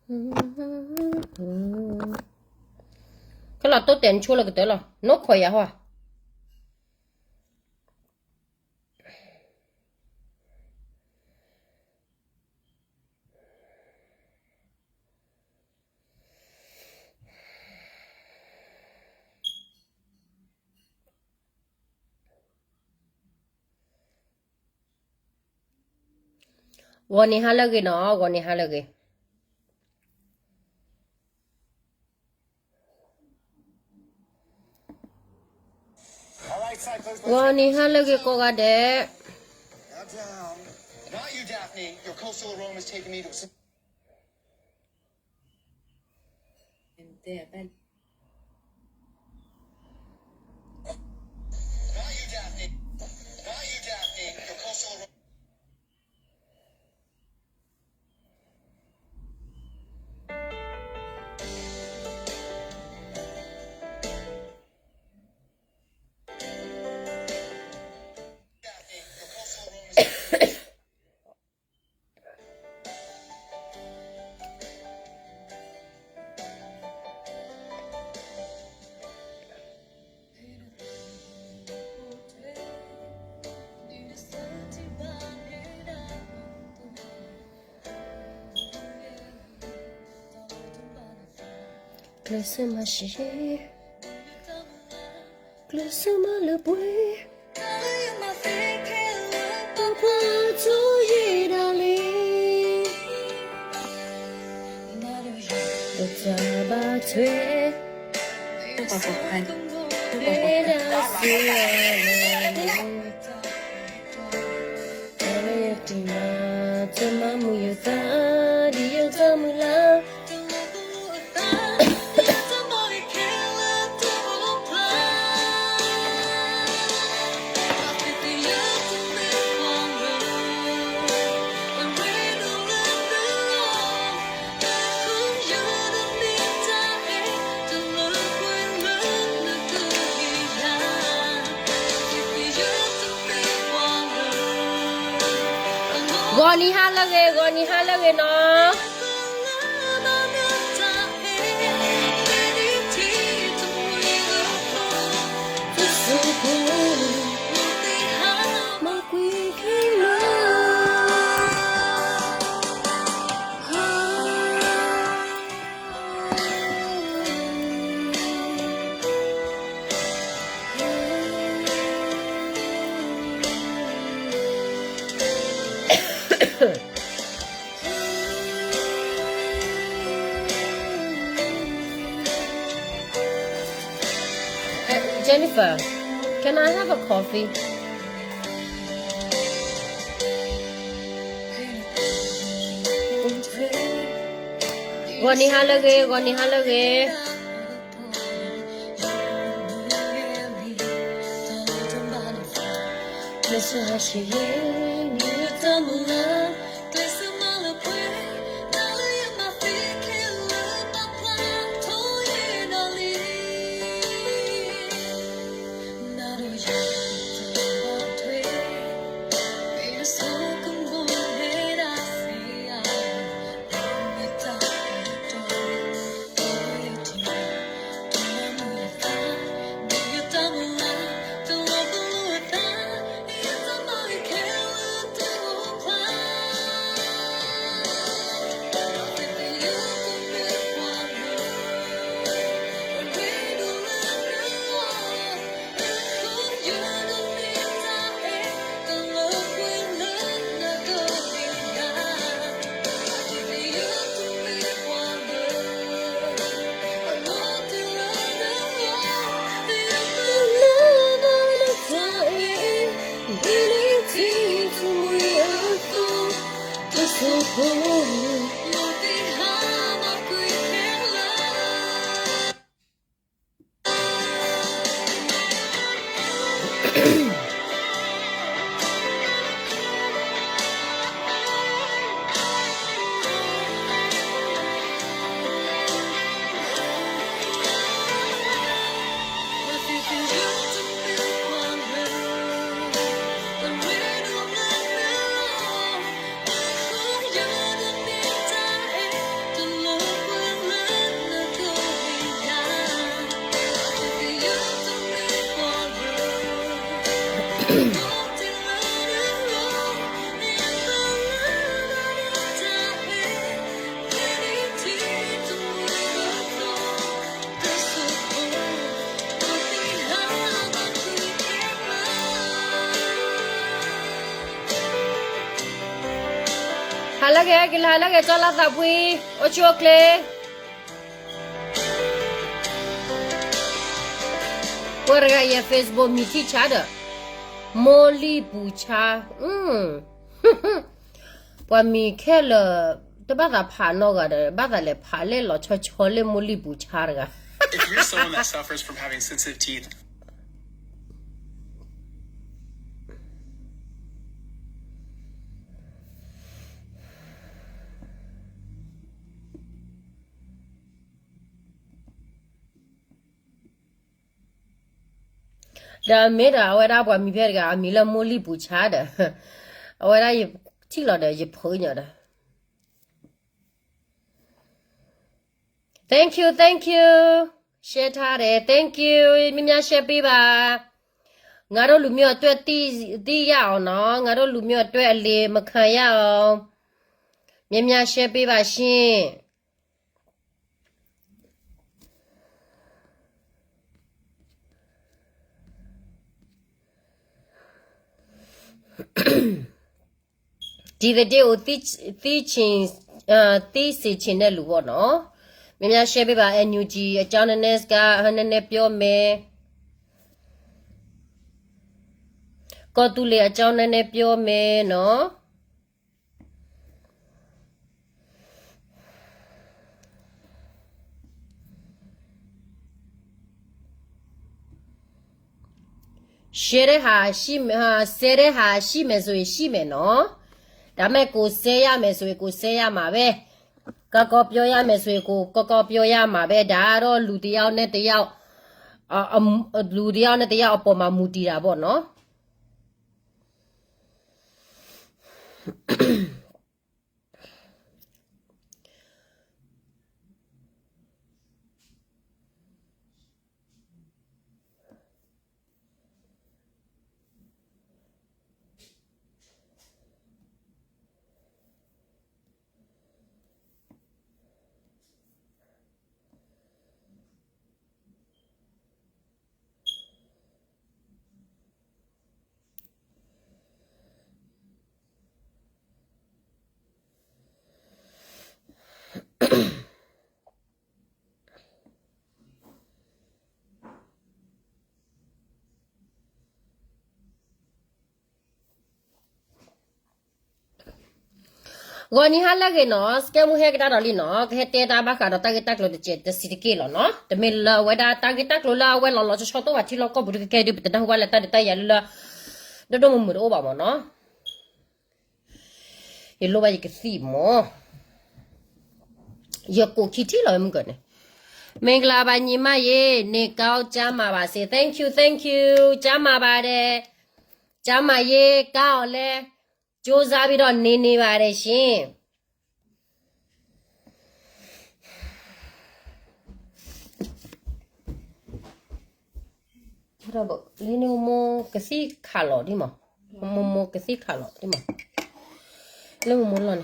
ခဲလီၤတိတဲာ်နဆိလၢကတၢၢ်လီၤ နိခိးယၤဟီ. ဂီၤနံၤဟါလၢအဂ့ၤနီၤ ဂီၤနံၤဟါလၢအဂ့ၤ. ဂီၤနံၤဟါလၢအဂ့ၤကိးဂၤဒဲး. Close to my shit. Close to my little boy. Papa told you, darling. The time I take. Gawni halage, gawni halage no. Jennifer, can I have a coffee? Gawni halage, gawni halage. ကဲ ကလၤလၢက့ၤ ကၠီလါသးဖှံ, အိၣ်ဆူၣ်အိၣ်ချ့, ပှၤတဂၤအံၤ Facebook မံၤထံၣ်ဆါဒီး မိၢ်လံၢ်ပူၤဆါ, ပှၤမံၤခဲလၢာ် တဘၣ်သးဖးနီတဂၤဒီး ဘၣ်သးလဲၤဖးလၢလီၤဆီဆီလၢ မိၢ်လံၢ်ပူၤဆါတဂၤ. If you're someone that suffers from having sensitive teeth, ဒီးမ့ၢ်ဒီးအဝဲဒၣ်ပှၤမံၤဖဲတဂၤ အမံၤလၢမိၢ်လံၢ်ပူၤဆါဒီး အဝဲဒၣ်ယထံၣ်လီၤဒီးယဖုညါဒီး Thank you, thank you. ရှဲထားတယ်. Thank you. များများရှဲပေးပါ. ငါတို့လူမျိုးအတွက် သိရအောင်နော်. ငါတို့လူမျိုးအတွက် အလီမခံရအောင်. များများရှဲပေးပါရှင်. ဒီသတင်းကို သိချင်, အာ, သိစေချင်တဲ့လူပေါ့နော်. များများရှဲပေးပါ. NUG အကြောင်းနည်းနည်းစကား, နည်းနည်းပြောမယ်. ကီၢ်သူလ့ၤအကြောင်းနည်းနည်းပြောမယ်နော်. ရှဲ, ရှဲတဲ့ဟာရှိမယ်ဆိုရင်ရှိမယ်နော်. ဒါပေမဲ့ကိုယ်စဲရမယ်ဆိုရင်ကိုယ်စဲရမှာပဲ. ကီကီပြောရမယ်ဆိုရင်ကိုယ်ကီကီပြောရမှာပဲ. ဒါကတော့လူတစ်ယောက်နဲ့တစ်ယောက်, အ, အ, လူတစ်ယောက်နဲ့တစ်ယောက်အပေါ်မှာမူတည်တာပေါ့နော်. ဂီၤနံၤဟါလၢအဂ့ၤနီၤ, စကဲမူဟဲကဒါဒီးလံနီၤ, ကဟဲတဲတၢ်ဘၣ်ဃးဒီးတၢ်ဂ့ၢ်တၢ်ကျိၤတစဲးတစံးတက့ၢ်လီၤနီၤ. တမ့ၢ်လၢအဝဲဒၣ်တၢ်ဂ့ၢ်တၢ်ကျိၤလၢအဝဲလီၤလီၤဆီဆီတအိၣ်ဘၣ် ထံလီၢ်ကီၢ်ပူၤတကဲကဲဒုး ပတနၢ်ဟူဘၣ်လၢတၢ်ဒုးတၢ်ယၤလၢလၢ ဒိၣ်ဒိၣ်မုၢ်မုၢ်တအိၣ်ဘၣ်မၢ်နီၤ. ယလိၣ်ဘၣ်ယကသံၣ်မၢ်, ယကိးခံထံၣ်လီၤဝဲမုၢ်ကၢန့ၣ်. မင်္ဂလာပါညီမရေ, နေကောင်းကျန်းမာပါစေ. Thank you, thank you. ကျန်းမာပါတယ်. ကျန်းမာရေးကောင်းအောင်လဲ, ကြိုးစားပြီးတော့နေနေပါတယ်ရှင်. လၢန့ၣ်မိၢ်ကသံၣ်ခးလီၤဒ်မး, မိၢ်မိၢ်ကသံၣ်ခးလီၤဒ်မး, လၢမိၢ်မိၢ်လီၢ်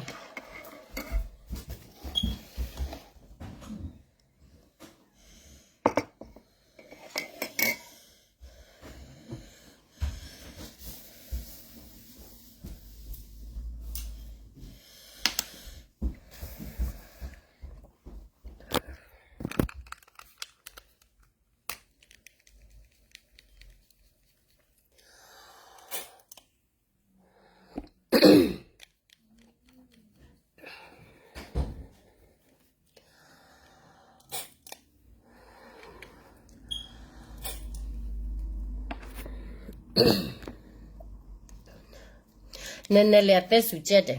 န့ၣ် နနလဲၤအသဲစူၤကဲတဲ,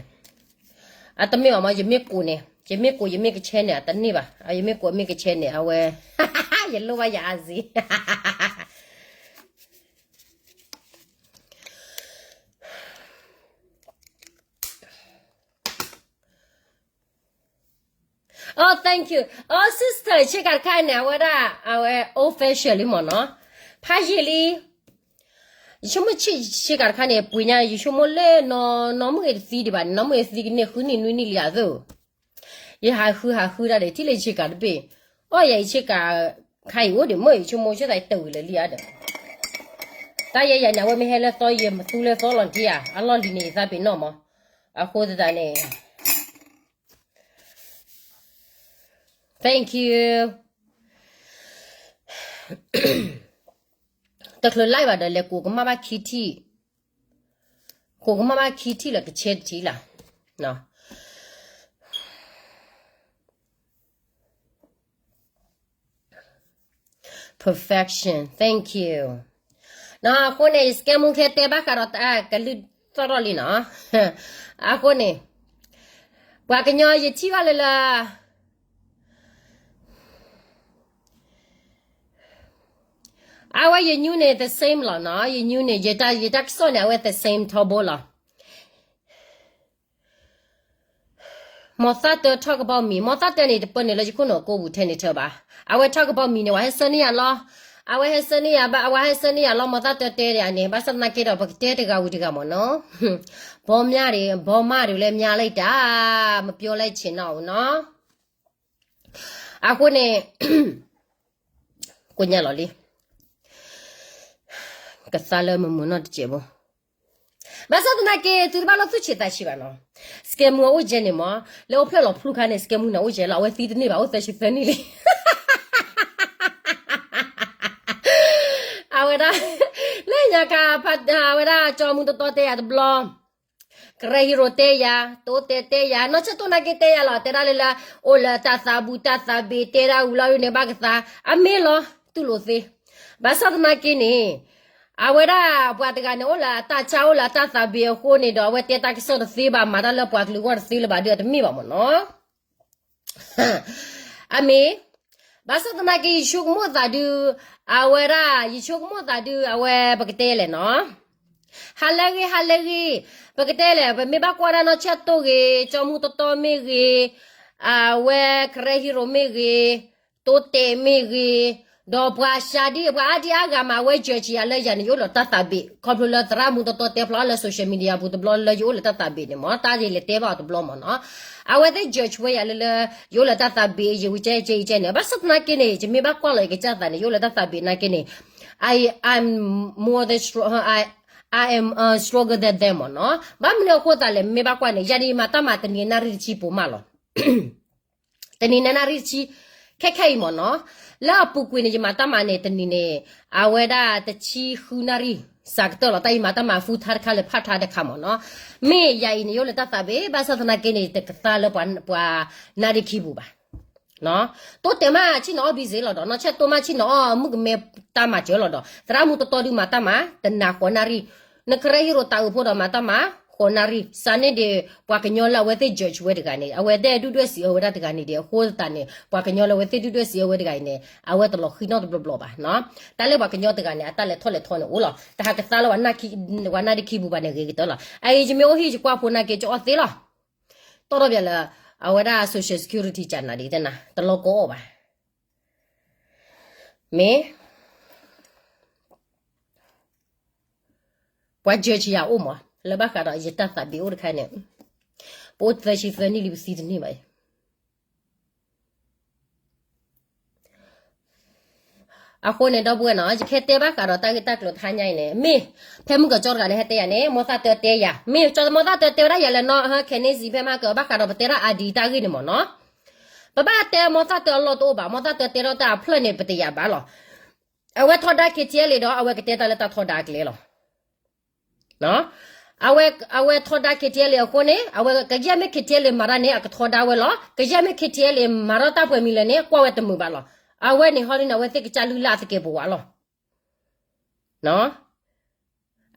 အတမ့ၢ်ဘၣ်မး ယမ့ၢ်ကိးန့ၣ်, ယမ့ၢ်ကိး ယမ့ၢ်ကဆဲန့ၣ် အတန့ၢ်ဘၣ်, ယမ့ၢ်ကိး ယမ့ၢ်ကဆဲန့ၣ် အဝဲ ယလိၣ်ဘၣ်ယၤအါစ့. Oh, thank you. Oh, sister, ဆ့ကၤတခါန့ၣ် အဝဲဒၣ် အဝဲ old fashion လံမ့ၢ်နီၤ. ဖးယံာ်လံ. ယဆိကမိၣ်ဆ့ကၤတခါန့ၣ် ပှ့ၤညါ ယဆိကမိၣ်လၢ နီၢ်မုၣ်ဂ့ၤတသံဒံးဘၣ်န့ၣ် နီၢ်မုၣ်ဂ့ၤသံကန့ၢ်ဃုနံၣ်နွံနံၣ်လံအသိး. ယဟးဃုဟးဃုတၢ်ဒီး ထံၣ်လၢဆ့ကၤတဘ့ၣ်. အိၣ် ယၤအံၤဆ့ကၤခါအံၤအိၣ်ဒံးမ့ၢ် ယဆိကမိၣ်ဆ့သးတဝံၤလၢာ်လံဧါဒီး တၢ်ယဲယၤန့ၣ် အဝဲမ့ၢ်ဟဲလၢသီယဲမသူလၢသီလီၤက့ၤဧါ, အလီၢ်လံၤန့ၣ် ယသးပ့ၤနီၣ်မး. အဃိသတးန့ၣ် Thank you. တချုး live ဘၣ်ဒီး လဲၤကိးကမၣ်ဘၣ်ခံထံၣ်, ကိးကမၣ်ဘၣ်ခံထံၣ်လၢကဆဲတထံၣ်လီၤ. Perfection, thank you. နီၤ အဃိန့ၣ် ယစကဲမူခဲတဲဘၣ်ဃးဒီးတၢ်ကလုၢ်သီၣ်ထီၣ်လံနီၤ. အဃိန့ၣ် ပှၤကညီယထံၣ်ဘၣ်လၢလၢ အဝဲယညူန့ၣ် the same လီၤနီၤ, ယညူန့ၣ် ယတၢ် ယတၢ်ကစီၣ်န့ၣ် အဝဲ the same ထီဘိလီၤ. မီၤသၣ်တၢထီၣ်ကဘီမံၤ, မီၤသၣ်တၢန့ၣ် တပၢၢ်န့ၣ်လၢယခိၣ်နူာ်ကိးပူၤထဲန့ၣ်ထၢဘၣ်. အဝဲထီၣ်ကဘီမံၤန့ၣ် ဝဲဟဲဆၢန့ၢ်ယၤလီၤ. အဝဲဟဲဆၢန့ၢ်ယၤဘၣ်, အဝဲဟဲဆၢန့ၢ်ယၤလီၤ, မီၤသၣ်တၢတဲယၤန့ၣ်, ဘၣ်ဆၣ်သနာ်က့ဒီး ပကတဲတဂၤဝံၤတဂၤမ့ၢ်နီၤ. ဘီမၠါဒီး ဘီမၣ်ဒီး လၢမၠါလၢတၢ် မပြောလဲချင်တော့ဘူးနီၤ. အဃိန့ၣ် ကိညါလီၤလံ, ကသါလၢမုာ်မုာ်နီတစဲးဘိ. ဘၣ်ဆၣ်သနာ်က့ သုတဘၣ်လီၢ်သူၣ်ဆံးသးဆံးဘၣ်နီၤ. စကဲမူအအိၣ်ကဲန့ၣ်မ့ၢ်, လၢအိၣ်ဖျဲၣ်လီၤဖျူခါန့ၣ် စကဲမူန့ၣ်အိၣ်ကဲလီၤ, အဝဲသံတန့ၢ်ဘၣ်, အိၣ်သၢဆံသၢနံၣ်လံ. အဝဲဒၣ် လၢညါခါ အဝဲဒၣ်ကၠီမူတတီတဲယၤတဘျီ, ကရၢဟံရိၤတဲယၤ, တိတဲတဲယၤ, နီၢ်ဆဲၣ်တိၢ်နာ်က့တဲယၤလီၤ, တဲဒၣ်လၢလၢ အိၣ်လၢတၢ်သးဘူးတၢ်သးဘ့ၣ် တဲဒၣ်ဝံၤလီၤဒုးန့ၣ် ဘၣ်ကသါ, အမ့ၢ်လီၤ, တူၢ်လိာ်သ့. ဘၣ်ဆၣ်သနာ်က့န့ၣ် အဝဲဒၣ်ပှၤတဂၤန့ၣ် အိၣ်လၢအတၢ်ဆါ အိၣ်လၢအတၢ်သးဘ့ၣ်အဃိန့ၣ်ဒီး အဝဲတဲတၢ်ကစီၣ်တသ့ဘၣ်, မၤတၢ်လၢပှၤကလုာ်ဂီၢ်တသ့လၢၤဘၣ်ဒုး အတမ့ၢ်ဘၣ်မ့ၢ်နီၤ. အမ့ၢ်, ဘၣ်ဆၣ်သနာ်က့ ယဆိကမိၣ်သးဒုး, အဝဲဒၣ် ယဆိကမိၣ်သးဒုး အဝဲပကတဲလဲၣ်နီၤ. ဟါလၢဂ့ၤ ဟါလၢဂ့ၤ, ပကတဲလဲၣ်, ပမ့ၢ်ဘၣ်ကွၢ်ဒၣ်နီၢ်ဆဲၣ်တိၢ်ဂ့ၤ, ကၠီမူတတီမ့ၢ်ဂ့ၤ, အဝဲကရၢဟံရိၤမ့ၢ်ဂ့ၤ, တိတဲမ့ၢ်ဂ့ၤ, ဒီးပှၤစှၤဒ် ပှၤအါဒံအါဂၤမး အဝဲ judge ယၤလၢယၤန့ၣ် ယအိၣ်လၢတၢ်သးဘ့ၣ်, ခီဖျိလၢသရၣ်မူတတီတဲဖျါလၢ social media ပူၤတဘျီလၢယအိၣ်လၢတၢ်သးဘ့ၣ်န့ၣ်မ့ၢ် တၢ်ဒ်လဲၤတဲဘၣ်အီၤတဘျီမ့ၢ်နီၤ. အဝဲသ့ၣ် judge ဝဲယၤလၢလၢ ယအိၣ်လၢတၢ်သးဘ့ၣ် ယဝံကဲကဲအံၤကဲန့ၣ်, ဘၣ်ဆၣ်သနာ်က့န့ၣ် ယမ့ၢ်ဘၣ်ကွၢ်လီၤယကစၢ်သးန့ၣ် ယအိၣ်လၢတၢ်သးဘ့ၣ်နာ်က့န့ၣ် I, I'm more than strong, I, I am, uh, stronger than them မ့ၢ်နီၤ. ဘၣ်မနုၤအဃိသတးလဲၣ် မ့ၢ်ဘၣ်ကွၢ်န့ၣ် ယၤန့ၣ် ယမၤတၢ်မၤတနံၤနၣ်ရံၣ်တဆံပိာ်မးလီၤ. တနံၤနၣ်ရံၣ်တဆံ, ခဲခဲအံၤမ့ၢ်နီၤ, လၢအပူၤကွံာ်န့ၣ် ယမၤတၢ်မၤန့ၣ် တနံၤန့ၣ် အဝဲဒၣ်တဆံဃုနၣ်ရံၣ် စးကတၢၢ်လီၤ. တၢ်ယမၤတၢ်မၤ full time တခါလၢ part time တခါမ့ၢ်နီၤ. မ့ၢ်ယၤအံၤန့ၣ် ယအိၣ်လၢတၢ်သးဘ့ၣ် ဘၣ်ဆၣ်သနာ်က့န့ၣ် တကသါလၢပှၤနၣ်ရံၣ်ခံပူၤဘၣ်. တိတဲမးဆ့ၣ်နီၤအီၣ် busy လီၤဒီး နီၢ်ဆဲၣ်တိၢ်မးဆ့ၣ်နီၤအီၣ် မုၣ်ကမဲတၢ်မၤစၢၤလီၤဒီး သရၣ်မူတတီဒုးမၤတၢ်မၤ တနၤဃိးနၣ်ရံၣ်, နကရၢဟံရိၤတၢ်အုးဖိဒီးမၤတၢ်မၤ ဃိးနၣ်ရံၣ်, စးန့ၣ်ဒီး ပှၤကညီလၢအဝဲသ့ၣ် judge ဝဲတဂၤန့ၣ် အဝဲဒဲဒုၣ်ဒွဲၣ်စံးအၢဝဲဒၣ်တဂၤန့ၣ်ဒီး အဃိသတးန့ၣ် ပှၤကညီလၢအဝဲသ့ၣ်ဒုၣ်ဒွဲၣ်စံးအၢဝဲတဂၤအံၤန့ၣ် အဝဲတလီၤဃံၤနီတဘျီဘျီဘၣ်နီၤ. တၢ်လၢပှၤကညီတဂၤန့ၣ် အတၢ်လဲၤထီၣ်လဲၤထီန့ၣ်အိၣ်လီၤ. တဟးကသါလၢပှၤနၣ်ရံၣ်ခံပူၤဘၣ်န့ၣ် ဂ့ၤကတၢၢ်လီၤ. အအံၤ ယမ့ၢ်အိၣ်ဟံၣ်ယကွၢ်ဖိနာ်က့ ကအီၣ်သ့လီၤ. တီၢ်ထီၣ်ပၠးလၢ အဝဲဒၣ် social security ကနၤဒ်တဲနၤ တလီၤကီအီၣ်ဘၣ်. မ့ၢ် ပှၤ judge ယၤအိၣ်မး လၢဘၣ်ဃးဒီးယတၢ်သးဘ့ၣ်အိၣ်တခါန့ၣ် ပအိၣ်သၢဆံသၢနံၣ်လံ ပသံတန့ၢ်ဘၣ်အံၤ. အဃိန့ၣ် ဒီပုၢ်ဝဲၢ်နီၤ ယကဟဲတဲဘၣ်ဃးဒီးတၢ်ဂ့ၢ်တၢ်ကျိၤတဟါညါအံၤန့ၣ် မ့ၢ် ဖဲမုၢ်ကီၤကၠီတဂၤန့ၣ် ဟဲတဲယၤန့ၣ် မီၢ်သၣ်တၢတဲယၤ မ့ၢ် မီၢ်သၣ်တၢတဲဝဲဒၣ်ယၤလၢနီၢ်ဟၢခဲန့ၣ်စံးဖဲမးကဘၣ်ဃးဒီးပတဲဒၣ် ID တၢ်ဂ့ၢ်န့ၣ်မ့ၢ်နီၤ. ပဘၣ်တဲမီၢ်သၣ်တၢအလီၢ်တအိၣ်ဘၣ် မီၢ်သၣ်တၢတဲထီၣ်တၢ်အဖျၢၣ်န့ၣ် ပတယာ်ဘၣ်လီၤ. အဝဲထီဒါ KTLA ဒီး အဝဲကတဲတၢ်လၢတၢ်ထီဒါအကျဲလီၤ. အဝဲ အဝဲထီဒါ KTLA အဃိန့ၣ် အဝဲကယဲၢ်မ့ၢ် KTLA မၤတၢ်န့ၣ် အကထီဒါဝဲလီၤ. ကယဲၢ်မ့ၢ် KTLA မၤထီၣ်တၢ်ပှဲၤမံၤလဲၣ်န့ၣ် ကွၢ်ဝဲတမုာ်ဘၣ်လီၤ. အဝဲန့ၣ်ဟီဒ်န့ၣ် အဝဲသ့ၣ်ကစၢ်လုၢ်လၢ်အသကဲးပဝးလီၤ.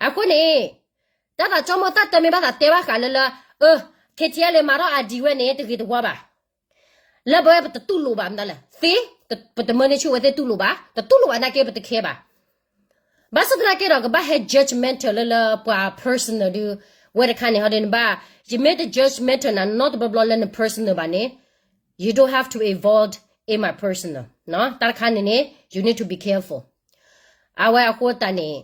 အဃိန့ၣ် တၢ်သးကၠီမီၢ်သၣ်တၢမ့ၢ်ဘၣ်သးတဲဘၣ်ဃးလၢလၢ အ KTLA မၤထီၣ် ID ဝဲန့ၣ် တဂ့ၤတဝါဘၣ်. လၢပဝဲပတတူၢ်လိာ်ဘၣ်မတၤလဲၣ် သ့ ပတမၢန့ၢ်ဆူၣ်ဝဲသ့ၣ်တူၢ်လိာ်ဘၣ် တတူၢ်လိာ်ဘၣ်နာ်က့ပတခဲဘၣ်. ဘၣ်ဆၣ်သနာ်က့ဒီး ကဘၣ်ဟဲ judgmental လၢလၢပှၤ personal ဒုး ဝဲတခါန့ၣ် ဟီဒ်န့ၣ်ဘၣ် ယမ့ၢ်တ judgmental နၤနီတဘျီဘျီလၢန personal ဘၣ်န့ၣ် you don't have to involved in my personal တၢ်တခါန့ၣ်န့ၣ် you need to be careful. အဝဲအဃိသတးန့ၣ်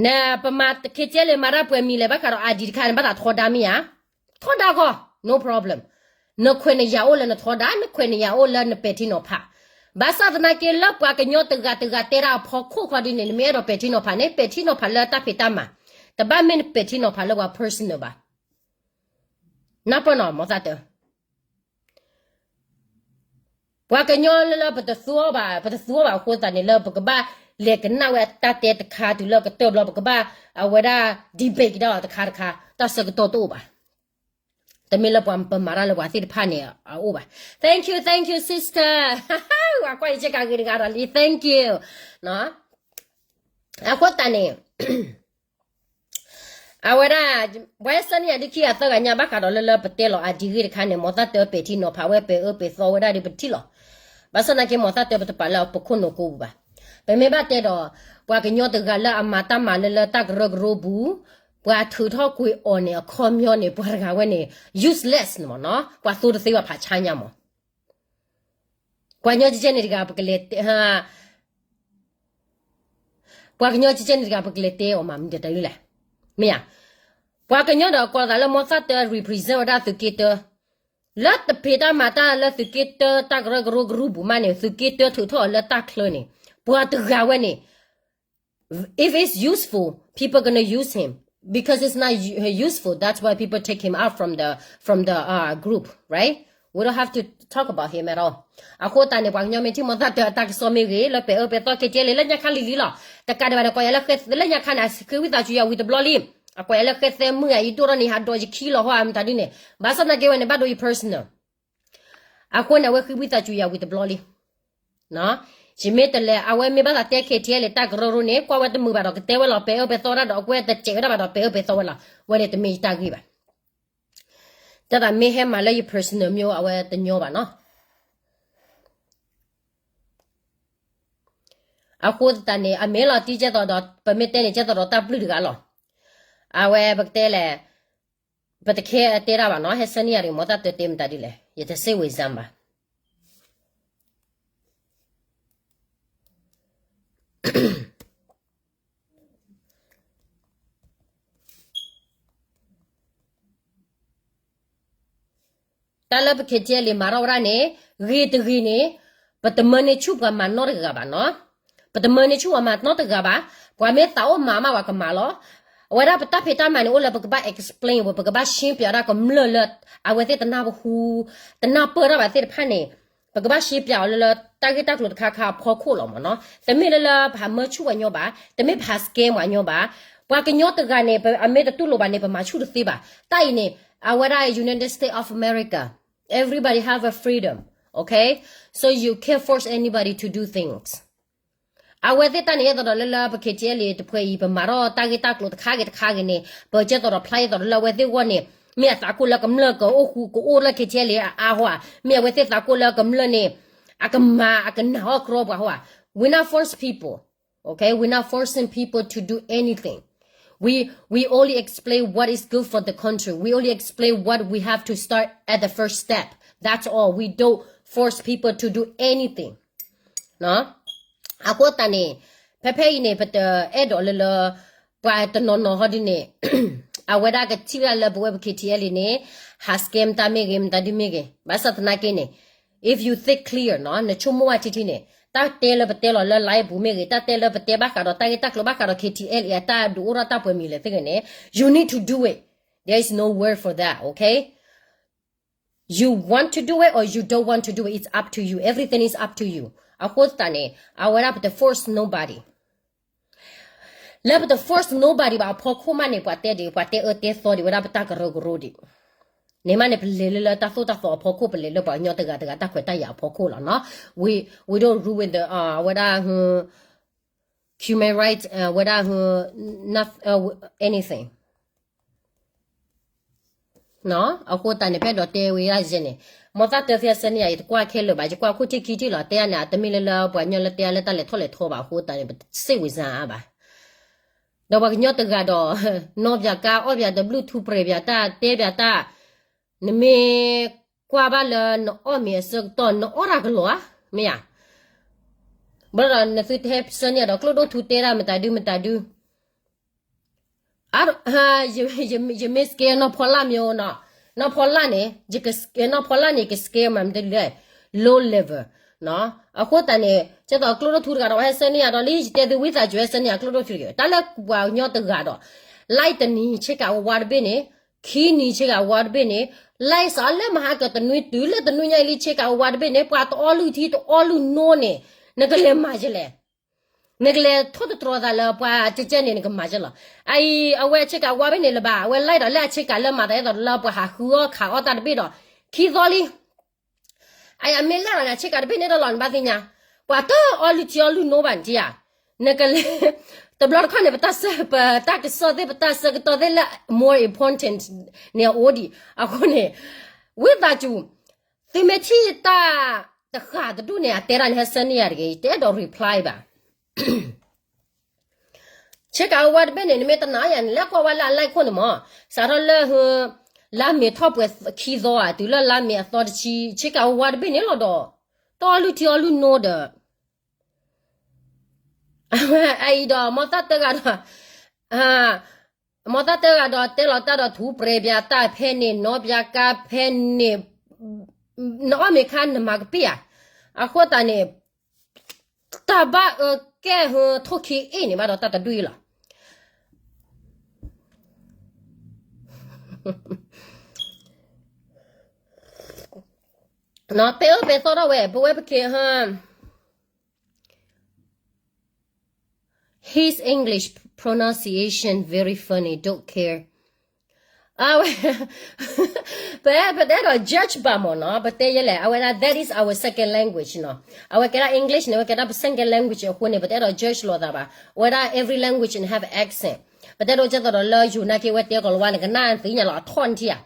နပမၤ KTLA မၤတၢ်ပှဲၤမံၤလဲၣ် ဘၣ်ဃးဒီး ID တခါန့ၣ် ဘၣ်သးထီဒါမ့ၢ်ဧါ. ထီဒါဃီ no problem. နခွဲးနယာ်အိၣ်လၢနထီဒါ နခွဲးနယာ်အိၣ်လၢနပဲာ်ထံနီၤဖး. ဘၣ်ဆၣ်သနာ်က့လၢပှၤကညီတဂၤတဂၤတဲဒၣ်အဖီခိၣ်ခီဒ်န့ၣ် နမ့ၢ်အဲၣ်ဒိးပဲာ်ထံနီၤဖးန့ၣ် ပဲာ်ထံနီၤဖးလၢတၢ်ဖံးတၢ်မၤ, တဘၣ်မ့ၢ်နပဲာ်ထံနီၤဖးလၢပှၤ personal ဘၣ်. နၢ်ပၢၢ်နီၤ မီၢ်သၣ်တၢ ပှၤကညီလၢလၢပတသူအီၤဘၣ်, ပတသူအီၤဘၣ်အဃိသတးန့ၣ် လၢပကဘၣ်လဲၤကနၣ်ဝဲတၢ်တဲတခါတုၤလၢကတၢၢ်ဘျီ ပကဘၣ်အဝဲဒၣ် debate ကဒီးတခါတခါ တၢ်ဆၢကတီၢ်တအိၣ်ဘၣ်. တမ့ၢ်လၢပှၤပမၤတၢ်လၢပှၤသ့ၣ်တဖၣ်န့ၣ်အအိၣ်ဘၣ်. Thank you, thank you, sister. ဝၤကွၢ်ယကဲကဂ့ၤတဂၤဒီးလံ thank you. အဃိသတးန့ၣ် အဝဲဒၣ် ပှၤဟဲဆၢန့ၢ်ယၤဒ်ခံဂၤသၢဂၤညါ ဘၣ်ဃးဒီးလၢလၢပတဲလီၤအဒံးဂ့ၢ်တခါန့ၣ် မ့ၢ်သၣ်တၢပဲာ်ထံနီၤဖးဝဲ ပဲာ်အၢပဲာ်သီဝဲဒၣ်ဒီးပထံၣ်လီၤ. ဘၣ်ဆၣ်သနာ်က့ မ့ၢ်သၣ်တၢပတပာ်လၢပခိၣ်နူာ်ကိပူၤဘၣ်. ပမ့ၢ်ဘၣ်တဲဒီး ပှၤကညီတဂၤလၢအမၤတၢ်မၤလၢလၢတၢ်ကရၢကရိပူၤ ပှၤထုးထီၣ်ကွံာ်အီၤန့ၣ် အခီပညီန့ၣ် ပှၤတဂၤဝဲန့ၣ် useless န့ၣ်မ့ၢ်နီၤ ပှၤသိတသ့ဘၣ်ဖးဆါညါမ့ၢ် ပှၤကညီကဲကဲန့ၣ်တဂၤ ပကလဲၤတဲ ပှၤကညီကဲကဲန့ၣ်တဂၤ ပကလဲၤတဲအီၤမး မနုၤတၢ်လဲၣ်. မ့ၢ်ဧါ. ပှၤကညီဒီးကိးသးလၢမ့ၢ်သၣ်တၢ represent ဝဲဒၣ်သုးက့တၢ လၢတဖံးတၢ်မၤတၢ်လၢသုးက့တၢ တၢ်ကရၢကရိကရူၢ်ပူၤမးန့ၣ် သုးက့တၢထုးထီၣ်အီၤလၢတၢ်ချၢန့ၣ် ပှၤတဂၤဝဲန့ၣ် if it's useful, people gonna use him. Because it's not u- useful, that's why people take him out from the from the uh, group, right? We don't have to talk about him at all. အဃိသတးန့ၣ် ပှၤကညီမ့ၢ်ထံၣ်မ့ၢ်သၣ်တၢအတၢ်ကစီၣ်မ့ၢ်ဂ့ၤ လၢပဲာ်အၢပဲာ်သီ ကဲကဲလံ လၢညါခါလံၤလံၤလီၤ. တကးဒံးဘၣ်န့ၣ် ကွၢ်ယၤလၢဃဲလၢညါခါန့ၣ် ဃ့ဝံသးစူၤယၤဝံၤတဘျီလံ. အကွၢ်ယၤလၢဃဲသဲမုၢ်ဂၤ ယဒိၣ်ထီၣ်န့ၣ် ဟးဒိးယခံလီၤဟီ အမတၤဒ်န့ၣ် ဘၣ်ဆၣ်သနာ်က့ဝဲန့ၣ် ဘၣ်ဒိယ personal အဃိန့ၣ် အဝဲဃ့ဝံသးစူၤယၤဝံၤတဘျီလံ. ယမ့ၢ်တလဲၤ အဝဲမ့ၢ်ဘၣ်သးတဲ K T L တၢ်ကရၢကရိန့ၣ် ကွၢ်ဝဲတမုာ်ဘၣ်ဒီး ကတဲဝဲလီၤ ပဲာ်အၢပဲာ်သီဒၣ်ဒီး အကွဲတစဲးဝဲဒၣ်ဘၣ်ဒီး ပဲာ်အၢပဲာ်သီဝဲလီၤ. ဝဲန့ၣ်တမ့ၢ်ယတၢ်ဂ့ၢ်ဘၣ်. တၢ်သးမ့ၢ်ဟဲမၤလၢယ personal မျိုး အဝဲတညီဘၣ်နီၤ. အဃိသတးန့ၣ် အမ့ၢ်လီၤတံၢ်ကဲသိးဒီး ပမ့ၢ်တဲန့ၣ် ကဲသိးဒီးတၢ်ပျုၢ်တဂၤလီၤ. အဝဲပကတဲလဲၣ် ပတခဲတဲတၢ်ဘၣ်နီၤ ဟဲဆၢန့ၢ်ယၤတဂ့ၤ မ့ၢ်သၣ်တၢတဲမတၤဒ်လဲၣ် ယတစ့ဝံၤစၢ်ဘၣ်. တၢ်လၢပ K T L မၤထီၣ်ဝဲဒၣ်န့ၣ် ဂ့ၤတဂ့ၤန့ၣ် ပတမၢန့ၢ်ဆူၣ်ပှၤမၤနီတဂၤဘၣ်နီၤ. ပတမၢန့ၢ်ဆူၣ်ပှၤမၤနီတဂၤဘၣ်. ပှၤမ့ၢ်သးအိၣ်မၤမးပှၤကမၤလီၤ. အဝဲဒၣ်ပတၢ်ဖံးတၢ်မၤန့ၣ် အိၣ်လၢပကဘၣ် explain ဝဲ ပကဘၣ်ရှင်းပြတၢ်ကမျၢၢ်လၢ အဝဲသ့ၣ်တနၢ်ပဟူ တနၢ်ပၢၢ်တၢ်ဘၣ်သ့ၣ်တဖၣ်န့ၣ် ပကဘၣ်ရှင်းပြအီၤလၢလၢ တၢ်ဂ့ၢ်တၢ်ကျိၤတခါခါအဖီခိၣ်လီၤမ့ၢ်နီၤ. တမ့ၢ်လၢလၢပဟးမၢဆူၣ်ပှၤညီဘၣ်, တမ့ၢ်ပဟး scam ပှၤညီဘၣ်. ပှၤကညီတဂၤန့ၣ် ပ အမ့ၢ်တတူၢ်လိာ်ဘၣ်န့ၣ် ပမၤဆူၣ်တသ့ဘၣ်. တၢ်အံၤန့ၣ် အဝဲဒၣ် United States of America, everybody have a freedom, okay? So you can't force anybody to do things. အဝဲသ့ၣ်တၢ်န့ၣ် ယဲသိးဒီးလၢလၢပ K T L တဖုအံၤ ပမၤထီၣ်တၢ်ဂ့ၢ်တၢ်ကျိၤတခါဂ့ၤတခါဂ့ၤန့ၣ် ပကဲသိးဒီးဖျါယဲသိးဒီးလၢအဝဲသ့ၣ်ဂီၢ်န့ၣ် မ့ၢ်အသးကိၢ်လၢကမျၢၢ်ကအိၣ်ဃူကအိၣ်လၢ K T L အါအါဟီဧါ, မ့ၢ်အဝဲသ့ၣ်သးကိၢ်လၢကမျၢၢ်န့ၣ် အကမၤအကနၣ်အီၣ်ကြီပှၤဟီဧါ. We not force people, okay? We not forcing people to do anything. We we only explain what is good for the country. We only explain what we have to start at the first step. That's all. We don't force people to do anything. အဃိသတးန့ၣ် ဖဲဖဲအံၤန့ၣ် ပတအဲၣ်ဒိးလၢလၢ ပှၤတနီၤနီၤဟီဒ်န့ၣ် အဝဲဒၣ်ကထံၣ်ဝဲဒၣ်လၢပဝဲပ K T L န့ၣ် ဟး scam တၢ်မ့ၢ်ဂ့ၤ မတၤဒ်မ့ၢ်ဂ့ၤ ဘၣ်ဆၣ်သနာ်က့န့ၣ် if you think clear နီၤ နဆိကမိၣ်ဝဲထံထံန့ၣ် တၢ်တဲလၢပတဲလီၤလၢ live ပူၤမ့ၢ်ဂ့ၤ တၢ်တဲလၢပတဲဘၣ်ဃးဒီးတၢ်ဂ့ၢ်တၢ်ကျိၤဘၣ်ဃးဒီး K T L အတၢ်ဒုးအိၣ်ထီၣ်တၢ်ပှဲၤမံၤလဲၣ်သ့ၣ်ဂ့ၤန့ၣ် you need to do it. There is no word for that, okay? You want to do it or you don't want to do it, it's up to you. Everything is up to you. အဃိသတးန့ၣ် အဝဲဒၣ်ပတ force nobody. လၢပတ force nobody ဘၣ်အဖီခိၣ်မးန့ၣ် ပှၤတဲဒံး ပှၤတဲအၢတဲသီဒံးဝဲဒၣ်ပတၢ်ကရၢကရိဒံး. န့ၣ်မးန့ၣ် ပလဲၤလၢလၢတၢ်သိၣ်တၢ်သီအဖီခိၣ် ပလဲၤလၢပှၤကညီတဂၤတဂၤတၢ်ခွဲးတၢ်ယာ်အဖီခိၣ်လီၤနီၤ. We we don't ruin the အဝဲဒၣ် human right ဝဲဒၣ် not anything. အဃိသတးန့ၣ် ဖဲဒီးတဲဝဲဒၣ်ယဲန့ၣ် မ့ၢ်သၣ်တၢဖဲဆၢန့ၣ်ယၤ ယတကွၢ်ခဲလၢာ်ဘၣ် ယကွၢ်ခိၣ်ထံၣ်ခံထံၣ်လီၤ တဲန့ၣ် အတမ့ၢ်လၢလၢပှၤကညီလၢတဲလၢတၢ်လဲၤထီၣ်လဲၤထီဘၣ် အဃိသတးန့ၣ် ပစ့ၣ်ဝံၤစၢ်အါဘၣ်. ဒီးပှၤကညီတဂၤဒီး နီၢ်ပၠးကါ အီၣ်ပၠးတဘျုး ထူးပှဲၤပၠးတၢ် တဲပၠးတၢ် နမ့ၢ်ကွၢ်ဘၣ်လၢနအီၣ်မ့ၤအဆၢကတီၢ် နအီၣ်တၢ်ကလီၤဧါ, မ့ၢ်ဧါ. ဘျီဒီးနသုတဟဲဆၢန့ၢ်ဒီး ကျိၣ်ဒိၣ်ထူတဲတၢ်မတၤဒုမတၤဒု ယမ့ၢ် scare နီၢ်ဖီလာ်မ့ၢ်နီၤ, နီၢ်ဖီလာ်န့ၣ် ယက scare နီၢ်ဖီလာ်န့ၣ် ယက scare မးမတၤလဲၣ် low level. အဃိသတးန့ၣ် ကဲသိးကျိၣ်ဒိၣ်ထူတဂၤဒီး ဟဲဆၢန့ၢ်ယၤဒီးလံ ယတဲသုဝံသးစူၤ ဟဲဆၢန့ၢ်ယၤကျိၣ်ဒိၣ်ထူတဂ့ၤ တၢ်လၢပှၤကညီတဂၤဒီး like တနံၤဆ့ကၤဝါတဘ့ၣ်န့ၣ် ခံနံၤဆ့ကၤဝါတဘ့ၣ်န့ၣ် လဲၤစးလၢမဟါကတနွံတုၤလၢတနွံညါအံၤလံ ဆ့ကၤဝါတဘ့ၣ်န့ၣ် ပှၤတအီလုၢ်ထံတအီလုၢ်နိန့ၣ် နကလဲၤမၤယလဲၣ်. နကလဲၤထိၣ်သတြီၤသးလၢပှၤကကဲန့ၣ် နကမၤယလီၤ. အအံၤ အဝဲဆ့ကၤဝါဘ့ၣ်န့ၣ်လၢၤဘၣ်, အဝဲလဲၤဒီးလၢအဆ့ကၤလၢမၤသးဒ်သိးလၢပှၤဟးဃုအီၣ်ခးအီၣ်တၢ်တဘ့ၣ်ဒီး ခံသီလံ အအံၤအမ့ၢ်လဲၤဒီးန့ၣ် အဆ့ကၤတဘ့ၣ်န့ၣ်တလီၤ နဘၣ်သ့ၣ်ညါ, ပှၤတအီလုၢ်ထံအီလုၢ်နိဘၣ်န့ၣ်ဧါ. နကလဲၤ တဘျီတခီၣ်န့ၣ် ပတၢ်ဆၢ ပတၢ်ကစီၣ်သ့ၣ် ပတၢ်ဆၢကတီၢ်သ့ၣ်လၢ more important န့ၣ်အအိၣ်ဒံး အဃိန့ၣ် ဝံသးစူၤ သုမ့ၢ်ထံၣ်တၢ်တဃၣ်တဒူၣ်န့ၣ် အတဲဒၣ်န့ၣ် ဟဲဆၢန့ၢ်ယၤတဂ့ၤ, ယတအဲၣ်ဒိး reply ဘၣ်. ဆ့ကၤဝါတဘ့ၣ်န့ၣ် နမ့ၢ်တနာ်ယၤန့ၣ် လဲၤကွၢ်ဝဲလၢအ live ခိၣ်န့ၣ်မး, စးထီၣ်လၢ လါမ့ၤထီၣ်ပှဲၤခံသီဧါ တုၤလၢလါမ့ၤအသီတဆံ ဆ့ကၤဝါတဘ့ၣ်န့ၣ်လီၤဒီး တအီလုၢ်ထံအီလုၢ်နိဒီး အံၤဒီး မ်သၣ်တဂၤဒီး မ်သၣ်တဂၤဒီးတဲလီၤတၢ်ဒီး ထူပြဲးပၠးတၢ်ဖဲန့ၣ် နီၣ်ပၠးကါဖဲန့ၣ် နအီၣ်မ့ၤခါနမၤကပ့ၢ်ဧါ. အဃိသတးန့ၣ် တၢ်ဘၣ်အၢကဲၣ်ဟၢထိၣ်ခံအ့ၣ်န့ၣ်ဘၣ်ဒီးတၢ်တဒူၣ်အံၤလီၤ. ပအဲၣ်ပဲသီထီၣ်ဝဲ ပဝဲပက့ၤ His English pronunciation very funny, don't care. အဝဲ ပ ပတအဲၣ်ဒိး judge ဘၣ်မ့ၢ်နီၤ, ပတဲယဲလဲၣ် အဝဲဒၣ် that is our second language နီၤ. အဝဲကဲဒၣ် English န့ၣ် အဝဲကဲဒၣ်ပ second language အဃိန့ၣ် ပတအဲၣ်ဒိး judge လိာ်သးဘၣ်. အဝဲဒၣ် every language and have accent. ပတဲဒိးကဲသိးဒီးလၢယိၤနာ်က့ဝဲတဲကီၤလၤဝါန့ၣ် ကနၣ်သ့ၣ်ညါလီၤအထီၣ်နထံၣ်ဧါ.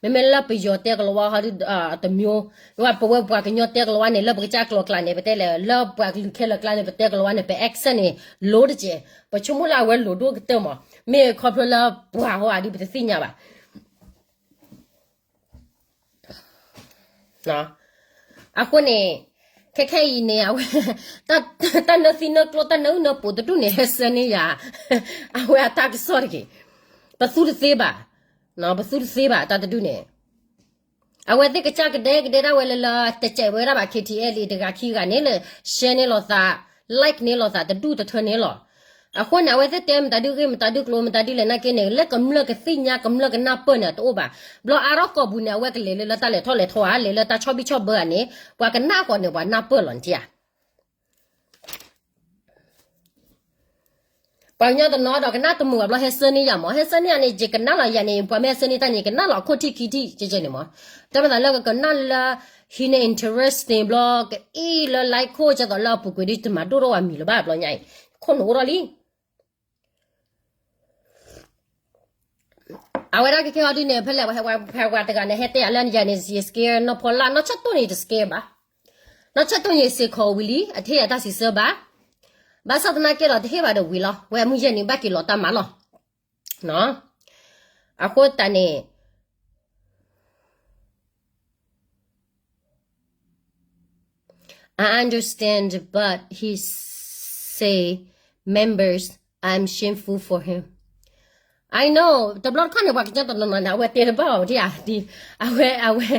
မ့မ့ၢ်လၢပယီၤတဲကီၤလၤဝါဟီဒ်တမျိုး, ပဝဲပှၤကညီတဲကီၤလၤဝါန့ၣ် လၢပကစၢ်ကျိၤကျါန့ၣ် ပတဲလဲၣ် လၢပှၤကလုာ်ခဲလၢာ်ကျါန့ၣ် ပတဲကီၤလၤဝါန့ၣ် ပ accent န့ၣ် လိၤတက့ၢ်. ပဆိကမိၣ်လၢအဝဲလိၤဒိၣ်ကတၢၢ်မး, မ့ၢ်ခီဖျိလၢပှၤဟီဧါဒ်ပတသ့ၣ်ညါဘၣ်. အဃိန့ၣ် ခဲခဲအံၤန့ၣ် အဝဲ တၢ်နၢသံနၢကျိ တၢ်နၢအုၣ်နၢပူၤတဒူၣ်န့ၣ် ဟဲဆၢန့ၢ်ယၤ, အဝဲအတၢ်ကစီၣ်တဂ့ၤ, ပသူတသ့ဘၣ်, ပသူတသ့ဘၣ် တၢ်တဒူၣ်န့ၣ် အဝဲသ့ၣ်ကစၢ်ကဒဲကဒဲဒၣ်ဝဲလၢလၢ တစဲးဝဲဒၣ်ဘၣ် K T L A တဂၤခံဂၤန့ၣ်လၢ share န့ၢ်လိာ်သး like န့ၢ်လိာ်သးတဒူၣ်တထၢန့ၣ်လီၤ. အဃိန့ၣ် အဝဲသ့ၣ်တဲမတၤဒုဂ့ၢ်မတၤဒုကျိၤမတၤဒ်လဲၣ်နာ်က့န့ၣ် လၢကမျၢၢ်ကသ့ၣ်ညါကမျၢၢ်ကနၢ်ပၢၢ်န့ၣ် တအိၣ်ဘၣ်. ဘျီအါထီၣ်ကီၢ်ပူၤန့ၣ် အဝဲကလဲၤလၢလၢတၢ်လဲၤထီၣ်လဲၤထီဧါ လဲၤလၢတၢ်ဆီဘံၣ်ဆီဘၢဧါန့ၣ် ပှၤကနၣ်ဃီန့ၣ် ပှၤနၢ်ပၢၢ်လီၤနထံၣ်ဧါ. ပှၤကညီတနီၤဒီးကနၣ်တမုာ်ဘၣ်ဘျီ ဟဲဆၢန့ၢ်ယၤမး, ဟဲဆၢန့ၢ်ယၤန့ၣ် ယကနၣ်လီၤယၤန့ၣ် ပှၤမ့ၢ်ဟဲဆၢန့ၢ်တၢ်န့ၣ် ကနၣ်လီၤအခိၣ်ထံၣ်ခံထံၣ်ကဲကဲန့ၣ်မး. တၢ်မ့ၢ်သးလၢကကနၣ်လၢ ဟံးန့ၢ် interesting ဘျီ ကအံၣ်လၢ like ခိၣ်ကဲသိးလၢအပူၤကွံာ်ဒ်တမၤဒိၣ်ထီၣ်ဝဲမံၤလၢၤဘၣ်ဘျီညါအံၤ ခိၣ်နူာ်အိၣ်ထီၣ်လံ. အဝဲဒၣ်ကဲကဲအီၤဒ်န့ၣ် ဖဲလဲၣ် ဝဲပှၤတဂၤန့ၣ် ဟဲတဲယၤလၢယၤန့ၣ် ယ scare နီၢ်ဖီလာ် နီၢ်ဆၢတိၢ်န့ၣ် တ scare ဘၣ်. နီၢ်ဆၢတိၢ်န့ၣ် စ့ၢ်ကီးဝံၤလံ အထံၣ်ယၤတၢ်စံးဆၢဘၣ်. ဘၣ်ဆၣ်သနာ်က့ဒီး တဟ့ၣ်ဘၣ်ဒီးဝံၤလီၤ ဝဲမုၢ်ယဲၢ်နံၤဘၣ်က့ၤလီၤတၢ်မၤလီၤ. အဃိသတးန့ၣ် I understand, but he say members, I'm shameful for him. I know, တဘျီတခီၣ်န့ၣ် ပှၤကညီတနီၤနီၤန့ၣ် အဝဲတဲတဘၣ်ဘၣ်ဒ်ဧါ, အဝဲ အဝဲ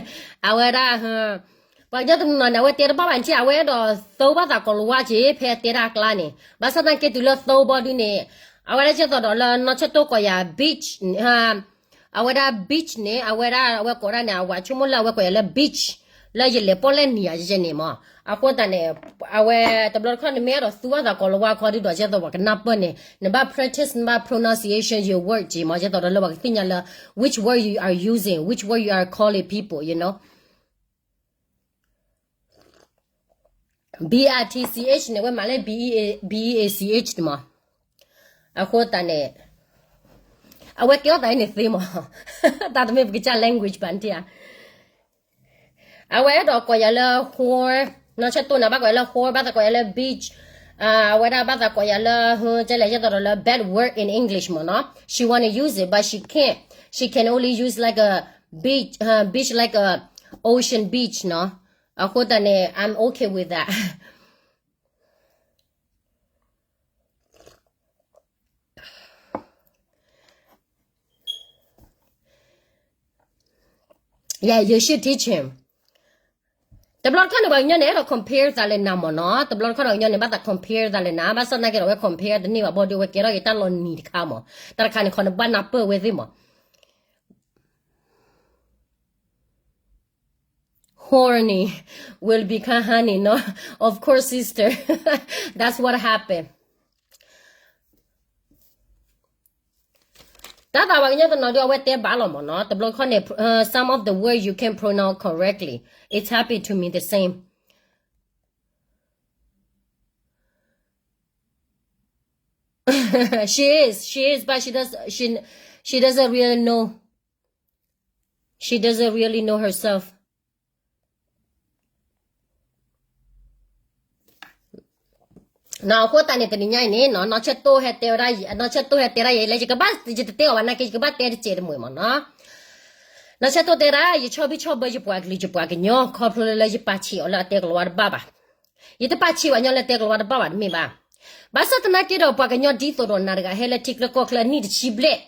အဝဲဒၣ် ပှၤကညီတနီၤနီၤန့ၣ် အဝဲတဲတဘၣ်ဘၣ်နထံၣ် အဝဲအဲၣ်ဒိးသီဘၣ်သးကီၤလၤဝါက့ၤ ဖဲတဲဒၣ်အကျါန့ၣ် ဘၣ်ဆၣ်သနာ်က့တုၤလၢသီဘီဒုန့ၣ် အဝဲဒၣ်ကဲသိးဒီးလၢနီၢ်ဆၢတိၢ်ကိးယၤ bitch အဝဲဒၣ် bitch န့ၣ် အဝဲဒၣ် အဝဲကိးဒၣ်န့ၣ် အဝဲဆိကမိၣ်လၢအဝဲကိးယၤလၢ bitch လၢယလဲၤပီၣ်လဲၣ်နံၤယၤယဲန့ၣ်မး. အဃိသတးန့ၣ် အဝဲတဘျီတခီၣ်န့ၣ် မ့ၢ်အဲၣ်ဒိးသူဘၣ်သးကီၤလၤဝါခီဒုဒီး ကဲသိးပှၤကနၢ်ပၢၢ်န့ၣ် နဘၣ် practice နဘၣ် pronunciation your word က့ၤမး ကဲသိးဒီးလၢပှၤကသ့ၣ်ညါလၢ which word you are using, which word you are calling people, you know. B I T C H န့ၣ် ဝဲမၤလၢ B E A C H န့ၣ်မး. အဃိသတးန့ၣ် အဝဲကဲထီၣ်သးအံၤန့ၣ်သ့မး တၢ်တမ့ၢ်ပကစၢ် language ဘၣ်နထံၣ်ဧါ. အဝဲအဲၣ်ဒိးကိးယၤလၢ whore, နီၢ်ဆၢတိၢ်န့ၣ် ဘၣ်ကိးယၤလၢ whore, ဘၣ်သးကိးယၤလၢ bitch, အဝဲဒၣ်ဘၣ်သးကိးယၤလၢ ကဲလဲၣ် ယဲသိးဒီးလၢ bad word in English မးနီၤ. She wanna use it, but she can't. She can only use like a beach, uh, beach like a ocean beach နီၤ. အဃိသတးန့ၣ် I'm okay with that. Yeah, you should teach him. တဘျီတခီၣ်န့ၣ် ပှၤကညီန့ၣ် အဲၣ်ဒိး compare သးလၢနၤမ့ၢ်နီၤ. တဘျီတခီၣ်န့ၣ် ပှၤကညီန့ၣ် ဘၣ်သး compare သးလၢနၤ, ဘၣ်ဆၣ်သနာ်က့ဒီး အဝဲ compare တန့ၢ်ဘၣ်ဘီဒုး အဝဲကဲထီၣ်က့ၤတၢ်လီၤနံၤတခါမး. တၢ်တခါန့ၣ် ခီန့ၣ် ဘၣ်နၢ်ပၢၢ်ဝဲသ့ၣ်မး. morning will become honey, no? Of course, sister. That's what happened. တၢ်သးပှၤကညီတနီၤဒုး အဝဲတဲဘၣ်လီၤမ့ၢ်နီၤ, တဘျီခီန့ၣ် uh, some of the word you can pronounce correctly. It's happened to me the same. She is, she is, but she does, she, she doesn't really know. She doesn't really know herself. နီၤ အဃိသတးန့ၣ် တနံၤညါအံၤန့ၣ်နီၤ နီၢ်ဆၢတိၢ်ဟဲတဲဝဲဒၣ် နီၢ်ဆၢတိၢ်ဟဲတဲဒၣ်ယဲလၢ ယကဘၣ် ယတတဲအီၤဘၣ်နာ်က့ ယကဘၣ်တဲတစဲးတမှဲၤမ့ၢ်နီၤ. နီၢ်ဆၢတိၢ်တဲဒၣ် ယဆီဘံၣ်ဆီဘၢယပှၤကလုာ်ယပှၤကညီ ခီဖျိလၢယပာ်ဆံးအီၤလၢအတဲကလီၤဝါတဘၣ်ဘၣ်. ယတပာ်ဆံးပှၤကညီလၢတဲကလီၤဝါတဘၣ်ဘၣ်တမ့ၢ်ဘၣ်. ဘၣ်ဆၣ်သနာ်က့ဒီး ပှၤကညီဒ်သိးဒီးနၤတဂၤဟဲလၢထံချၢကီၢ်ချၢအနံၣ်တဆံဘျဲၣ်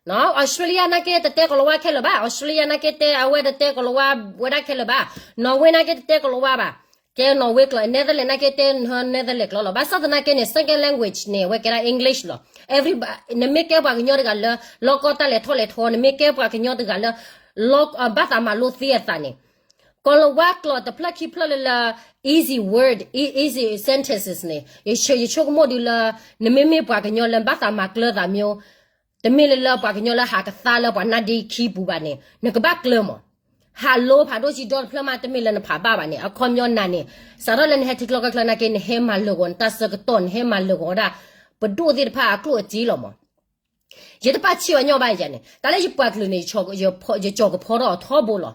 နီၤ Australia နာ်က့တတဲကလီၤဝါခဲလၢာ်ဘၣ်, Australia နာ်က့တဲအဝဲတတဲကလီၤဝါဝဲဒၣ်ခဲလၢာ်ဘၣ်, Norway နာ်က့တတဲကလီၤဝါဘၣ်, တဲ Norway ကျိာ်, Netherlands နာ်က့တဲ Netherlands ကျိာ်လီၤ. ဘၣ်ဆၣ်သနာ်က့န့ၣ် second language န့ၣ် အဝဲကဲဒၣ် English လီၤ. Everybody နမ့ၢ်ကဲပှၤကညီတဂၤလၢ လီၢ်ကီၢ်တၢ်လဲၤထီၣ်လဲၤထီ, နမ့ၢ်ကဲပှၤကညီတဂၤလၢ လီၢ် ဘၣ်သးမၤလိသ့အသးန့ၣ် ကလီၤဝါကျိာ်တဖျၢၣ်ခံဖျၢၣ်လၢလၢ easy word, e- easy sentences န့ၣ် ယဆိကမိၣ်ဒုးလၢ နမ့မ့ၢ်ပှၤကညီလၢဘၣ်သးမၤကျၢၤသးမ့ၢ် တမ့ၢ်လၢလၢပှၤကညီလၢဟးကသါလၢပှၤနါဒ့ခံပူၤဘၣ်န့ၣ် နကဘၣ်ကျၢၤမး. Hello ဖးဒိၣ်ဆံဒီတဖျၢၣ်မး တမ့ၢ်လၢနဖးဘၣ်ဘၣ်န့ၣ် အခီပညီနၤန့ၣ် စးထီၣ်လၢနဟဲထံချၢကီၢ်ချၢနာ်က့ နဟဲမၤလၢာ်ဂီၤနတၢ်ဆၢကတီၢ် နဟဲမၤလၢာ်ဂီၤဝဲဒၣ် ပဒိၣ်သ့ၣ်တဖၣ်အကျိၣ်အစ့လီၤမး. ယတပာ်ဆံးပှၤကညီဘၣ်ယၤန့ၣ် တၢ်လၢယပှၤကလုာ်န့ၣ် ယကၠီၤကဖီထီၣ်အီၤထီဘိလီၤ.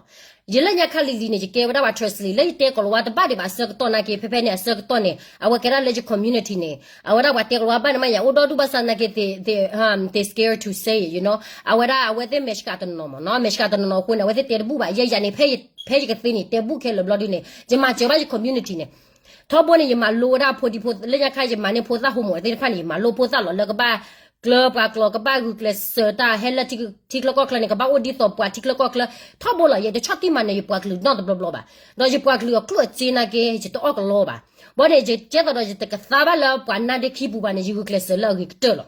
ယလၢညါခါလံၤလံၤန့ၣ် ယကဲဝဲဒၣ်ပှၤ translate လၢယတဲကလီၤဝါတဘၣ်ဒံးဘၣ်အဆၢကတီၢ်နာ်က့ ဖဲဖဲန့ၣ်အဆၢကတီၢ်န့ၣ် အဝဲကဲဒၣ်လၢယ community န့ၣ် အဝဲဒၣ်ပှၤတဲကလီၤဝါဘၣ်န့ၣ်မး ယၤအိၣ်ဒီဒူၣ်ဘၣ်ဆၣ်နာ်က့ they, um, they scared to say it, you know. အဝဲဒၣ်အဝဲသ့ၣ်မဲာ်ဆှးတနီၤနီၤမးနီၤ, မဲာ်ဆှးတနီၤနီၤအဃိန့ၣ် အဝဲသ့ၣ်တဲတဘူၣ်ဘၣ်. ယဲယၤန့ၣ် ဖဲယကသ့န့ၣ် တဲဘူၣ်ခဲလၢာ်ဘျီဒုန့ၣ် ယမၤစၢၤဘၣ်ယ community န့ၣ် ထီဘိန့ၣ် ယမၤလိဝဲဒၣ်ဖိဒံဖိ လၢညါခါယမၤန့ၢ်ဖိသၣ် homework သ့ၣ်တဖၣ်န့ၣ် ယမၤလိဖိသၣ်လီၤ လၢကဘၣ်ကျၢၤပှၤကျိာ် ကဘၣ်ဂုာ်ကျဲးစၢးတၢ် ဟဲလၢထံချၢကီၢ်ချၢန့ၣ် ကဘၣ်အိၣ်ဒ်သိးပှၤထံချၢကီၢ်ချၢ ထီဘိလီၤ. ယတဆီၣ်တံၢ်မၤနၢၤယပှၤကလုာ်နီတဘျီဘျီဘၣ်. ဒီးယပှၤကလုာ်အကျိၣ်အစ့နာ်က့ ယတအီၣ်ကလီဘၣ်. ဘၣ်န့ၣ် ယကဲသိးဒီးယတကသါဘၣ်လၢပှၤနါဒ့ခံပူၤဘၣ်န့ၣ် ယဂုာ်ကျဲးစၢးလၢအဂ့ၤကတၢၢ်လီၤ.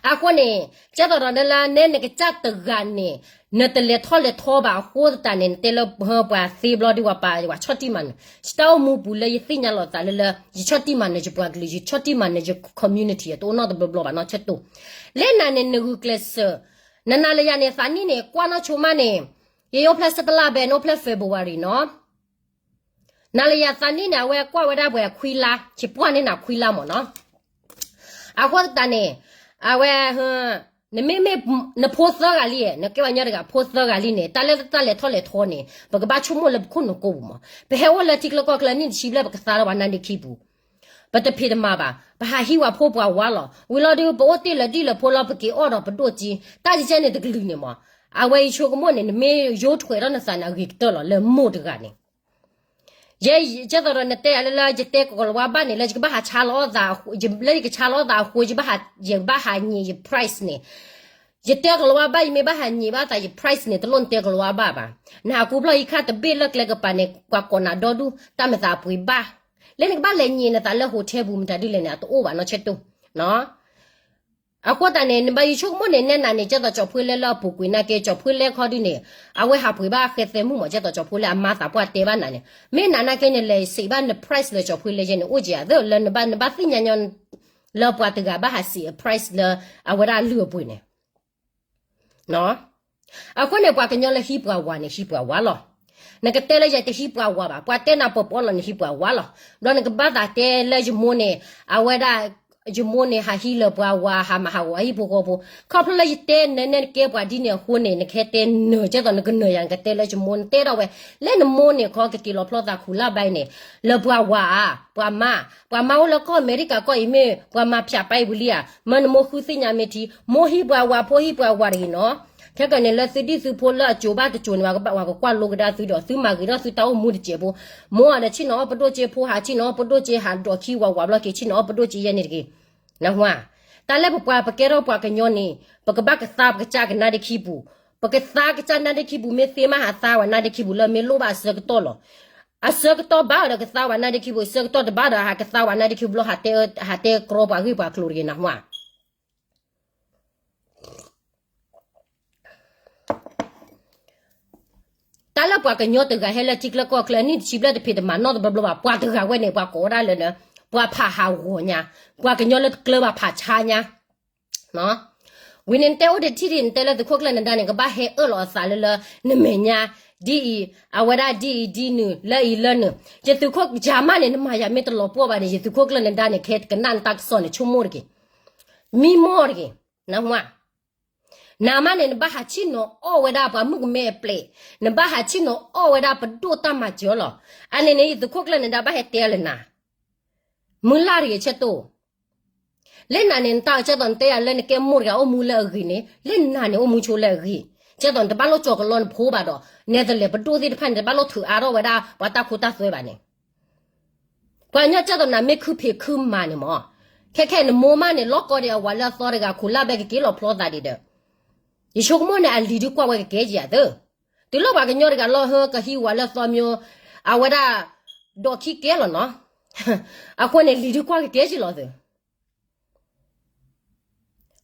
အဃိန့ၣ် ကဲသိးဒီးလၢလၢနဲနကစၢ်တဂၤန့ၣ် နတလဲၤထီၣ်လဲၤထီဘၣ်အဃိသတးန့ၣ် နတဲလၢပှၤသ့ဘျီဒုး ပှၤပာ်ဝဲဆီၣ်တံၢ်မၤနၢၤ ယတၢ်အိၣ်မူပူၤလၢယသ့ၣ်ညါလီၤသးလၢလၢ ယဆီၣ်တံၢ်မၤနၢၤယပှၤကလုာ် ယဆီၣ်တံၢ်မၤနၢၤယ community တအိၣ်နီတဘျီဘျီဘၣ်နီၢ်ဆၢတိၢ်. လၢနၤန့ၣ် နဂုာ်ကျဲးစၢး နနၤလၢယၤန့ၣ် သးနံၣ်န့ၣ် ကွၢ်နီၢ်ဆိမးန့ၣ် ယအိၣ်ဖျဲၣ်ဆၢတလါဘဲ နအိၣ်ဖျဲၣ် February နီၤ နၤလၢယၤသးနံၣ်န့ၣ် အဝဲကွၢ်ဝဲဒၣ်ပှဲၤခွံလါ ယပှၢ်န့ၢ်နၤခွံလါမ့ၢ်နီၤ. အဃိသတးန့ၣ် အဝဲ နမ့မ့ၢ် နဖိသၢဂၤလံ နကဲပှၤကညီတဂၤ ဖိသၢဂၤလံန့ၣ် တၢ်လၢတၢ်လဲၤထီၣ်လဲၤထီန့ၣ် ပကဘၣ်ဆိကမိၣ်လၢပခိၣ်နူာ်ကိာ်ပူၤမး ပဟဲအိၣ်လၢထံချၢကီၢ်ချၢနံၣ်တဆံဘျဲၣ် ပကသါလၢပှၤနါဒ့ခံပူၤ ပတဖံးတမၤဘၣ် ပဟးဟံးဝဲဖိပှၤဝါလီၤ. ဝံၤလီၤဒုး ပအိၣ်တ့ၢ်လၢဒ်လၢဖိလီၤ ပက့ၤအီၣ်ဒီးပဒိၣ်က့ တၢ်ကဲန့ၣ်တကလုာ်န့ၣ်မး အဝဲယဆိကမိၣ်န့ၣ် နမ့ၢ်ယိထွဲးထီၣ်နသးန့ၣ် အဂ့ၤကတၢၢ်လီၤ လၢမိၢ်တဂၤန့ၣ် ယဲ ကဲသိးဒီးနတဲယၤလၢလၢ ယတဲကလီၤဝါဘၣ်န့ၣ် လၢယကဘၣ်ဟး လၢယကဆါလီၤသးအဃိ ယဘၣ်ဟး ယဘၣ်ဟးညံးယ price န့ၣ် ယတဲကလီၤဝါဘၣ် ယမ့ၢ်ဘၣ်ဟးညံးဘၣ်သးယ price န့ၣ် တလိၣ်နတဲကလီၤဝါဘၣ်ဘၣ်. နဟးကူဖျီၣ်ဟံးခါတဘ့ၣ်လၢကျဲကပၤန့ၣ် ပှၤကိးနၤဒီဒူၣ် တၢ်မၤသးပှ့ၤဘၣ်. လၢနကဘၣ်လဲၤညံးနသးလၢ hotel ပူၤမတၤဒ်လဲၣ်န့ၣ် အတအိၣ်ဘၣ်နီၢ်ဆၢတိၢ် အဃိသတးန့ၣ် နဘၣ်ယဆိကမိၣ်န့ၣ် နဲနၤန့ၣ် ကဲသိးကၠီၤဖှ့လဲလၢအပူၤကွံာ်နာ်က့ ကၠီၤဖှ့လဲခီဒုန့ၣ် အဝဲဟးပှ့ၤဘၣ်ဃဲသဲမုၣ်မး ကဲသိးကၠီၤဖှ့လဲအမါသးပှၢ်တဲဘၣ်နၤန့ၣ် မ့ၢ်နၤနာ်က့န့ၣ် လဲၤစံးဘၣ်န price လၢကၠီၤဖှ့လဲယဲန့ၣ် အိၣ်က့ၤဧါသ့ၣ်လၢနဘၣ် နဘၣ်သ့ၣ်ညါညီ လၢပှၤတဂၤဘၣ်ဟးစံးအ price လၢအဝဲဒၣ်လုၢ်အပှ့ၤန့ၣ် အဃိန့ၣ် ပှၤကညီလၢဟံးပှၤဝၤန့ၣ် ဟံးပှၤဝၤလီၤ. နကတဲလၢယတဟံးပှၤဝၤဘၣ် ပှၤတဲနၤပီၤပီၤလီၤ နဟံးပှၤဝၤလီၤ. ဒီးနကဘၣ်သးတဲလၢယမိၢ်န့ၣ် အဝဲဒၣ် ယမိၢ်န့ၣ် ဟးဟံးလၢပှၤဝၤ ဟးမၤဟးဂီၤအဟံၣ်ဖိဃီဖိ ခီဖျိလၢယတဲနၤ နဲနကဲပှၤဒ်န့ၣ်အဃိန့ၣ် နကဟဲတဲနၤ ကဲသိးနကနၢၤယၤ နကတဲလၢယမိၢ် နတဲဒၣ်ဝဲ လၢနမိၢ်န့ၣ်ခီ ကက့ၤလီၤဖျီသးခူၣ်လၢဘဲန့ၣ် လၢပှၤဝၤဧါ ပှၤမါ ပှၤမါအိၣ်လၢကီၢ်အမဲရကၤကီၢ်အံၤမ့ၢ် ပှၤမၤဖၠးပာ်အံၤဝံၤလံဧါ မၢနမိၢ်ဃုသ့ၣ်ညါမ့ၢ်ထံ မိၢ်ဟံးပှၤဝၤ ဖိဟံးပှၤဝၤတဂ့ၤနီၤ ခဲကနံၣ်လၢသုဒံၣ်သုဖိလၢအစိၤဘၣ်တစိၤန့ၣ် ပှၤကကွၢ်လိကဒါသုဒီး သုမၤဂ့ၤထီၣ်သုတၢ်အိၣ်မူတစဲးဖိ မိၢ်ဧါဒီးဆ့ၣ်နီၤအီၣ်ပဒိၣ်စ့ ဖိဟးဆ့ၣ်နီၤအီၣ်ပဒိၣ်စ့ ဟးဒိးခံဝၤဝၤဘျီက့ၤ ဆ့ၣ်နီၤအီၣ်ပဒိၣ်စ့ယဲန့ၣ်တဂ့ၤ နၢ်ဟူဧါ တၢ်လၢပပှၤပကဲထီၣ်ပှၤကညီန့ၣ် ပကဘၣ်ကသါပကစၢ်ကနါဒ့ခံပူၤ ပကသါကစၢ်နါဒ့ခံပူၤ မ့ၢ်သ့မးဟးသါဝဲနါဒ့ခံပူၤလၢမ့ၢ်လိၣ်ဘၣ်အဆၢကတီၢ်လီၤ အဆၢကတီၢ်ဘၣ်ဒီးကသါဝဲနါဒ့ခံပူၤ အဆၢကတီၢ်တဘၣ်ဒီးဟးကသါဝဲနါဒ့ခံပူၤလၢဟးတဲ ဟးတဲကြီပှၤဂ့ၢ်ပှၤကျိၤတဂ့ၤ နၢ်ဟူဧါ တၢ်လၢပှၤကညီတဂၤဟဲလၢထံချၢကီၢ်ချၢ အနံၣ်တဆံဘျဲၣ်တဖံးတမၤနီတဘျီဘျီဘၣ်, ပှၤတဂၤဝဲန့ၣ် ပှၤကိးဝဲဒၣ်လၢ ပှၤဖးဟးဂီၤညါ, ပှၤကညီလၢတကျၢၤဘၣ်ဖးဆါညါ. ဝံၤန့ၣ်နတဲအိၣ်တထံၣ်ဒံး နတဲလၢသုးခိၣ်ကျၢၢ်နဒါန့ၣ် ကဘၣ်ဟဲအၢၣ်လီၤအသးလၢလၢ နမဲာ်ညါ ဒ်အံၤ, အဝဲဒၣ်ဒ်အံၤဒ်နုၤ လၢအံၤလၢနုၤ, ယသုးခိၣ်ယၤမးန့ၣ် နမၤယၤမ့ၢ်တလီၤပှီၢ်ဘၣ်န့ၣ် ယသုးခိၣ်ကျၢၢ်နဒါန့ၣ် ကဟဲကနၣ်နတၢ်ကစီၣ်န့ၣ် ဆိကမိၣ်တက့ၢ်, မံမီၢ်တက့ၢ်, နဟါ နၤမးန့ၣ် နဘၣ်ဟးဆ့ၣ်နီၤအီၣ်ဝဲဒၣ်ပှၤမုၣ်ကမဲအပျဲၢ်, နဘၣ်ဟးဆ့ၣ်နီၤအီၣ်ဝဲဒၣ်ပဒိၣ်တၢ်မၤစၢၤလီၤ. အန့ၣ်န့ၣ် ယသုးခိၣ်ကျၢၢ်နဒါဘၣ်ဟဲတဲလၢနၤ, မုၢ်လၢ်တဂ့ၤဆၢတိၢ်, လၢနၤန့ၣ် နတၢ်အကဲသိးနတဲယၤလၢနကဲမိၢ်တဂၤအိၣ်မူလၢအဂ့ၤန့ၣ် လၢနၤန့ၣ်အိၣ်မူဆိလၢအဂ့ၤ, ကဲသိးနတဘၣ်လိၣ်ကၠီၤကလီနဖိဘၣ်ဒီး နဲတလဲၤပဒိၣ်သ့ၣ်တဖၣ်န့ၣ် တဘၣ်လိၣ်ထုးအါထီၣ်ဝဲဒၣ်ပှၤတၢ်ခိတၢ်သွဲဘၣ်န့ၣ် ပှၤကညီကဲသိးနၤမ့ၢ်ခုဖံးခုမၤန့ၣ်မး, ခဲခဲနမိၢ်မးန့ၣ် လီၢ်ကီၢ်ဒီးအဝၤလၢအသီတဂၤ ခိးလၢ်ဘဲကက့ၤလီၤဖျီသးဒံးဒီး, ယဆိကမိၣ်န့ၣ် အလံၤဒုကွၢ်ဝဲကကဲက့ၤယၤသၢ, တုၤလီၤပှၤကညီတဂၤလီၤဟၢကဟံးဝၤလၢအသီမၠိ, အဝဲဒၣ် ဒီးခံကဲလီၤနီၤ, အဃိန့ၣ် လံၤဒုကွၢ်ကကဲက့ၤလီၤသၢ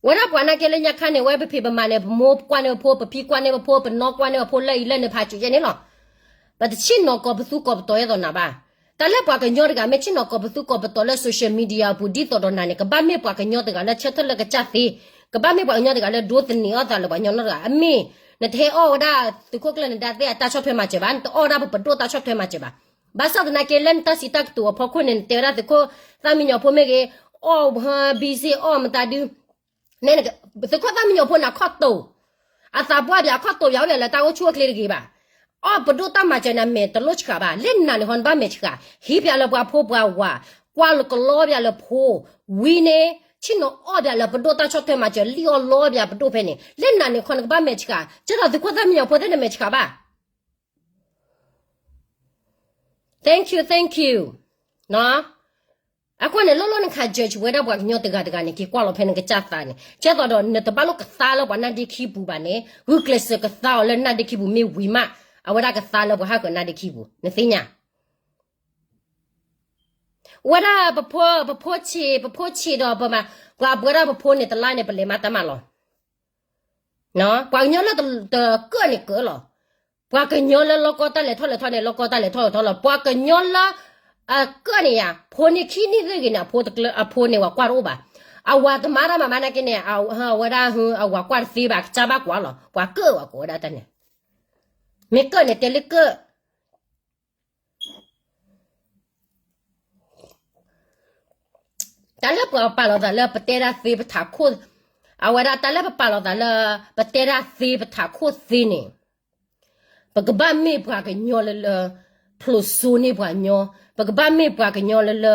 ဝဲဒၣ်ပှၤနာ်က့လၢညါခါန့ၣ် ဝဲပဖံးပမၤန့ၣ် ပမိၢ်ကွၢ်န့ၢ်ပဖိ ပဖံကွၢ်န့ၢ်ပဖိ ပနီၢ်ကွၢ်န့ၢ်ပဖိ လၢအံၤလၢန့ၣ် ဖးစူၤယဲန့ၣ်လီၤ. ပတဆ့ၣ်နီၤကိးပသူကိးပတီၤယဲသိးနၤဘၣ်. တၢ်လၢပှၤကညီတဂၤမ့ၢ်ဆ့ၣ်နီၤကိးပသူကိးပတီၤလၢ social media အပူၤ ဒ်သိးဒီးနၤန့ၣ် ကဘၣ်မ့ၢ်ပှၤကညီတဂၤလၢဆၢထၢၣ်လၢကစၢ်သ့, ကဘၣ်မ့ၢ်ပှၤကညီတဂၤလၢဒိးသန့ၤအီၣ်သးလၢပှၤကညီနီတဂၤ. အမ့ၢ် နတဟဲအီၣ်ဝဲဒၣ်သုးခိၣ်ကျၢၢ်နဒါသ့ၣ်အတၢ်ဆီၣ်ထွဲမၤစၢၤဘၣ်, နတအီၣ်ဝဲဒၣ်ပပဒိၣ်တၢ်ဆီၣ်ထွဲမၤစၢၤဘၣ်. ဘၣ်ဆၣ်သနာ်က့လၢနတၢ်စံးတၢ်ကတိၤအဖီခိၣ်န့ၣ် နတဲဝဲဒၣ်သုးခိၣ်သၣ်မံညီၤဖိမ့ၢ်ဂ့ၤ, အီၣ် busy အီၣ်မတၤဒု, သုးခိၣ်သၣ်မံညီၤဖိန့ၣ် အခီၣ်တိာ်, အသးပှၢ်ပၠး အခီၣ်တိာ်ပၠး အိၣ်ပၠးလၢတၢ်အိၣ်ဆူၣ်အိၣ်ချ့တဂ့ၤဘၣ်. အီၣ်ပဒိၣ်တၢ်မၤစၢၤန့ၣ် အမဲာ်တလိၣ်ဆှးဘၣ်. လၢနၤန့ၣ် ဟီနဘၣ်မဲာ်ဆှး, ဟံးပၠးလၢပှၤဖိပှၤဝၤ, ကွၢ်လၢကလီပၠးလၢဖိ, ဝံၤန့ၣ် ဆ့ၣ်နီၤအီၣ်ပၠးလၢပဒိၣ်တၢ်ဆီၣ်ထွဲမၤစၢၤ လံၣ်အီၣ်လီပၠးပဒိၣ်ဖဲန့ၣ် လၢနၤန့ၣ် ခီနကဘၣ်မဲာ်ဆှး, ကဲသိးသုးခိၣ်သၣ်မံညီၤဖိသ့ၣ်န့ၣ်မဲာ်ဆှးဘၣ်. Thank you, thank you. အဃိန့ၣ် လိၣ်လိၣ်နခး judge ဝဲဒၣ်ပှၤကညီတဂၤတဂၤန့ၣ် က့ၤကွၢ်လီၤဖဲနကစၢ်သးန့ၣ် ကဲသိးဒီးနတဘၣ်လိၣ်ကသါလၢပှၤနါဒ့ခံပူၤဘၣ်န့ၣ် ဂုာ်ကျဲးစၢးကသါအီၤလၢနါဒ့ခံပူၤမ့ၢ်ဝံၤမး အဝဲဒၣ်ကသါလၢပှၤဟးဃၢၤနါဒ့ခံပူၤ နသ့ၣ်ညါ ဝဲဒၣ်ပဖိဆံး ပဖိဆံးဒီးပမၤ ပှၤပဝဲဒၣ်ပဖိန့ၣ်တလါန့ၣ် ပလဲၤမၤတၢ်မၤလီၤ. ပှၤကညီလၢတကၢၣ်န့ၣ်ကၢၣ်လီၤ. ပှၤကညီလၢလီၢ်ကီၢ်တၢ်လဲၤထီၣ်လဲၤထီန့ၣ် လီၢ်ကီၢ်တၢ်လဲၤထီၣ်လဲၤထီလီၤ. ပှၤကညီလၢအကၢၣ်န့ၣ်ယါ ဖိန့ၣ်ခံနံၣ်သ့ၣ်ဂ့ၤန့ၣ် အဖိန့ၣ်ဝဲကွၢ်တအိၣ်ဘၣ်. အဝၤတမၤတၢ်မၤမးနာ်က့န့ၣ် အဝဲဒၣ်အဝၤကွၢ်တသ့ဘၣ် ကစၢ်ဘၣ်ကွၢ်လီၤ. ပှၤကၢၣ်ဝဲကိးဝဲဒၣ်တၢ်န့ၣ် မ့ၢ်ကၢၣ်န့ၣ်တဲလၢကၢၣ် တၢ်လၢပပာ်လီၤသးလၢပတဲဒၣ်သ့ပထးခိၣ်, အဝဲဒၣ်တၢ်လၢပပာ်လီၤသးလၢ ပတဲဒၣ်သ့ပထးခိၣ်သ့န့ၣ်, ပကဘၣ်မ့ၢ်ပှၤကညီလၢလၢ ဖျိးစိန့ၢ်ပှၤကညီ, ပကဘၣ်မ့ၢ်ပှၤကညီလၢလၢ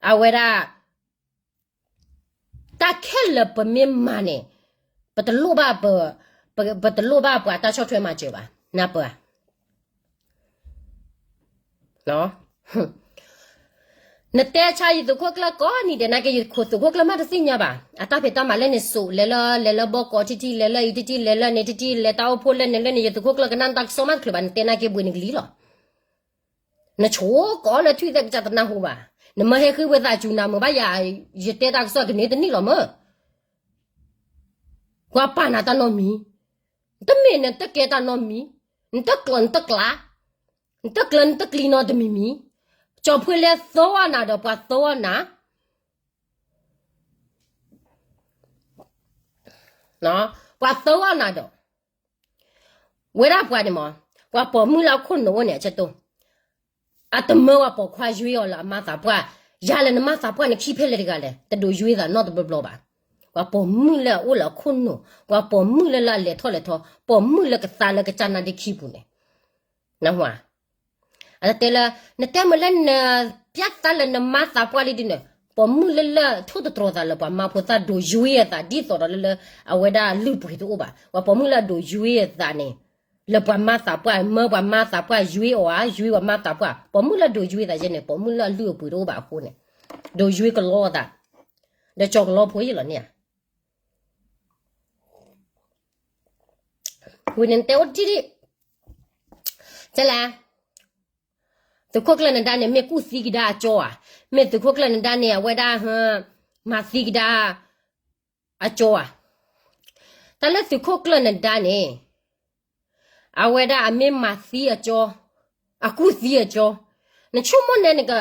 အဝဲဒၣ် တၢ်ခဲလၢာ်ပမ့ၢ်မၤန့ၣ် ပတလိၣ်ဘၣ်ပ ပတလိၣ်ဘၣ်ပှၤတၢ်ဆီၣ်ထွဲမၤစၢၤဘၣ် နၢ်ပၢၢ်ဧါ. နတဲဆါယသုးခိၣ်ကျၢၢ်ကိးနံၤဒဲးနာ်က့ ယသုးခိၣ်ကျၢၢ်မးတသ့ၣ်ညါဘၣ်. အတၢ်ဖံးတၢ်မၤလၢန့ၣ်စိး လဲၤလၢ လဲၤလၢဘီကီးထံထံ လဲၤလၢအံၤထံထံ လဲၤလၢန့ၣ်ထံထံ လဲၤတၢ်အိၣ်ဖှိၣ်လၢန့ၣ်လၢန့ၣ် ယသုးခိၣ်ကျၢၢ်ကနၣ်တၢ်ကစီၣ်မးတချုးဘၣ် နတဲနာ်က့ဘှံးနကလံၤလီၤ. နဆိကီးလၢထွံၣ်သဲးကစၢ်တနၢ်ဟူဘၣ်. နမ့ၢ်ဟဲဃ့ဝံသးစူၤနၤမုာ်ဘၣ်ယၤ, ယတဲတၢ်ကစီၣ်ကန့ၢ်တနံၣ်လီၤမး. ပှၤပာ်နၤတၢ်နီတမံၤ, နတမ့ၢ်နတကဲတၢ်နီတမံၤ, နတကျီနတကျါ, နတကျၢနတကျံနီတမံၤမံၤ, ကၠီၤဖှ့လၢသီအီၣ်နၤဒီးပှၤသီအီၣ်နၤ, ပှၤသီအီၣ်နၤဒီး ဝဲဒၣ်ပှၤန့ၣ်မး, ပှၤပိာ်မုၣ်လၢအခိၣ်နူာ်အိၣ်န့ၣ် အဆၢတိၢ်, အတမၢပှၤပိာ်ခွါယွ့အီၤလၢအမါသးပှၢ်, ယၤလဲၣ်နမါသးပှၢ်န့ၣ်ခံဖဲလဲၣ်တဂၤလဲၣ်, တဒိးယွ့သးနီတဘျီဘျီဘၣ်. ပှၤပိာ်မုၣ်လၢအအိၣ်လၢအခိၣ်နူာ်, ပှၤပိာ်မုၣ်လၢလၢအလဲၤထီၣ်လဲၤထီ, ပိာ်မုၣ်လၢကသါလၢကစၢ်နါဒ့ခံပူၤန့ၣ်, နဟါ အတတဲလၢ နတဲမ့ၢ်လၢန ပျဲသးလၢနမါသးပှၢ်လံဒ်န့ၣ်, ပိာ်မုၣ်လၢလၢထိၣ်သတြီၤသးလၢပှၤမါဖိသၣ်ဒိးယွ့အသးဒ်သိးဒီးလၢလၢ အဝဲဒၣ်လုၢ်ပှ့ၤတအိၣ်ဘၣ်. ပှၤပိာ်မုၣ်လၢအဒိးယွ့အသးန့ၣ်, လၢပှၤမါသးပှၢ် မၢပှၤမါသးပှၢ်ယွ့အီၤဧါ, ယွ့ပှၤမါသးပှၢ်, ပိာ်မုၣ်လၢအဒိးယွ့သးယဲန့ၣ် ပိာ်မုၣ်လၢအလုၢ်အပှ့ၤတအိၣ်ဘၣ်အဃိန့ၣ်, ဒိးယွ့ကလီအသး, ဒီးကၠီကလီဖိယလီၤန့ၣ်ဧါ ဝံၤန့ၣ်တဲအိၣ်တထံၣ်ဒံး, တဲလၢ သုးခိၣ်ကျၢၢ်နဒါန့ၣ် မ့ၢ်ကူၣ်သံကဒါအကၠီဧါ, မ့ၢ်သုးခိၣ်ကျၢၢ်နဒါန့ၣ် အဝဲဒၣ် မၤသံကဒါအကၠီဧါ. တၢ်လၢသုးခိၣ်ကျၢၢ်နဒါန့ၣ် အဝဲဒၣ်အမ့ၢ်မၤသံအကၠီ, အကူၣ်သံအကၠီ, နဆိကမိၣ်န့ၣ်နက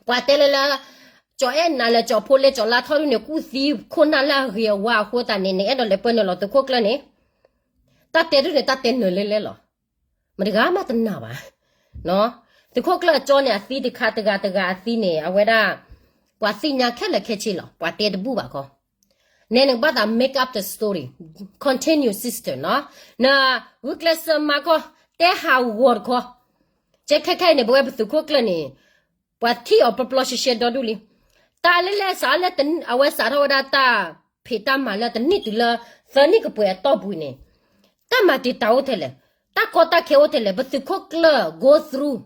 ပှၤတဲလၢလၢ ကၠီအဲၣ်နၤလၢ ကၠီဖိလဲကၠီလါထီၣ်ဒုန့ၣ် ကူၣ်သံခိၣ်နၢ်လၢအဂ့ၤအဝါအဃိသတးန့ၣ် နအဲၣ်ဒိးလဲၤပၢနုာ်လီၤသုးခိၣ်ကျၢၢ်န့ၣ် တၢ်တဲဒုန့ၣ် တၢ်တဲနၢၤလဲလဲလီၤ. မတဂၤမးတနာ်ဘၣ်. သုးခိၣ်ကျၢၢ်အကၠီန့ၣ် အသံတခါတဂၤတဂၤအသံန့ၣ် အဝဲဒၣ် ပှၤသ့ၣ်ညါခဲလၢာ်ခဲဆ့လီၤ. ပှၤတဲတဘူၣ်ဘၣ်ခီ နဲနကဘၣ်သး make up the story, continue sister နီၤ. နဂုာ်ကျဲးစၢးမၤခီ, တဲဟးဂီၤတခီ. ကဲခဲခဲအံၤန့ၣ် ပဝဲပသုးခိၣ်ကျၢၢ်န့ၣ် ပှၤထံၣ်အီၤပျီပျီရှဲရှဲဒီဒူၣ်လံ. တၢ်လၢလဲၤစးလၢ အဝဲစးထီၣ်ဝဲဒၣ်တၢ်ဖံးတၢ်မၤလၢတနံၣ်တုၤလၢ သၢနံၣ်ကပှဲၤအတီၢ်ပူၤန့ၣ် တၢ်မၤတံာ်တာ်အိၣ်ထဲလဲၣ်, တၢ်ကီတၢ်ခဲအိၣ်ထဲလဲၣ်, ပသုးခိၣ်ကျၢၢ် go through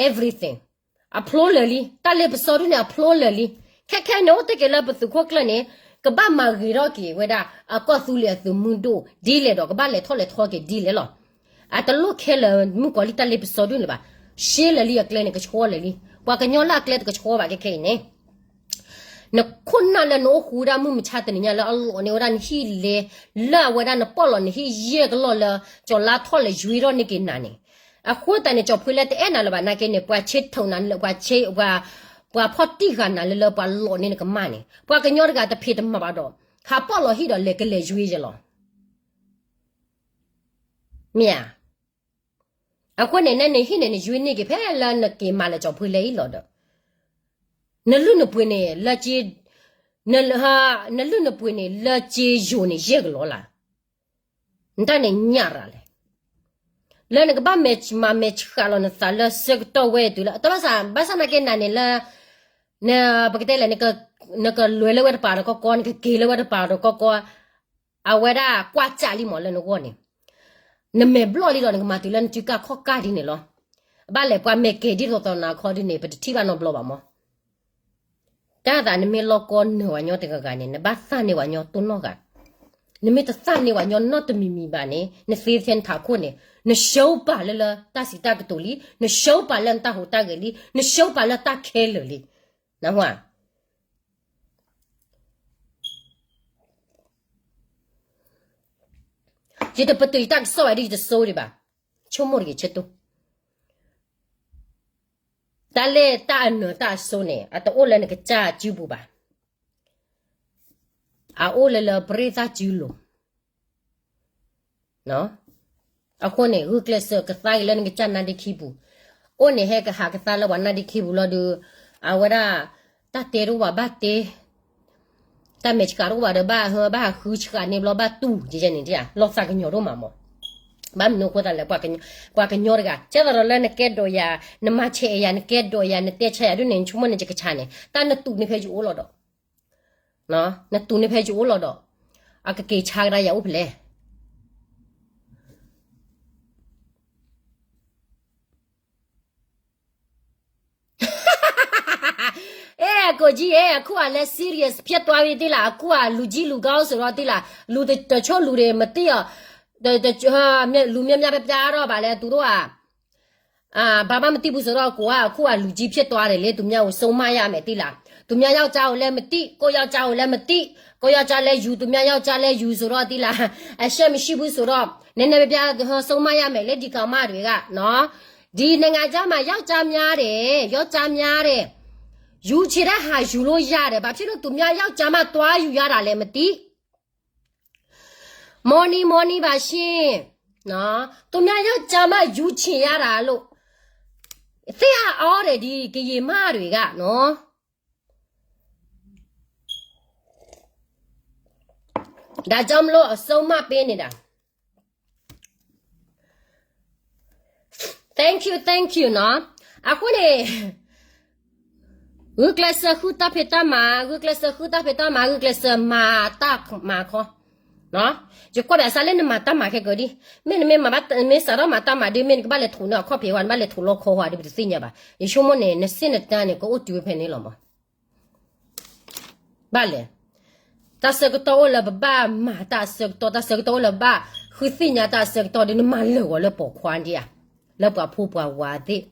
everything. အဖျိလၢာ်လံ, တၢ်လ့ပစီဒုန့ၣ် အဖျိလၢာ်လံ. ခဲခဲန့ၣ်အိၣ်တ့ၢ်က့ၤလၢပသုးခိၣ်ကျၢၢ်န့ၣ် ကဘၣ်မၤဂ့ၤထီၣ်က့ၤဝဲဒၣ် အကီၢ်သူလ့ၤအသုးမုၢ်ဒိၣ် ဒ်လဲၣ်ဒီး ကဘၣ်လဲၤထီၣ်လဲၤထီက့ၤဒ်လဲၣ်လီၤ. အတလိၣ်ခဲလၢာ်မုၣ်ကီၤလံၢ်တၢ်လ့ပစီဒုန့ၣ်ဘၣ်. ရှဲလၢာ်လံအကျဲန့ၣ် ကဆှီလၢာ်လံ. ပှၤကညီလၢအကျဲတကဆှီဘၣ်ခဲခဲအံၤန့ၣ် နခိၣ်နၢ်လၢနအိၣ်ဃူဒၣ်မုၢ်မဆါတနံၤညါလၢအလီၤန့ၢ်ဝဲဒၣ်နဟံၣ်လဲၤ လၢအဝဲဒၣ်နပီၣ်လီၤနဟံၣ်ယဲၢ်ကလီၢ်လၢ ကၠီၤလါထီၣ်လဲၤယွံထီၣ်န့ၢ်က့ၤနၤန့ၣ်, အဃိသတးန့ၣ် ကၠီၤဖှ့လၢတအဲၣ်နၤလၢၤဘၣ် နာ်က့န့ၣ် ပှၤဆ့ထုးနၤလၢ ပှၤဆ့ ပှၤ ပှၤဖီၣ်တံၢ်ဃာ်နၤလၢလၢပှၤလီၤန့ၢ်နကမၢ်န့ၣ် ပှၤကညီတဂၤတဖံးတမၤဘၣ်ဒီး ဟးပီၣ်လီၤဟံၣ်ဒီးလဲၤကလဲၤယွံယဲၢ်လီၤ. မ့ၢ်ဧါ. အဃိန့ၣ် နဟံၣ်န့ၣ် နယွံန့ၢ်က့ၤဖဲလၢနက့ၤမၤလၢကၠီၤဖှ့လၢအံၤလီၤဒီး နလုၢ်နပှ့ၤန့ၣ် လၢက့ နလုၢ်နပှ့ၤန့ၣ် လၢက့ယိာ်န့ၣ် ယဲၢ်ကလီၤလၢ်. နတၢ်န့ၣ်ညၣ်ရၤလဲၣ်. လၢနကဘၣ်မၤမဲာ်ဆှးလီၤနသးလၢဆၢကတီၢ်ဝဲတုၤလၢ တဘၣ်ဆၣ် ဘၣ်ဆၣ်နာ်က့နၤန့ၣ်လၢ ပကတဲလဲၣ် နကလဲၤလၢဝဲတပၤဒီးကီကီ နကက့ၤလၢဝဲတပၤဒီးကီကီ အဝဲဒၣ်ကွၢ်စးလံမးလၢနဂီၢ်န့ၣ် နမဲာ်ဘျီၣ်လံဒီး နကမၤတုၤလၢနစုကၢ်ခီၣ်ကၢ်ဒ်န့ၣ်လီၤ. ဘၣ်လဲၣ် ပှၤမဲာ်ကဲၤဒ်သိးသိးနၤခီဒ်န့ၣ် ပတထံၣ်ဘၣ်နီတဘျီဘၣ်မး. တၢ်သးနမ့ၢ်လီၤကီနၢၤဝဲညီတဂၤဂၤန့ၣ် နဘၣ်သၣ်န့ၢ်ဝဲညီတိၢ်နီၣ်ဂၤ, နမ့ၢ်တသၣ်န့ၢ်ဝဲညီနီတမံၤမံၤဘၣ်န့ၣ် နသ့ထဲနထးခိၣ်န့ၣ် နရှုံးပါ လၢလၢတၢ်စံးတၢ်ကတိၤလံ, နရှုံးပါ လၢနတၢ်ဟူးတၢ်ဂဲၤလံ, နရှုံးပါ လၢတၢ်ခဲလၢာ်လံ. နၢ်ဟူဧါ. ယတပတုာ်ယတၢ်ကစီၣ်ဘၣ်ဒီး ယတစိဒံးဘၣ်. ဆိကမိၣ်တဂ့ၤဆၢတိၢ်, တၢ်လၢတၢ်အနၢၤတၢ်အစိန့ၣ် အတအိၣ်လၢနကစၢ်စုပူၤဘၣ်. အအိၣ်လၢလၢပရ့သၣ်စုလိၤ. အဃိန့ၣ် ဂုာ်ကျဲးစၢးကသါက့ၤလၢနကစၢ်နါဒ့ခံပူၤ, အိၣ်န့ၣ်ဟဲကဟးကသါလၢပှၤနါဒ့ခံပူၤလီၤဒီး အဝဲဒၣ် တၢ်တဲတအိၣ်ဘၣ်ဘၣ်တဲ, တၢ်မဲာ်ဆှးတအိၣ်ဘၣ်ဒီး ဘၣ်ဟၢဘၣ်ဟးဃုဆှးန့ၢ်ဘျီဘၣ်တူၢ်ယဲန့ၣ် လီၤသးကညီၤဒိၣ်မးမး. ဘၣ်မနုၤအဃိသတးလဲၣ် ပှၤကညီတဂၤ ကဲသိးဒီးလၢနကဲဒိးယၤ, နမၤဆဲးယၤ, နကဲဒိးယၤ, နတဲဆါယၤဒ်န့ၣ် နဆိကမိၣ်န့ၣ် ယကဆါန့ၣ် တၢ်နတူၢ်န့ၢ်ဖဲယအိၣ်လီၤဒီး နတူၢ်န့ၢ်ဖဲယအိၣ်လီၤဒီး အကက့ၤဆါကဒါယၤအိၣ်ဖဲလဲၣ်. အဲ ကိးကံ အဲ အခုကလဲၤ serious ဖြစ်သွားပြီ သိလား. အခုကလူကြီးလူကောင်းဆိုတော့ သိလား, လူတချို့လူတွေမသိအောင်, တ- တ- လူများများပြပြတော့ ဘာလဲ သူတို့က ဘာမှမသိဘူးဆိုတော့ ကိုက အခုကလူကြီးဖြစ်သွားတယ်လေ, သူများကို ဆုံးမရမယ် သိလား. သူများယောက်ျားကိုလည်းမသိ, ကိုယ့်ယောက်ျားကိုလည်းမသိ, ကိုယ့်ယောက်ျားလည်းယူ, သူများယောက်ျားလည်းယူဆိုတော့ သိလား, အရှက်မရှိဘူးဆိုတော့ နည်းနည်းပြပြ ဆုံးမရမယ်လေ ဒီကောင်မတွေကနော်. ဒီနိုင်ငံခြားမှာ ယောက်ျားများတယ်, ယောက်ျားများတယ်, ယူချင်တဲ့ဟာယူလို့ရတယ်, ဘာဖြစ်လို့သူများယောက်ျားမှသွားယူရတာလဲ မသိ. မော်နီ မော်နီ ပါရှင်နော်, သူများယောက်ျားမှယူချင်ရတာလို့, သိအီးတယ် ဒီကရင်မတွေကနော်. ဒါကြောင့်မလို့ အဆုံးမပေးနေတာ. Thank you, thank you နော်. အဃိန့ၣ် ဂုာ်ကျဲးစၢးဃုတၢ်ဖံးတၢ်မၤ, ဂုာ်ကျဲးစၢးဃုတၢ်ဖံးတၢ်မၤ, ဂုာ်ကျဲးစၢးမၤတၢ်မၤခီ, ယကွၢ်ဘၣ်စးလၢနမၤတၢ်မၤခဲကၢဒ်, မ့ၢ်နမ့ၢ်မၤဘၣ်, မ့ၢ်စးထီၣ်မၤတၢ်မၤဒ် မ့ၢ်နကဘၣ်လဲၤထိးန့ၢ်အခီၣ်ဖံးဝဲ, နဘၣ်လဲၤထိးလီခီဝဲဒီး ပတသ့ၣ်ညါဘၣ်. ယဆိကမိၣ်န့ၣ် နစ့နတၢ်န့ၣ် ကအိၣ်တုၤဝဲဖဲန့ၣ်လီၤမး. ဘၣ်လဲၣ်, တၢ်ဆၢကတီၢ်အိၣ်လၢပဘၣ်မၤတၢ်အဆၢကတီၢ်, တၢ်ဆၢကတီၢ်အိၣ်လၢပဘၣ်ဃုသ့ၣ်ညါတၢ်အဆၢကတီၢ်ဒီး နမၤလၢာ်ဂီၤလၢပိာ်ခွါဒံးဧါ, လၢပှၤဖိပှၤဝၤသ့ၣ်.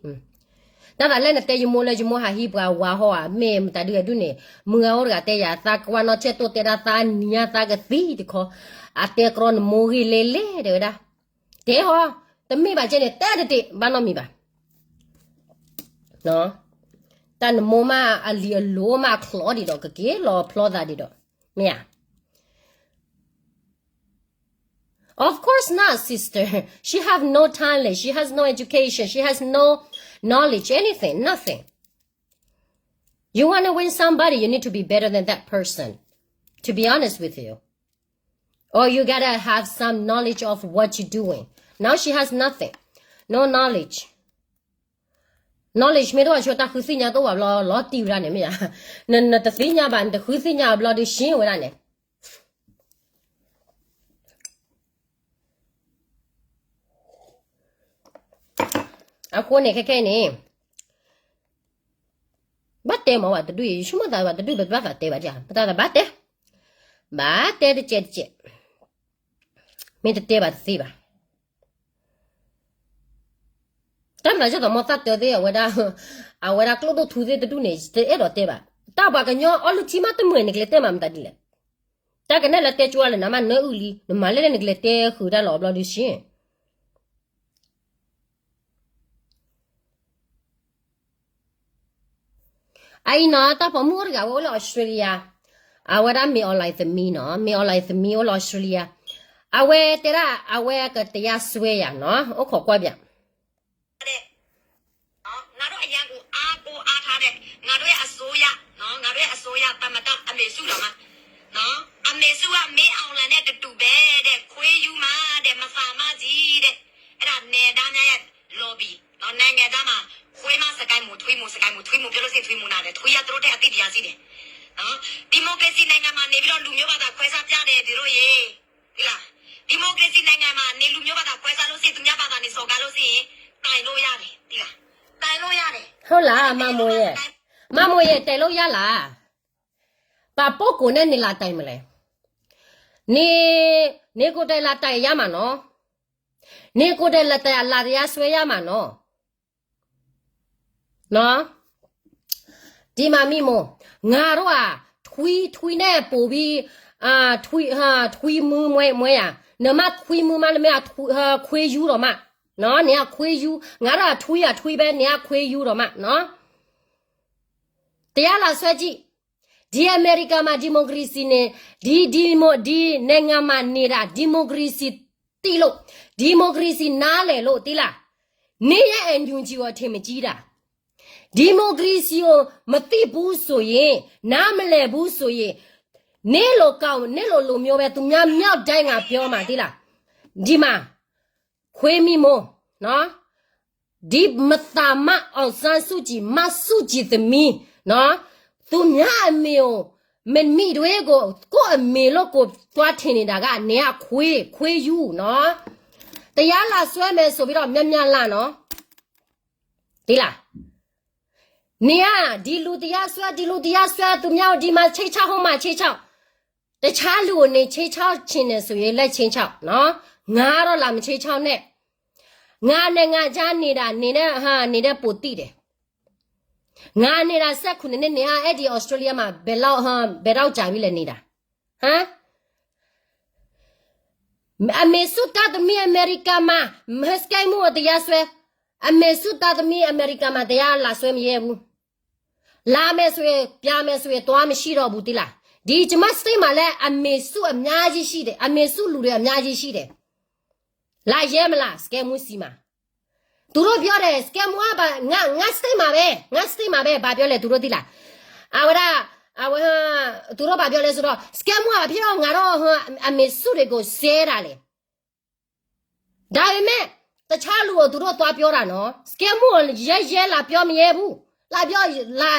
တၢ်သးလၢနတဲယမိၢ်လၢယမိၢ်ဟးဟံးပှၤဝၤဟီဧါ, မ့ၢ်မတၤဒုးဒုးန့ၣ် မုၢ်ဂၤအိၣ်တဂၤတဲယၤ သးကွၢ်နီၢ်ဆဲးတိၣ်တဲဒၣ်သးနံၤညါသးကသံတခီ, အတဲကြီနမိၢ်ဂ့ၢ်လဲလဲၣ် တဲဝဲဒၣ် တဲဟီ, တမ့ၢ်ဘၣ်ကဲန့ၣ် တဲတတ့ၢ် ဘၣ်နီတမံၤဘၣ်. တၢ်နမိၢ်မးအလံၤအလိၤမးအချီဒံးဒီး ကက့ၤလီၤဖျီသးဒံးဒီး မ့ၢ်ဧါ. Of course not, sister. She have no talent. She has no education. She has no knowledge. Anything. Nothing. You want to win somebody, you need to be better than that person. To be honest with you. Or you gotta have some knowledge of what you're doing. Now she has nothing. No knowledge. Knowledge မ့ၢ်တအိၣ်ဘၣ်ဆိ တၢ်ဃုသ့ၣ်ညါတအိၣ်ဘၣ်ဘျီ လီၤတံၢ်ဝဲဒၣ်န့ၣ် မ့ၢ်ဧါ. နတသ့ၣ်ညါဘၣ် နတဃုသ့ၣ်ညါဘျီဒီးရှင်းဝဲဒၣ်န့ၣ်. အဃိန့ၣ် ခဲခဲအံၤန့ၣ် ဘၣ်တဲမ့ၢ်ဝဲတဒူၣ်အံၤ ယဆိကမိၣ်သးဝဲတဒူၣ် ပတဘၣ်သးတဲဘၣ်ဒ်ဧါ, ပတၢ်သးဘၣ်တဲ, ဘၣ်တဲတကဲးတကဲး, မ့ၢ်တတဲဘၣ်တသ့ဘၣ်. တၢ်မၤကၢ်သိးမီၤသၣ်တၢသ့ၣ် အဝဲဒၣ်, အဝဲဒၣ်ကျိၣ်ဒိၣ်ထူသ့ၣ်တဒူၣ်န့ၣ် တအဲၣ်ဒိးတဲဘၣ်. တၢ်ပှၤကညီအီလုၢ်ထံမးတမုာ် နကလဲၤတဲမးမတၤဒ်လဲၣ်. တၢ်ကနဲၣ်လၢတဲကၠိလၢနမ့ၢ်နၢအုၣ်လံ နမၤလဲၣ်လဲၣ် နကလဲၤတဲဃုာ်တၢ်လီၤဘျီဒုးရှ့ အအံၤနီၤ တၢ်ပိာ်မုၣ်အိၣ်တဂၤဝဲအိၣ်လၢ Australia, အဝဲဒၣ်မ့ၢ် online သမံးနီၤ, မ့ၢ် online သမံးအိၣ်လၢ Australia, အဝဲတဲဒၣ် အဝဲကတရားစွဲယၤနီၤ, အိၣ်ခိးကွၢ်ဘၣ် ငါတို့အရန်ကိုအားကိုးအားထားတဲ့ ငါတို့ရဲ့အစိုးရနော် ငါတို့ရဲ့အစိုးရသမ္မတအမေစုတော်မ နော် အမေစုကမင်းအောင်လှိုင်နဲ့တတူပဲတဲ့ ခွေးယူမတဲ့ မသန်မကြီးတဲ့ အဲ့ဒါနယ်သားများရဲ့ lobby နော် နိုင်ငံသားမှာ ခွေးမစကိုင်းမူ ထွေးမူ စကိုင်းမူ ထွေးမူ ပြောလို့ရှိရင်ထွေးမူနာတယ် ထွေးကသူတို့ထက်အသိတရားရှိတယ်နော် ဒီမိုကရေစီနိုင်ငံမှာနေပြီးတော့လူမျိုးဘာသာခွဲခြားပြတယ်သူတို့ရေ ဒီမိုကရေစီနိုင်ငံမှာနေလူမျိုးဘာသာခွဲခြားလို့ရှိရင်သူများဘာသာနေစော်ကားလို့ရှိရင်တိုင်လို့ရတယ်ဒီလားတိုင်လို့ရတယ်ဟုတ်လားမမိုးရဲ့မမိုးရဲ့တိုင်လို့ရလား ပာ်ပိုးကိုနဲ့နေလာတိုင်မလဲနေနေကိုယ်တိုင်လာတိုင်ရမှာနော်နေကိုယ်တိုင်လာတိုင်လာတရားစွဲရမှာနော် နော် ဒီမှာမိမို့ ငါတို့อ่ะထွီထွီနဲ့ပို့ပြီးအာထွီဟာထွီမူမွဲမွဲอ่ะနမထွီမူမနမခွေယူတော့မနော်နေကခွေယူငါတို့อ่ะထွီอ่ะထွီပဲနေကခွေယူတော့မနော်တရားလာဆွဲကြည့်ဒီအမေရိကမှာ democracy နဲ့ဒီဒီမိုဒီနိုင်ငံမှာနေတာ democracy သိလို့ democracy နားလည်လို့သိလားနေရဲ့ NUG ကိုအထင်မကြီးတာ ဒီမိုကရေစီကိုမသိဘူးဆိုရင်နားမလည်ဘူးဆိုရင်နင်းလို့ကောင်းနင်းလို့လူမျိုးပဲသူများမြောက်တိုင်းကပြောမှာသိလားဒီမှာခွေးမိမို့နော်ဒီမသးမအောင်ဆန်းစုကြည်မဆုကြည်သမီးနော်သူများအမေကိုမမိတွေးကိုကိုယ့်အမေလို့ကိုသွားထင်နေတာကနေကခွေးခွေးယူနော်တရားလာစွဲမယ်ဆိုပြီးတော့များများလာနော် သီလၢ နံၤဧါ ဒ်လူၤတယါစွဲ ဒ်လူၤတယါစွဲ သူများဒီမှာချိတ်ချောက် ဟိုမှာချိတ်ချောက် တခြားလူကိုနေချိတ်ချောက်ချင်တယ်ဆိုရင်လည်းချိတ်ချောက်နော်ငါတော့လာမချိတ်ချောက်နဲ့ ငါနဲ့ငါကြားနေတာနေတဲ့ဟာနေတဲ့ပိုသိတယ်ငါနေတာဆက်ခုနှစ်နှစ်နေဟာအဲ့ဒီ Australia မှာဘယ်လောက်ဟာဘယ်တော့ကြာပြီလဲနေတာဟမ် အမေစုသားသမီးအမေရိကမှာမဟစကဲမူအတရားစွဲအမေစုသားသမီးအမေရိကမှာတရားလာစွဲမရဲဘူးလာမယ်ဆိုရင်ပြမယ်ဆိုရင်သွားမရှိတော့ဘူးတိလားဒီကျမ state မှာလည်းအမေစုအများကြီးရှိတယ်အမေစုလူတွေအများကြီးရှိတယ်လာရဲမလားစကဲမူစီမှာသူတို့ပြောတယ်စကဲမူကဘာငါငါ state မှာပဲငါ state မှာပဲဘာပြောလဲသူတို့သိလားအဝဲဒၣ်အဝဲသူတို့ဘာပြောလဲဆိုတော့ စကဲမူကဘာဖြစ်လို့ငါတို့အမေစုတွေကိုစဲတာလဲဒါပေမဲ့တခြားလူကိုသူတို့သွားပြောတာနော်စကဲမူကိုရဲရဲလာပြောမရဲဘူးလာပြောလာ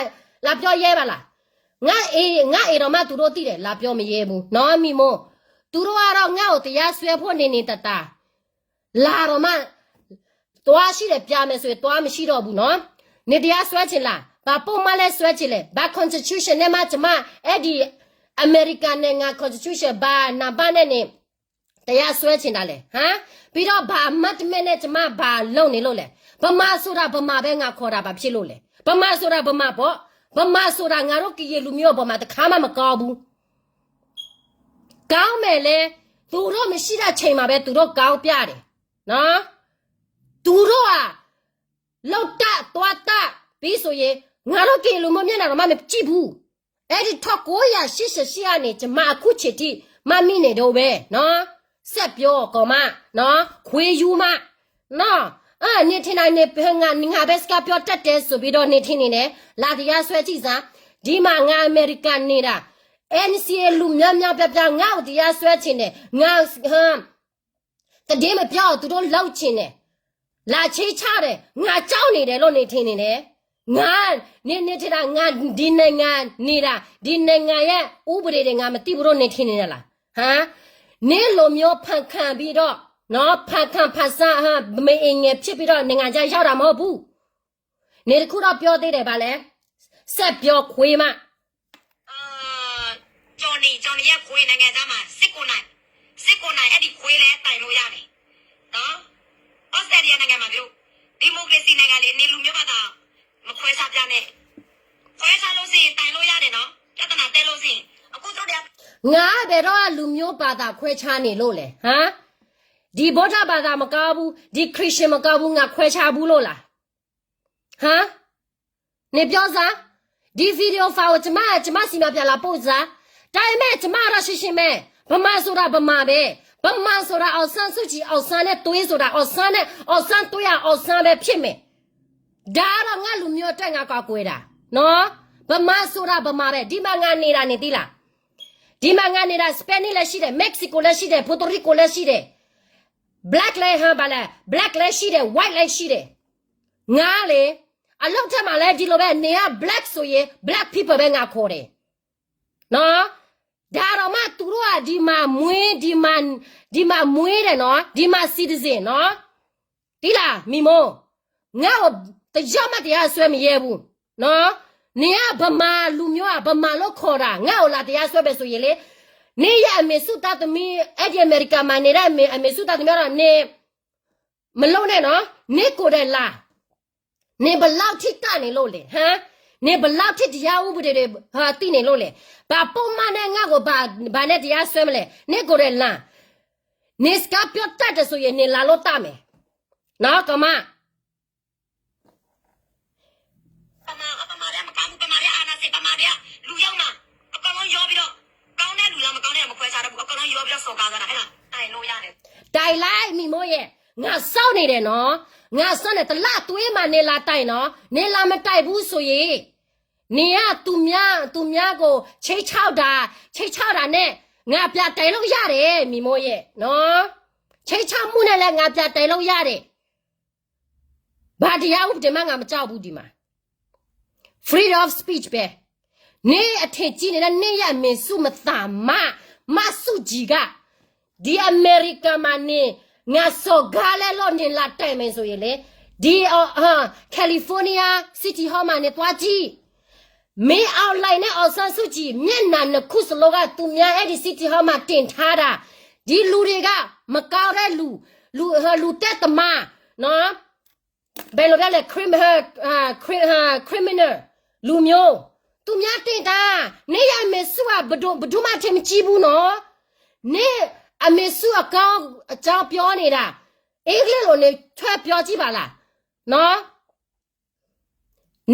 လာပြောရဲပါလားငါအေးငါအေးတော့မှသူတို့သိတယ်လာပြောမရဲဘူးနော်မိမို့သူတို့ကတော့ငါ့ကိုတရားစွဲဖို့နေနေတတာလာတော့မှသွားရှိတယ်ပြမယ်ဆိုရင်သွားမရှိတော့ဘူးနော်နေတရားစွဲချင်လားဘာပုဒ်မလဲစွဲချင်လဲဘာ constitution နဲ့မှကျမအဲ့ဒီအမေရိကန်နိုင်ငံ constitution ဘာနံပါတ်နဲ့နေတရားစွဲချင်တာလဲဟမ်ပြီးတော့ဘာအမှတ်တမဲ့နဲ့ကျမဘာလုပ်နေလို့လဲဗမာဆိုတာဗမာပဲငါခေါ်တာဘာဖြစ်လို့လဲဗမာဆိုတာဗမာပေါ့ဗမာဆိုတာငါတို့ကရင်လူမျိုးအပေါ်မှာတစ်ခါမှမကောင်းဘူးကောင်းမယ်လဲသူတို့မရှိတဲ့အချိန်မှာပဲသူတို့ကောင်းပြတယ် သူတို့က လုပ်တတ်သွားတတ်ပြီဆိုရင် ငါတို့ကရင်လူမျိုးမျက်နှာတောင်မှမကြည့်ဘူး အဲ့ဒီထောက်ကိုရာရှစ်ဆယ့်ရှစ်ကနေ ကျွန်မအခုချိန်ထိ မှတ်မိနေတုန်းပဲနော် ဆက်ပြောကောင်းမနော် ခွေးယူမနော် အဲနေထင်တာနေငါငါပဲစကားပြောတတ်တယ်ဆိုပြီးတော့နေထင်နေတယ် လာတရားစွဲကြည့်စမ်း ဒီမှာငါအမေရိကန်နေတာ NCA လူမျိုးများပြပြငါ့ကိုတရားစွဲချင်တယ်ငါဟမ် သတင်းမပြောအောင်သူတို့လုပ်ချင်တယ် လာချိတ်ချတယ် ငါကြောက်နေတယ်လို့နေထင်နေတယ် ငါနေနေထင်တာငါဒီနိုင်ငံနေတာဒီနိုင်ငံရဲ့ဥပဒေတွေငါမသိဘူးလို့နေထင်နေတယ်လားဟမ်နင်းလိုမျိုးဖန်ခံပြီးတော့နော်ဖန်ခံဖန်ဆန်းဟမ်မအင်ငယ်ဖြစ်ပြီးတော့နိုင်ငံခြားရောက်တာမဟုတ်ဘူးနေတစ်ခုတော့ပြောသေးတယ်ဗာလဲဆက်ပြောခွေးမ အာ Johnny Johnny ရဲ့ခွေးနိုင်ငံသားမှာစစ်ကိုနိုင်စစ်ကိုနိုင်အဲ့ဒီခွေးလည်းတိုင်လို့ရတယ်နော်ဩစတြေးလျနိုင်ငံမှာပြောဒီမိုကရေစီနိုင်ငံလေးနေလူမျိုးဘာသာမခွဲခြားပြနဲ့ခွဲခြားလို့ရှိရင်တိုင်လို့ရတယ်နော်ပြဿနာတက်လို့ရှိရင်အခုတို့တဲ့ငါဘယ်တော့လူမျိုးဘာသာခွဲခြားနေလို့လဲဟမ်ဒီဗုဒ္ဓဘာသာမကောင်းဘူးဒီခရစ်ယာန်မကောင်းဘူးငါခွဲခြားဘူးလို့လား ဟမ်နေပြောစမ်းဒီဗီဒီယိုဖိုင်ကိုကျွန်မကျွန်မစီမံပြန်လာပို့စမ်းဒါပေမဲ့ကျွန်မကတော့ရှင်းရှင်းပဲဗမာဆိုတာဗမာပဲဗမာဆိုတာအောင်ဆန်းစုကြည်အောင်ဆန်းနဲ့သွေးဆိုတာအောင်ဆန်းနဲ့အောင်ဆန်းသွေးရအောင်ဆန်းပဲဖြစ်မယ်ဒါကတော့ငါလူမျိုးအတွက်ငါကောက်ကွယ်တာနော်ဗမာဆိုတာဗမာပဲဒီမှာငါနေတာနေသီးလားဒီမှာငါနေတာ Spanish လည်းရှိတယ် Mexico လည်းရှိတယ် Puerto Rico လည်းရှိတယ် black လည်းဟမ်ဗာလဲ black လည်းရှိတယ် white လည်းရှိတယ်ငါလေအလုပ်ထဲမှာလဲဒီလိုပဲနေရ black ဆိုရင် black people ပဲငါခေါ်တယ်နော်ဒါတော့မှသူတို့ကဒီမှာမွေးဒီမှာဒီမှာမွေးတယ်နော်ဒီမှာ citizen နော်ဒီလားမိမို့ငါ့ကိုတယောက်မှတရားစွဲမရဲဘူးနော်နေကဗမာလူမျိုးอ่ะဗမာလို့ခေါ်တာငါ့ကိုလာတရားစွဲပဲဆိုရင်လေနေရအမေစုသားသမီးအဲ့ဒီအမေရိကမှာနေတဲ့အမေအမေစုသားသမီးတော့နေ မလုပ်နဲ့နော်နေကိုယ်တိုင်လာနေဘယ်လောက်ထိတတ်နေလို့လဲဟမ်နေဘယ်လောက်ထိတရားဥပဒေတွေဟာသိနေလို့လဲဘာပုံမှန်နဲ့ငါ့ကိုဘာဘာနဲ့တရားစွဲမလဲနေကိုယ်တိုင်လာနေစကားပြောတတ်တယ်ဆိုရင်နေလာလို့တတ်မယ်နော်ကမဗမာဗမာတွေကမကောင်းဘူးဗမာတွေကအာဏာရှင်ဗမာတွေကလူယုံမှာအကောင်လုံးရောပြီးတော့ကောင်းတဲ့လူလားမကောင်းတဲ့လူမခွဲခြားတော့ဘူးအကောင်လုံးရောပြီးတော့စော်ကားသွားတာအဲ့ဒါတိုင်လို့ရတယ်တိုင်လိုက်မိမို့ရဲ့ငါစောင့်နေတယ်နော်ငါစောင့်နေတလသွေးမှာနေလာတိုင်နော်နေလာမတိုင်ဘူးဆိုရင်နေကသူများသူများကိုချိတ်ချောက်တာချိတ်ချောက်တာနဲ့ငါပြန်တိုင်လို့ရတယ်မိမို့ရဲ့နော်ချိတ်ချောက်မှုနဲ့လည်းငါပြန်တိုင်လို့ရတယ်ဘာတရားဥပဒေမှငါမကြောက်ဘူးဒီမှာ freedom of speech ပဲနေအထင်ကြီးနေတဲ့နေရအမေစုမသာမမစုကြည်ကဒီအမေရိကမှာနေငါစော်ကားလဲလို့နေလာတိုင်မယ်ဆိုရင်လေဒီ California City Hall မှာနေသွားကြည့်မင်းအောင်လှိုင်နဲ့အောင်ဆန်းစုကြည်မျက်နှာနှစ်ခုစလုံးကသူများအဲ့ဒီ City Hall မှာတင်ထားတာဒီလူတွေကမကောင်းတဲ့လူလူလူတက်သမားနော်ဘယ်လိုပြောလဲ criminal လူမျိုးသူများတင်တာနေရမယ်စုကဘဒိဘဒိမှထင်မကြည့်ဘူးနော်နေအမေစုအကောင်းအကြောင်းပြောနေတာအင်္ဂလိပ်လိုနေထွက်ပြောကြည့်ပါလားနော်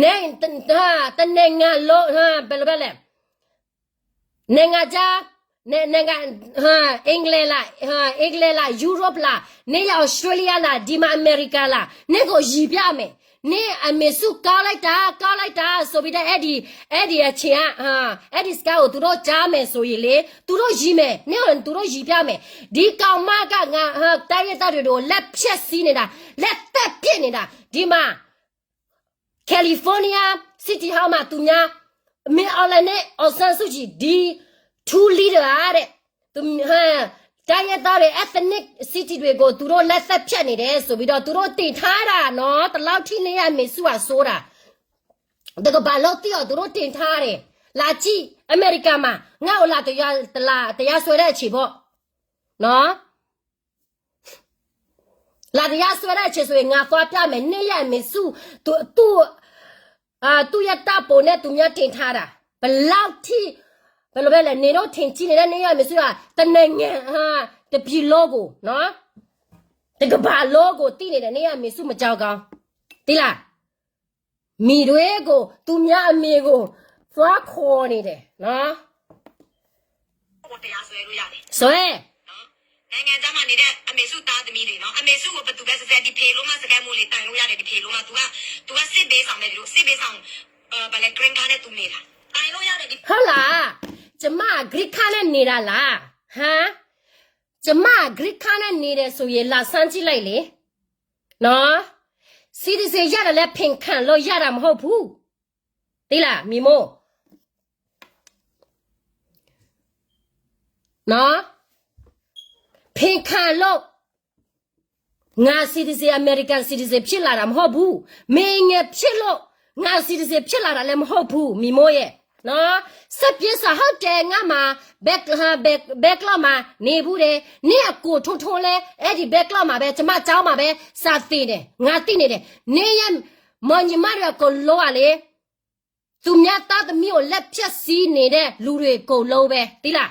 နေတနိုင်ငံလုံးဘယ်လိုပြောလဲနိုင်ငံခြားနိုင်ငံအင်္ဂလန်လားအင်္ဂလန်လားယူရိုပလားနေရဩစတြေးလျလားဒီမှာအမေရိကလားနေကိုရည်ပြမယ်နေအမေစုကောက်လိုက်တာကောက်လိုက်တာဆိုပြီးတော့အဲ့ဒီအဲ့ဒီအချိန်ကအဲ့ဒီစကားကိုသူတို့ကြားမယ်ဆိုရင်လေသူတို့ရည်မယ်နေကိုသူတို့ရည်ပြမယ်ဒီကောင်မကငါတိုင်းရင်းသားတွေကိုလက်ဖြတ်စီးနေတာလက်သက်ပစ်နေတာဒီမှာ California City Hall မှာသူများမင်းအောင်လှိုင်နဲ့အောင်ဆန်းစုကြည်ဒီ two leader อ่ะတဲ့တိုင်းရင်းသားတွေ ethnic city တွေကိုသူတို့လက်သတ်ဖြတ်နေတယ်ဆိုပြီးတော့သူတို့တင်ထားတာနော်တလောက်ထိနေရမေစုอ่ะဆိုတာတကဘာလို့သိအောင်သူတို့တင်ထားတယ်လာကြည့်အမေရိကမှာငါ့ကိုလာတရားတလာတရားစွဲတဲ့အချိန်ပေါ့နော်လာတရားစွဲတဲ့အချိန်ဆိုရင်ငါသွားပြမယ်နေရမေစုသူသူအာသူ့ရဲ့တပ်ပုံနဲ့သူများတင်ထားတာဘယ်လောက်ထိဘယ်လိုပဲလဲနေတော့ထင်ကြီးနေတဲ့နေရမေစုကတနိုင်ငံဟာတပြည်လုံးကိုနော် တကမ္ဘာလုံးကိုသိနေတယ် နမည်ဆိုမကြောက်ကောင်း သိလား မည်တွင်းကို သူများအမည်ကို သွားခေါ်နေတယ်နော် ကိုတရားစွဲလို့ရတယ် စွဲ နိုင်ငံခြားမှာနေတဲ့အမေစုသားသမီးတွေနော် အမေစုကိုဘယ်သူပဲဆက်ဆက် ဒီဖေလို့မှစကဲမို့လေတိုင်လို့ရတယ် ဒီဖေလို့မှ तू က तू ကစစ်ပေးဆောင်ပဲဒီလိုစစ်ပေးဆောင်အဲဘာလဲ green card နဲ့ तू နေတာတိုင်လို့ရတယ်ဒီ ဟုတ်လားကျမ green card နဲ့နေတာလားဟမ်ကျမ green card နဲ့နေတယ်ဆိုရင်လာစမ်းကြည့်လိုက်လေနော် citizen ရတယ်လဲဖင်ခံလို့ရတာမဟုတ်ဘူးသိလားမီမို့ နော်ဖင်ခံလို့ငါ citizen American citizen ဖြစ်လာတာမဟုတ်ဘူးမင်းငယ်ဖြစ်လို့ငါ citizen ဖြစ်လာတာလည်းမဟုတ်ဘူးမီမို့ရဲ့နော်ဆက်ပြေးစာဟုတ်တယ်ငါမှာဘဲဘဲဘဲကလော့မှာနေဘူးတယ်နင့်အကိုထိုးထိုးလဲအဲ့ဒီဘဲကလော့မှာပဲကျမကျောင်းမှာပဲစာသင်တယ်ငါသိနေတယ်နင့်ရဲ့မောင်ညီမတွေအကုန်လုံးကလေသူများသားသမီးကိုလက်ဖြတ်စီးနေတဲ့လူတွေအကုန်လုံးပဲသိလား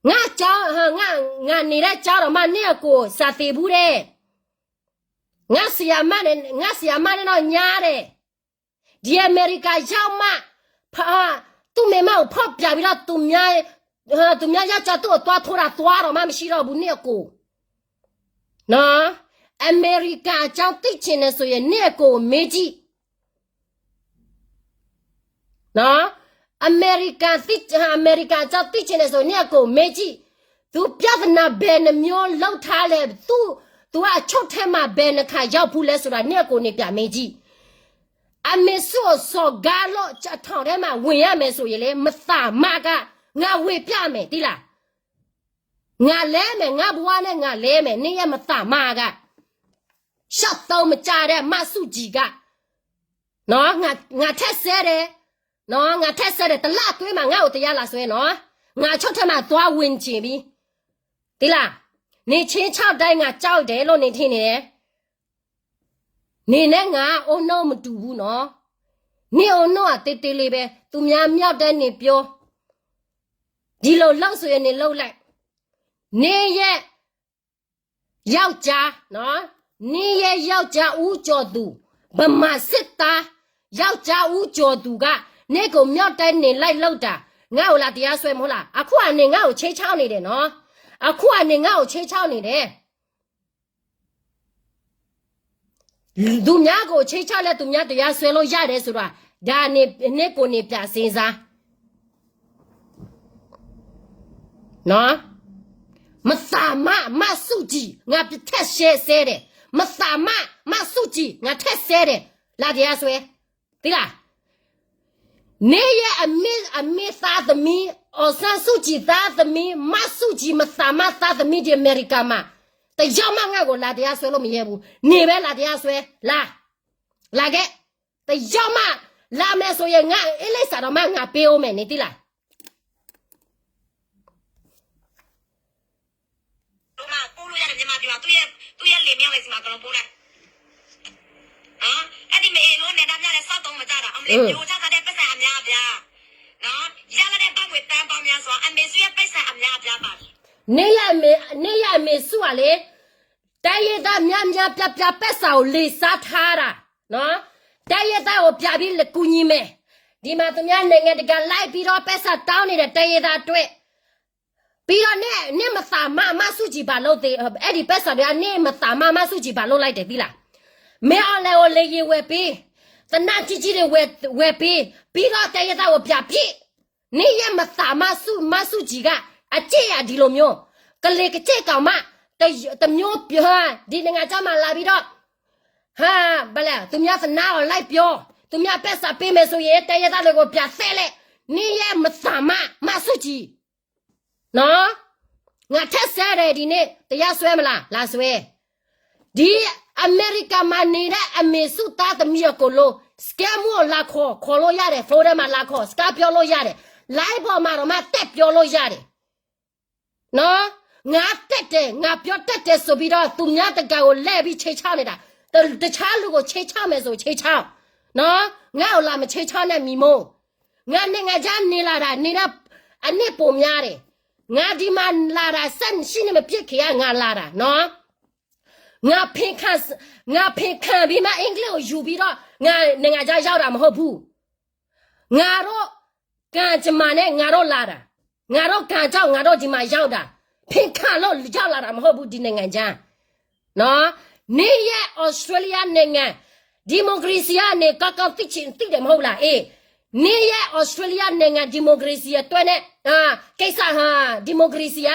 ငါကျောင်းငါငါနေတဲ့ကျောင်းတော်မှနင့်အကိုစာသင်ဘူးတဲ့ငါဆီယာမနဲ့ငါဆီယာမနဲ့တော့ညားတဲ့ဒီအမေရိကရောက်မှဖသူ့မိန်းမကိုဖောက်ပြပြီးတော့သူများသူများယောက်ျားသူ့ကိုသွားထိုးတာသွားတော့မှမရှိတော့ဘူးနင့်အကိုနော်အမေရိကအကြောင်းသိချင်တယ်ဆိုရင်နင့်အကိုကိုမေးကြည့်နော်အမေရိကသိအမေရိကအကြောင်းသိချင်တယ်ဆိုရင်နင့်အကိုကိုမေးကြည့်သူပြဿနာဘယ်နှမျိုးလောက်ထားလဲသူသူကအချုပ်ထဲမှာဘယ်နှခါရောက်ဘူးလဲဆိုတာနင့်အကိုနေပြမေးကြည့်အမေစုကိုစော်ကားလို့အထောင်ထဲမှာဝင်ရမယ်ဆိုရင်လေမသးမကငါဝေပြမယ်သိလားငါလဲမယ်ငါဘဝနဲ့ငါလဲမယ်နင့်ရဲ့မသးမကရှောက်သုံးမကြတဲ့မဆုကြည်ကနော်ငါငါထက်ဆဲတယ်နော်ငါထက်ဆဲတယ်တစ်လအတွင်းမှာငါ့ကိုတရားလာစွဲနော်ငါချုပ်ထဲမှာသွားဝင်ချင်ပြီသိလားနေချင်းခြောက်တိုင်းငါကြောက်တယ်လို့နေထင်နေတယ်နေနဲ့ငါအိုးနှုတ်မတူဘူးနော်နေအိုးနှုတ်အသေးသေးလေးပဲသူများမြောက်တိုင်းနေပြောဒီလိုလောက်ဆိုရင်နေလောက်လိုက်နေရဲ့ယောက်ျားနော်နေရဲ့ယောက်ျားဦးကျော်သူဗမာစစ်သားယောက်ျားဦးကျော်သူကနေကိုမြောက်တိုင်းနေလိုက်လောက်တာငါ့ကိုလာတရားစွဲမဟုတ်လားအခုကနေငါ့ကိုချေချောက်နေတယ်နော်အခုကနေငါ့ကိုချေချောက်နေတယ်သူများကိုချေချောက်လဲသူများတရားစွဲလို့ရတယ်ဆိုတာဒါနေနေကိုနေပြစင်စားနော်မသးမမဆုကြည်ငါထက်ဆဲဆဲတယ်မသးမမဆုကြည်ငါထက်ဆဲတယ်လာတရားစွဲသိလားနေရဲ့အမေအမေသားသမီးအောင်ဆန်းစုကြည်သားသမီးမဆုကြည်မသးမသားသမီးဒီအမေရိကမှာတယောက်မှငါ့ကိုလာတရားစွဲလို့မရဲဘူးနေပဲလာတရားစွဲလာလာခဲ့တယောက်မှလာမယ်ဆိုရင်ငါအင်းလိပ်စာတော့မှငါပေးအောင်မယ်နေသိလား လို့မှပို့လို့ရတယ်မြန်မာပြည်မှာသူ့ရဲ့သူ့ရဲ့လေမြောက်လေစီမှာအကုန်လုံးပို့လိုက်နော်အဲ့ဒီမအေလို့နဲ့ဒါများလဲစောက်သုံးမကြတာအမလေးမျိုးချထားတဲ့ပတ်စံအများအပြားနော်ရလာတဲ့ဘတ်ငွေတန်းပေါင်းများစွာအမေစုရဲ့ပတ်စံအများအပြားပါတယ်နေရမေနေရမေစုကလေတိုင်းရင်းသားများများပြားပြားပတ်စံကိုလေစားထားတာနော်တိုင်းရင်းသားကိုပြပြီးကူညီမယ်ဒီမှာသူများနိုင်ငံတကာလိုက်ပြီးတော့ပတ်စံတောင်းနေတဲ့တိုင်းရင်းသားအတွက်ပြီးတော့နဲ့နဲ့မသာမမဆုကြည်ပါလို့သေးအဲ့ဒီပဲစာတွေကနဲ့မသာမမဆုကြည်ပါလို့လိုက်တယ်သီလားမင်းအောင်လှိုင်ကိုလေယာဉ်ဝယ်ပေးသနက်ကြီးကြီးတွေဝယ်ဝယ်ပေးပြီးတော့တိုင်းရင်းသားကိုပြပြစ်နေရဲ့မသာမဆုမဆုကြည်ကအကျင့်အဒီလိုမျိုးကလေကကျင့်ကောင်မတမျိုးပြောဒီနိုင်ငံခြားမှာလာပြီးတော့ဟာဘလဲသူများသနာကိုလိုက်ပြောသူများပက်စာပေးမယ်ဆိုရင်တိုင်းရင်းသားတွေကိုပြသဲလဲနေရဲ့မသာမမဆုကြည်နော်ငါထက်ဆဲတယ်ဒီနေ့တရားစွဲမလားလာစွဲဒီအမေရိကမှာနေတဲ့အမေစုသားသမီးအကိုလို့ scam ကိုလာခေါ်ခေါ်လို့ရတယ် phone ထဲမှာလာခေါ် scam ပြောလို့ရတယ် live ပေါ်မှာတော့မှတက်ပြောလို့ရတယ်နော်ငါတက်တယ်ငါပြောတက်တယ်ဆိုပြီးတော့သူများတကာကိုလဲပြီးချေချောက်နေတာတတခြားလူကိုချေချောက်မယ်ဆိုချေချောက်နော်ငါ့ကိုလာမချေချောက်နဲ့မီမို့ငါနိုင်ငံခြားနေလာတာနေတော့အနှစ်ပိုများတယ်ငါဒီမှာလာတာဆက်ရှိနေမပြစ်ခင်ကငါလာတာနော် ငါဖင်ခံ, ငါဖင်ခံပြီးမှ အင်္ဂလိပ်ကိုယူပြီးတော့ ငါနိုင်ငံခြားရောက်တာမဟုတ်ဘူး. ငါတို့ကံကြမ္မာနဲ့ ငါတို့လာတာ, ငါတို့ကံကြောင့် ငါတို့ဒီမှာရောက်တာ, ဖင်ခံလို့ရောက်လာတာမဟုတ်ဘူး ဒီနိုင်ငံခြားနော်. နေရဲ့ Australia နိုင်ငံ ဒီမိုကရေစီကနေ ကောင်းကောင်းသိချင်သိတယ်မဟုတ်လား. အေး, နေရဲ့ Australia နိုင်ငံ ဒီမိုကရေစီအတွက်နဲ့ အာ, ကိစ္စဟာ ဒီမိုကရေစီက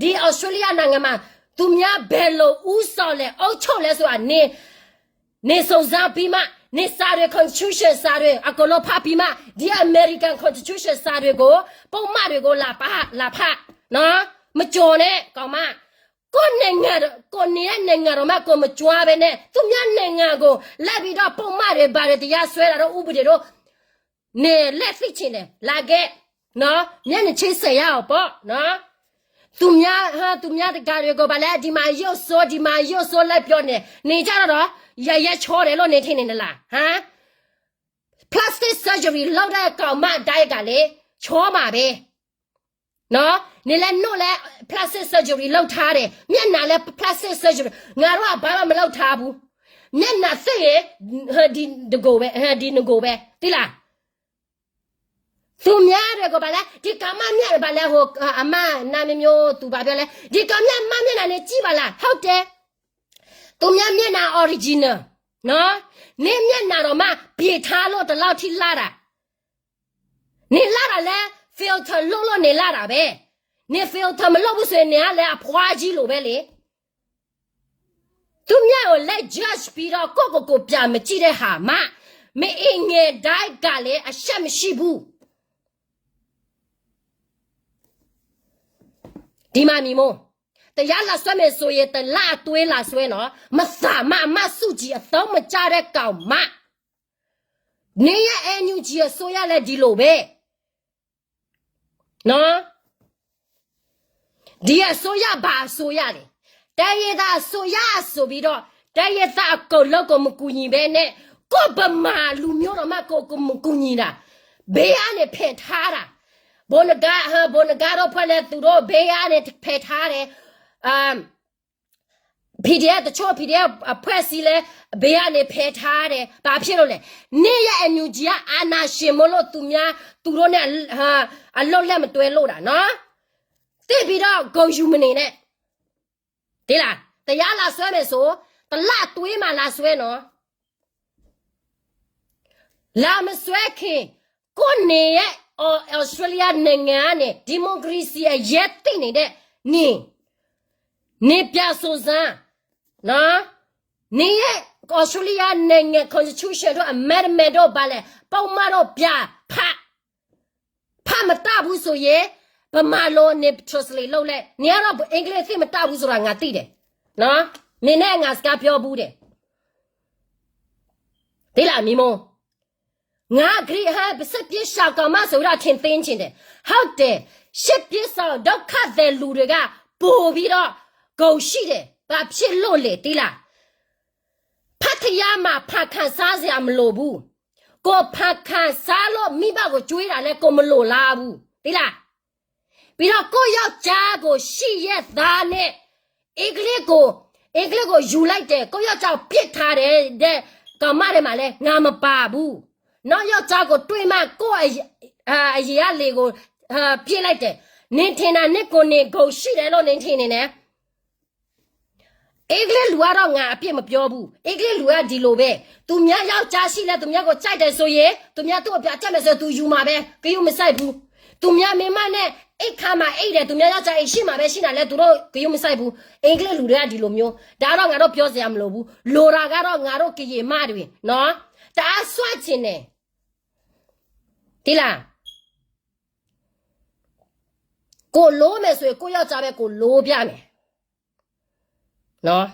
ဒီ Australia နိုင်ငံမှာ သူများဘယ်လိုဦးဆောင်လဲ အုပ်ချုပ်လဲဆိုတာ နေ နေစုံစမ်းပြီးမှ နေစာတွေ constitution စာတွေ အကုန်လုံးဖတ်ပြီးမှ ဒီ American constitution စာတွေကို ပုဒ်မတွေကို လာဖတ်, လာဖတ်နော်. မကျော်နဲ့ ကောင်မ, ကိုယ့်နိုင်ငံ, ကိုယ့်နေရာနိုင်ငံတော်မှ ကိုယ်မကြွားဘဲနဲ့ သူများနိုင်ငံကို လိုက်ပြီးတော့ ပုဒ်မတွေ ဘာတွေ တရားစွဲတာတို့ ဥပဒေတို့ နေလက်သိချင်တယ် လာခဲ့နော်. မျက်နှာချင်းဆိုင်ရအောင်ပေါ့နော်. သူများ, ဟ, သူများတကာတွေကို ဘာလဲ ဒီမှာရုပ်ဆိုး, ဒီမှာရုပ်ဆိုး လိုက်ပြောနေ, နေကြတော့ ရရချောတယ်လို့ နေထင်နေလား, ဟမ်. Plastic surgery လုပ်တဲ့ကောင်မတိုင်းကလည်း ချောမှာပဲ. နော်, နင်လည်း နအိၣ်လည်း plastic surgery လုပ်ထားတယ်, မျက်နှာလည်း plastic surgery, ငါတို့က ဘာမှမလုပ်ထားဘူး. မျက်နှာသစ်ရယ်, ဟဲ, ဒီတကိုယ်ပဲ, ဟဲ, ဒီနှစ်ကိုယ်ပဲ, သိလား. သူများတွေကို ဘာလဲ, ဒီကောင်မမျက်နှာ ဘာလဲ, ဟို, အမနာမည်မျိုး သူဘာပြောလဲ, ဒီကောင်မမျက်နှာနဲ့ ကြည့်ပါလား, ဟုတ်တယ်. သူများမျက်နှာ original နော်, နင်မျက်နှာတော့မှ ပြင်ထားလို့ ဒီလောက်ထိလှတာ. နင်လှတာလဲ filter လုပ်လို့ နင်လှတာပဲ. နင် filter မလုပ်ဘူးဆိုရင် နင်ကလည်း အဖွားကြီးလိုပဲလေ. သူများကို လက် judge ပြီးတော့ ကိုယ့်ကိုယ်ကို ပြန်မကြည့်တဲ့ဟာမှ မအင်ငယ်တိုင်းကလည်း အရှက်မရှိဘူး. ဒီမှာ မီမို, တရားလာစွဲမယ်ဆိုရင် တစ်လအတွင်း လာစွဲနော်. မသးမ အမတ်စုကြည် အသုံးမကျတဲ့ကောင်မ. နင်ရဲ့ NUG အစိုးရလည်း ဒီလိုပဲ. နော်, ဒီအစိုးရ ဘာအစိုးရလဲ. တိုင်းရင်းသားအစိုးရဆိုပြီးတော့ တိုင်းရင်းသားအကုန်လုံးကို မကူညီဘဲနဲ့ ကိုယ့်ဗမာလူမျိုးတောင်မှ ကိုယ်ကို မကူညီတာ. ဘယ်ကနေ ဖယ်ထားတာ. ဘိုနဂါ, ဟ, ဘိုနဂါတို့ အဖွဲ့လည်း သူတို့ ဘယ်ကနေ ဖယ်ထားတယ်. အမ် PDF တချို့ PDF အဖွဲ့အစည်းလည်း ဘယ်ကနေ ဖယ်ထားတယ်. ဘာဖြစ်လို့လဲ. နင်ရဲ့ NUG က အာဏာရှင်မို့လို့ သူများ, သူတို့နဲ့ အလုပ်လက်မတွဲလို့တာနော်. သိပြီးတော့ ဂုဏ်ယူမနေနဲ့. သိလား. တရားလာစွဲမယ်ဆို တစ်လအတွင်းမှာ လာစွဲနော်. လာမစွဲခင် ကိုယ့်နေရဲ့ Au- Australia နိုင်ငံကနေ ဒီမိုကရေစီအရေးသိနေတဲ့ နင်, နင်ပြန်စုံစမ်း, နော်, နင်ရဲ့ Australia နိုင်ငံ constitution တို့ amendment တို့ ဘာလဲ ပုဒ်မတို့ ပြန်ဖတ်. ဖတ်မတတ်ဘူးဆိုရင် ဗမာလို နင် translate လုပ်လိုက်. နင်ကတော့ အင်္ဂလိပ် သိပ်မတတ်ဘူးဆိုတာ ငါသိတယ်, နော်. နင်နဲ့ ငါ စကားပြောဖူးတယ်. သိလား မီမို. ငါ ဂရိဟ စစ်ပြေးရှောင်ကောင်မဆိုပြီးတော့ ထင်သေးချင်တယ်. ဟုတ်တယ်, စစ်ပြေးရှောင် ဒုက္ခသည် လူတွေက ပိုပြီးတော့ ဂုဏ်ရှိတယ်. ဘာဖြစ်လို့လဲ သိလား. ဖတ်တရားမှာ ဖန်ခံစားစရာမလိုဘူး. ကိုယ်ဖန်ခံစားလို့ မိဘကို ကျွေးတာလည်း ကိုယ်မလိုလားဘူး, သိလား. ပြီးတော့ ကိုယ့်ယောက်ျားကို ရှိရက်သားနဲ့ အင်္ဂလိပ်ကို, အင်္ဂလိပ်ကို ယူလိုက်တယ်, ကိုယ့်ယောက်ျားကို ပစ်ထားတယ်တဲ့ ကောင်မထဲမှာလည်း ငါမပါဘူး. နောက်ယောက်ျားကို တွေ့မှ ကိုယ့်အရ- အာ, အရင်ကလေကို အာ, ပစ်လိုက်တယ်. နင်ထင်တာ နင့်ကိုယ်နင် ဂုဏ်ရှိတယ်လို့ နင်ထင်နေတယ်. အင်္ဂလိပ်လူကတော့ ငါအပြစ်မပြောဘူး. အင်္ဂလိပ်လူက ဒီလိုပဲ. သူများယောက်ျားရှိလဲ သူများကို ကြိုက်တယ်ဆိုရင်, သူများသူ့ကို ပြန်ကြိုက်မယ်ဆိုရင် သူယူမှာပဲ, ဂရုမစိုက်ဘူး. သူများမိန်းမနဲ့ အိပ်ခန်းမှာ အိပ်တယ်, သူများယောက်ျားအိမ်ရှိမှာပဲ ရှိနေလဲ သူတို့ ဂရုမစိုက်ဘူး. အင်္ဂလိပ်လူတွေက ဒီလိုမျိုး. ဒါတော့ ငါတို့ ပြောစရာမလိုဘူး. လိုတာကတော့ ငါတို့ ကရင်မတွေ, နော်. တအားစွဲချင်တယ်. သိလား. ကိုယ်လိုမယ်ဆိုရင် ကိုယ့်ယောက်ျားပဲ ကိုယ်လိုပြမယ်. နော်,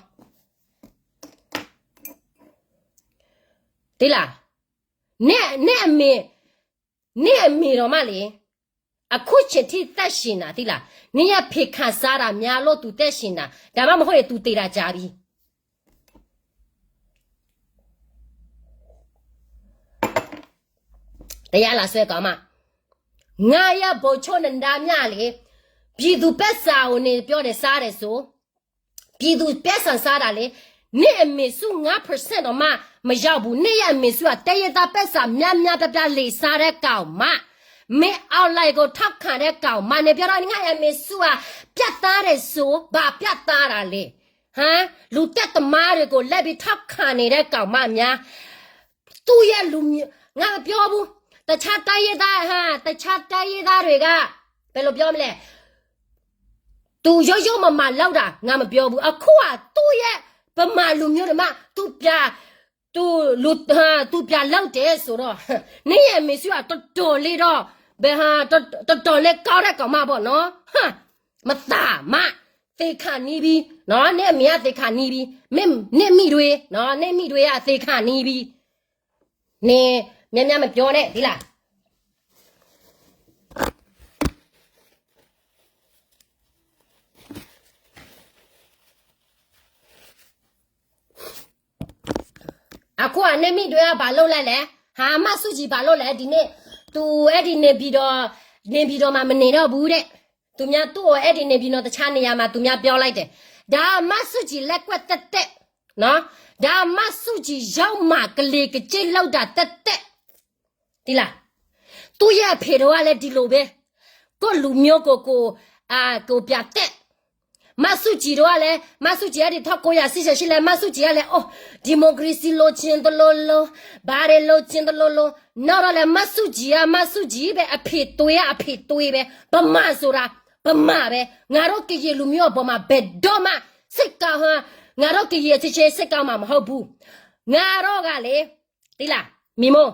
သိလား. နင့်, နင့်အမေ, နင့်အမေတော်မှလဲ, အခုချိန်ထိ အသက်ရှင်တာ သိလား. နင့်ရဲ့ ဖန်ခံစားတာများလို့ သူ အသက်ရှင်တာ, ဒါမှမဟုတ်ရင် သူ သေတာကြာပြီ. တရားလာစွဲကောင်မ. ငါ့ရဲ့ ဗိုလ်ချုပ်နန္ဒမြလေ, ပြည်သူ့ပိုက်ဆံကို နင်ပြောတယ် စားတယ်ဆို, ပြည်သူ့ပိုက်ဆံ စားတာလေ. န့ၢ်အမ့ၢ်ဆူငါး percent ဒီးမး မယီၢ်ဘူး န့ၢ်ယဲအမ့ၢ်ဆူအတဲယဲၢ်သးပဲစး များများပြားပြား လံာ်စါ ဒဲးကီၢ်မး မ့ၢ် online ကိး ထောက်ခံ ဒဲးကီၢ်မး န့ၣ်ပျီဒီး ငါယဲအမ့ၢ်ဆူအ ပြတ်သားတယ်ဆို ဘာပြတ်သားတာလဲ ဟါ လူတက်သမားတွေကို လိုက်ပြီး ထောက်ခံနေတဲ့ ကောင်မများ သူ့ရဲ့လူမျိုး ငါမပြောဘူး တခြားတိုင်းရင်းသား ဟါ တခြားတိုင်းရင်းသားတွေက ဘယ်လိုပြောမလဲ သူရိုးရိုးမမလုပ်တာ ငါမပြောဘူး အခုက သူ့ရဲ့ ဗမာလူမျိုးတွေမှ သူပြ သူလူ သူပြလုပ်တယ်ဆိုတော့ နင့်ရဲ့အမေစုက တော်တော်လေးတော့ ဘယ်ဟာ တော်တော်လေးကောင်းတဲ့ကောင်မပေါ့နော် ဟမ် မသးမး သေခါနီးပြီနော် နင့်အမေကသေခါနီးပြီ မ့မ့ၢ် နင့်မိတွေနော် နင့်မိတွေကသေခါနီးပြီ နင် များများမပြောနဲ့ သိလား အခုက နင့်မိတွေဘာလုပ်လဲလဲ ဟါ မဆူၣ်ကၠံၤဘာလုပ်လဲ ဒီနေ့ သူ အဲ့ဒီနေပြည်တော် နေပြည်တော်မှာ မနေတော့ဘူးတဲ့ သူများသူ့ကို အဲ့ဒီနေပြည်တော် တခြားနေရာမှာ သူများပြောလိုက်တယ် ဒါ မဆူၣ်ကၠံၤ လက်ကွက်သက်သက် နော် ဒါ မဆူၣ်ကၠံၤ ရောက်မှ ကလီကလီလုပ်တာသက်သက် သိလား သူ့ရဲ့အဖေတို့ကလည်း ဒီလိုပဲ ကိုယ့်လူမျိုးကို ကိုယ် အာ ကိုယ်ပြတ်သက် မဆူၣ်ကၠံၤတို့ကလည်း မဆူၣ်ကၠံၤ အဲ့ဒီ ထောင့်ကိုးရာ ရှစ်ဆယ့်ရှစ် လဲ မဆူၣ်ကၠံၤကလည်း အိၣ် ဒီမိုကရေစီ လိုချင်သလိုလို ဘာတွေ လိုချင်သလိုလို နောက်တော့လည်း မဆူၣ်ကၠံၤက မဆူၣ်ကၠံၤပဲ အဖေသွေးက အဖေသွေးပဲ ဗမာဆိုတာ ဗမာပဲ ငါတို့ကရင်လူမျိုးအပေါ်မှာ ဘယ်တော့မှ စစ်ကောင် ငါတို့ကရင်အချင်းချင်း စစ်ကောင်မှာ မဟုတ်ဘူး ငါတို့ကလေ သိလား မီမို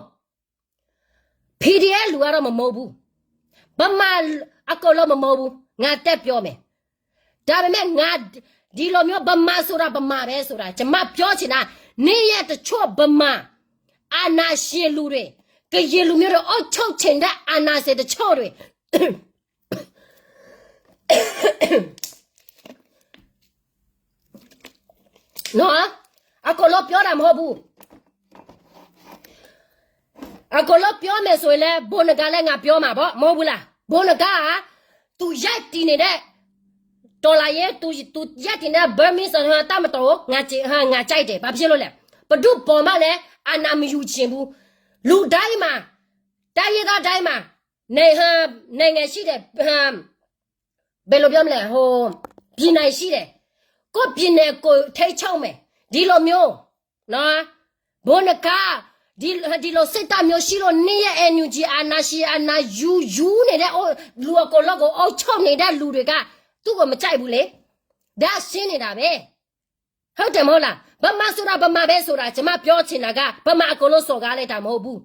PDF လူကတော့မမုန်းဘူး ဗမာအကုန်လုံးမမုန်းဘူး ငါတက်ပြောမယ် ဒါပေမဲ့ငါ ဒီလိုမျိုးဗမာဆိုတာဗမာပဲဆိုတာ ကျွန်မပြောချင်တာ နေ့ရက်တချို့ဗမာအာဏာရှင်လူတွေကရင်လူမျိုးတွေအုပ်ချုပ်ချိန်တဲ့အာဏာရှင်တချို့တွေ နော် အကုန်လုံးပြောတာမဟုတ်ဘူး အကုန်လုံးပြောမယ်ဆိုရင်လည်း ဘိုနဂါလည်း ငါပြောမှာပေါ့ မဟုတ်ဘူးလား ဘိုနဂါက သူရပ်တည်နေတဲ့ တော်လှန်ရေး သူ သူရပ်တည်နေတဲ့ Burmese တပ်မတော်ကို ငါကြိုက် ငါကြိုက်တယ် ဘာဖြစ်လို့လဲ ဘယ်သူ့ပေါ်မှာလည်း အာဏာမယူချင်ဘူး လူတိုင်းမှာ တိုင်းရင်းသားတိုင်းမှာ နိုင်ငံရှိတယ် ဘယ်လိုပြောမလဲ ဟို ပြည်နယ်ရှိတယ် ကိုယ့်ပြည်နယ်ကိုယ်ထိန်းချုပ်မယ် ဒီလိုမျိုး နော် ဘိုနဂါ ဒီ ဒီလိုစိတ်ဓာတ်မျိုးရှိလို့ နေ့ရက် NUG အာဏာရှင် အာဏာယူ ယူနေတဲ့ အို လူအကုန်လုံးကို အုပ်ချုပ်နေတဲ့လူတွေက သူ့ကိုမကြိုက်ဘူးလေ ဒါရှင်းနေတာပဲ ဟုတ်တယ်မဟုတ်လား ဗမာဆိုတာဗမာပဲဆိုတာ ကျွန်မပြောချင်တာက ဗမာအကုန်လုံးစော်ကားလိုက်တာမဟုတ်ဘူး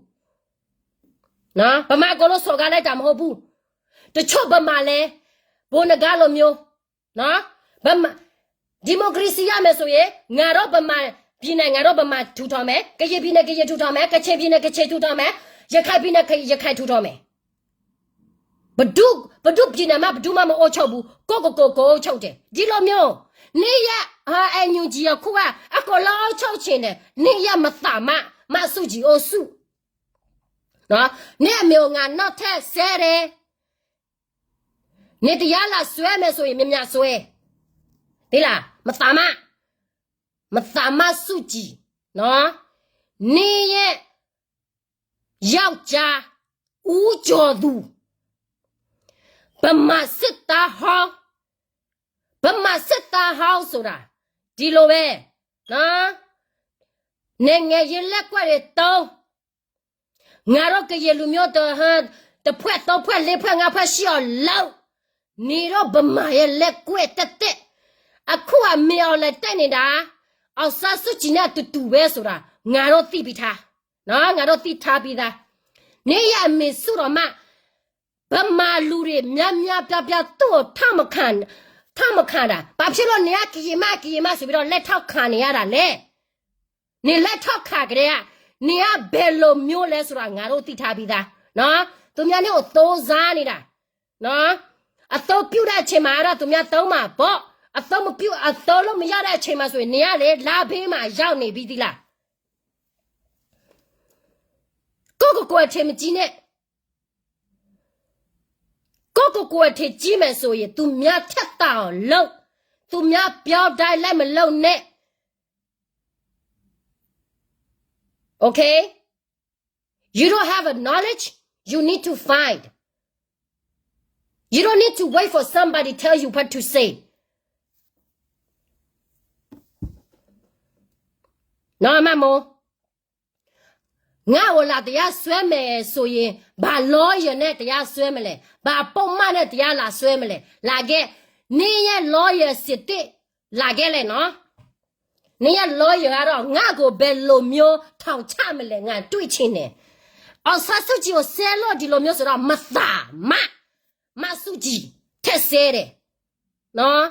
နော် ဗမာအကုန်လုံးစော်ကားလိုက်တာမဟုတ်ဘူး တချို့ဗမာလည်း ဘိုနဂါလိုမျိုး နော် ဗမာ ဒီမိုကရေစီရမယ်ဆိုရင် ငါတို့ဗမာပြည်နယ် ငါတို့ဗမာထူထောင်မယ် ကရင်ပြည်နယ် ကရင်ထူထောင်မယ် ကချင်ပြည်နယ် ကချင်ထူထောင်မယ် ရခိုင်ပြည်နယ် ရခိုင်ထူထောင်မယ် ဘယ်သူ ဘယ်သူ့ပြည်နယ်မှ ဘယ်သူမှမအုပ်ချုပ်ဘူး ကိုယ့်ကိုယ်ကိုယ်ကိုယ်အုပ်ချုပ်တယ် ဒီလိုမျိုး နေ့ရက် အာ NUG အခုက အကုန်လုံးအုပ်ချုပ်ချင်တယ် နေ့ရက်မသးမး မဆူၣ်ကၠံၤအုပ်စု နော် နင့်အမေကိုငါနောက်ထပ်ဆဲတယ် နင်တရားလာစွဲမယ်ဆိုရင် များများစွဲ သိလား မသးမး မသးမးဆူၣ်ကၠံၤ နော် နေ့ရက် ယောက်ျား ဦးကျော်သူ ဗမာစစ်သားဟောင်း ဗမာစစ်သားဟောင်းဆိုတာ ဒီလိုပဲ နော် နိုင်ငံရေးလက်ကွက်တွေသုံး ငါတို့ကရင်လူမျိုးတစ် ဟ တစ်ဖွဲ့ သုံးဖွဲ့ လေးဖွဲ့ ငါးဖွဲ့ ရှိအောင်လုပ် နေတော့ဗမာရဲ့လက်ကွက်တက်တက် အခုအမေအောင်လည်းတက်နေတာ အောင်ဆန်းစုကြည်နဲ့အတူတူပဲဆိုတာ ငါတို့သိပြီးသား နော် ငါတို့သိထားပြီးသား နင့်ရဲ့အမေစုတော်မှ ဗမာလူတွေများများပြားပြားသူ့ကိုထောက်မခံ ထောက်မခံတာ ဘာဖြစ်လို့နင်ကကရင်မ ကရင်မဆိုပြီးတော့ လက်ထောက်ခံနေရတာလဲ နင်လက်ထောက်ကတည်းက နင်ကဘယ်လိုမျိုးလဲဆိုတာ ငါတို့သိထားပြီးသား နော် သူများနဲ့ကိုသိုးစားနေတာ နော် အသုံးပြုတဲ့အချိန်မှာအဲ့ဒါသူများသုံးမှာပေါ့ အသုံးမပြု အသုံးလို့မရတဲ့အချိန်မှာဆိုရင် နင်ကလေ လမ်းဘေးမှာရောက်နေပြီသီးလား ကိုယ့်ကိုယ်ကိုယ်အထင်မကြီးနဲ့ ကိုယ့်ကိုယ်ကိုယ်အထင်ကြီးမယ်ဆိုရင် သူများထက်သန်အောင်လုပ် သူများပြောတိုင်းလိုက်မလုပ်နဲ့ Okay? You don't have a knowledge, you need to find. You don't need to wait for somebody tell you what to say. နော် မမိုး ငါအိၣ်လၢတရားစွဲမယ်ဆိုရင် ဘာ lawyer နဲ့ တရားစွဲမလဲ? ဘာ ပုဒ်မနဲ့ တရားလာစွဲမလဲ? လာခဲ့, နင်ရဲ့ lawyer စစ်တစ် လာခဲ့လဲနော်. နင်ရဲ့ lawyer ကတော့ ငါ့ကို ဘယ်လိုမျိုး ထောင်ချမလဲ ငါတွေ့ချင်တယ်. အောင်ဆန်းစုကြည်ကို ဆဲလို့ ဒီလိုမျိုးဆိုတော့ မသးမ မဆုကြည် ထက်ဆဲတယ်. နော်,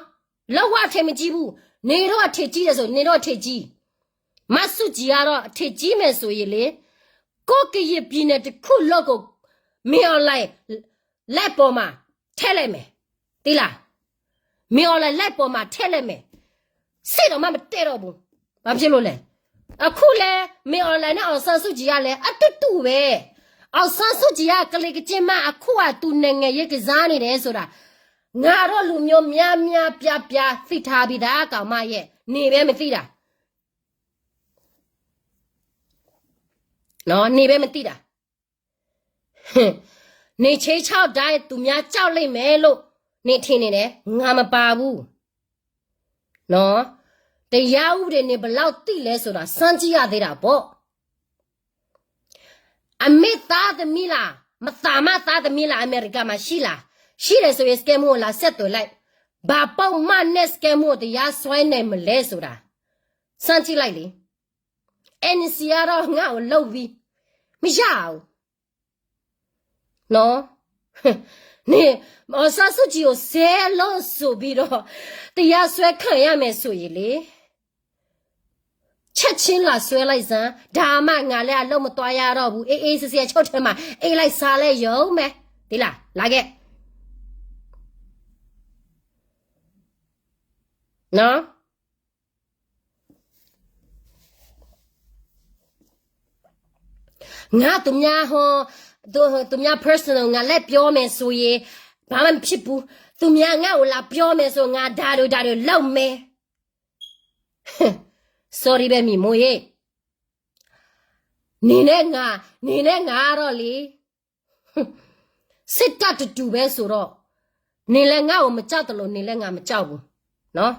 လုံးဝ အထင်မကြီးဘူး. နေတော့ အထင်ကြီးတယ်ဆို, နေတော့ အထင်ကြီး. မဆုကြည်ကတော့ အထင်ကြီးမယ်ဆိုရင်လေ, ကိုယ့်ကရင်ပြည်နယ်တစ်ခုလုံးကို မင်းအောင်လှိုင် လက်ပေါ်မှာ ထည့်လိုက်မယ်. သိလား? မင်းအောင်လှိုင် လက်ပေါ်မှာ ထည့်လိုက်မယ်. စစ်တောင်မှ မတည့်တော့ဘူး. ဘာဖြစ်လို့လဲ? အခုလဲ မင်းအောင်လှိုင်နဲ့ အောင်ဆန်းစုကြည်ကလည်း အတူတူပဲ. အောင်ဆန်းစုကြည်က ကလင်ကကျင်းမ အခုက သူနိုင်ငံရေးကစားနေတယ်ဆိုတာ ငါတို့လူမျိုး များများပြားပြား သိထားပြီးသား ကောင်မရဲ့. နေပဲ မသိတာ. နော်, နေပဲ မသိတာ. နေ ခြေခြောက်တိုင်း သူများ ကြောက်လိမ့်မယ်လို့ နေ ထင်နေတယ်. ငါ မပါဘူး. နော်, တရားဥပဒေ နေ ဘယ်လောက်သိလဲဆိုတာ စမ်းကြည့်ရသေးတာပေါ့. အမေ့သားသမီးလား, မသးမ သားသမီးလား, အမေရိကမှာ ရှိလား? ရှိတယ်ဆိုရင် စကဲမူကို လာဆက်သွယ်လိုက်. ဘာပုဒ်မနဲ့ စကဲမူကို တရားစွဲနိုင်မလဲဆိုတာ စမ်းကြည့်လိုက်လေ. NC ကတော့ ငါ့ကို လုပ်ပြီး မရဘူး. နော်, နေ အောင်ဆန်းစုကြည်ကို ဆဲလို့ဆိုပြီးတော့ တရားစွဲခံရမယ်ဆိုရင်လေ, ချက်ချင်း လာစွဲလိုက်စမ်း. ဒါမှ ငါလည်း အလုပ်မသွားရတော့ဘူး. အေးအေးဆေးဆေး အချုပ်ထဲမှာ အိပ်လိုက်စားလိုက်ရုံပဲ. သိလား? လာခဲ့. နော်, ငါ သူများဟို, သူ, သူများ personal ငါလည်း ပြောမယ်ဆိုရင် ဘာမှမဖြစ်ဘူး. သူများ ငါ့ကို လာပြောမယ်ဆို ငါ ဒါတွေ ဒါတွေ လုပ်မယ်. Sorry ပဲ မီမိုးရေ. နေနဲ့ငါ, နေနဲ့ငါတော့လေ, စိတ်ဓာတ်တူတူပဲဆိုတော့, နေလည်းငါ့ကို မကြောက်သလို နေလည်းငါ မကြောက်ဘူး. နော်,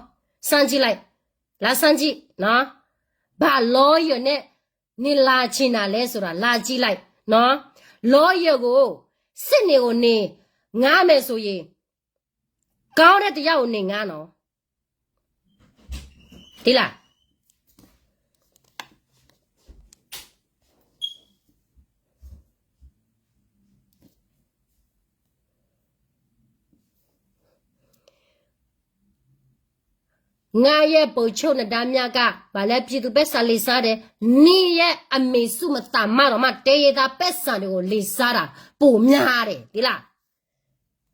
စမ်းကြည့်လိုက်. လာ စမ်းကြည့်. နော်, ဘာ lawyer နဲ့ နေ လာချင်တာလဲဆိုတာ လာကြည့်လိုက်. နော်, lawyer ကို စစ်နေကို နေငါမယ်ဆိုရင်, ကောင်းတဲ့တယောက်ကို နေငါနော်. သိလား? ငါရဲ့ ဗိုလ်ချုပ် နဒါမြက ဘာလဲ ပြည်သူ့ပိုက်ဆံ လီၤစၢ်ဒီး, နင်ရဲ့ အမေစု မသးမ တောင်မှ တိုင်းရင်းသားပိုက်ဆံတွေကို လီၤစၢ်တာ ပိုများတယ်. သိလား?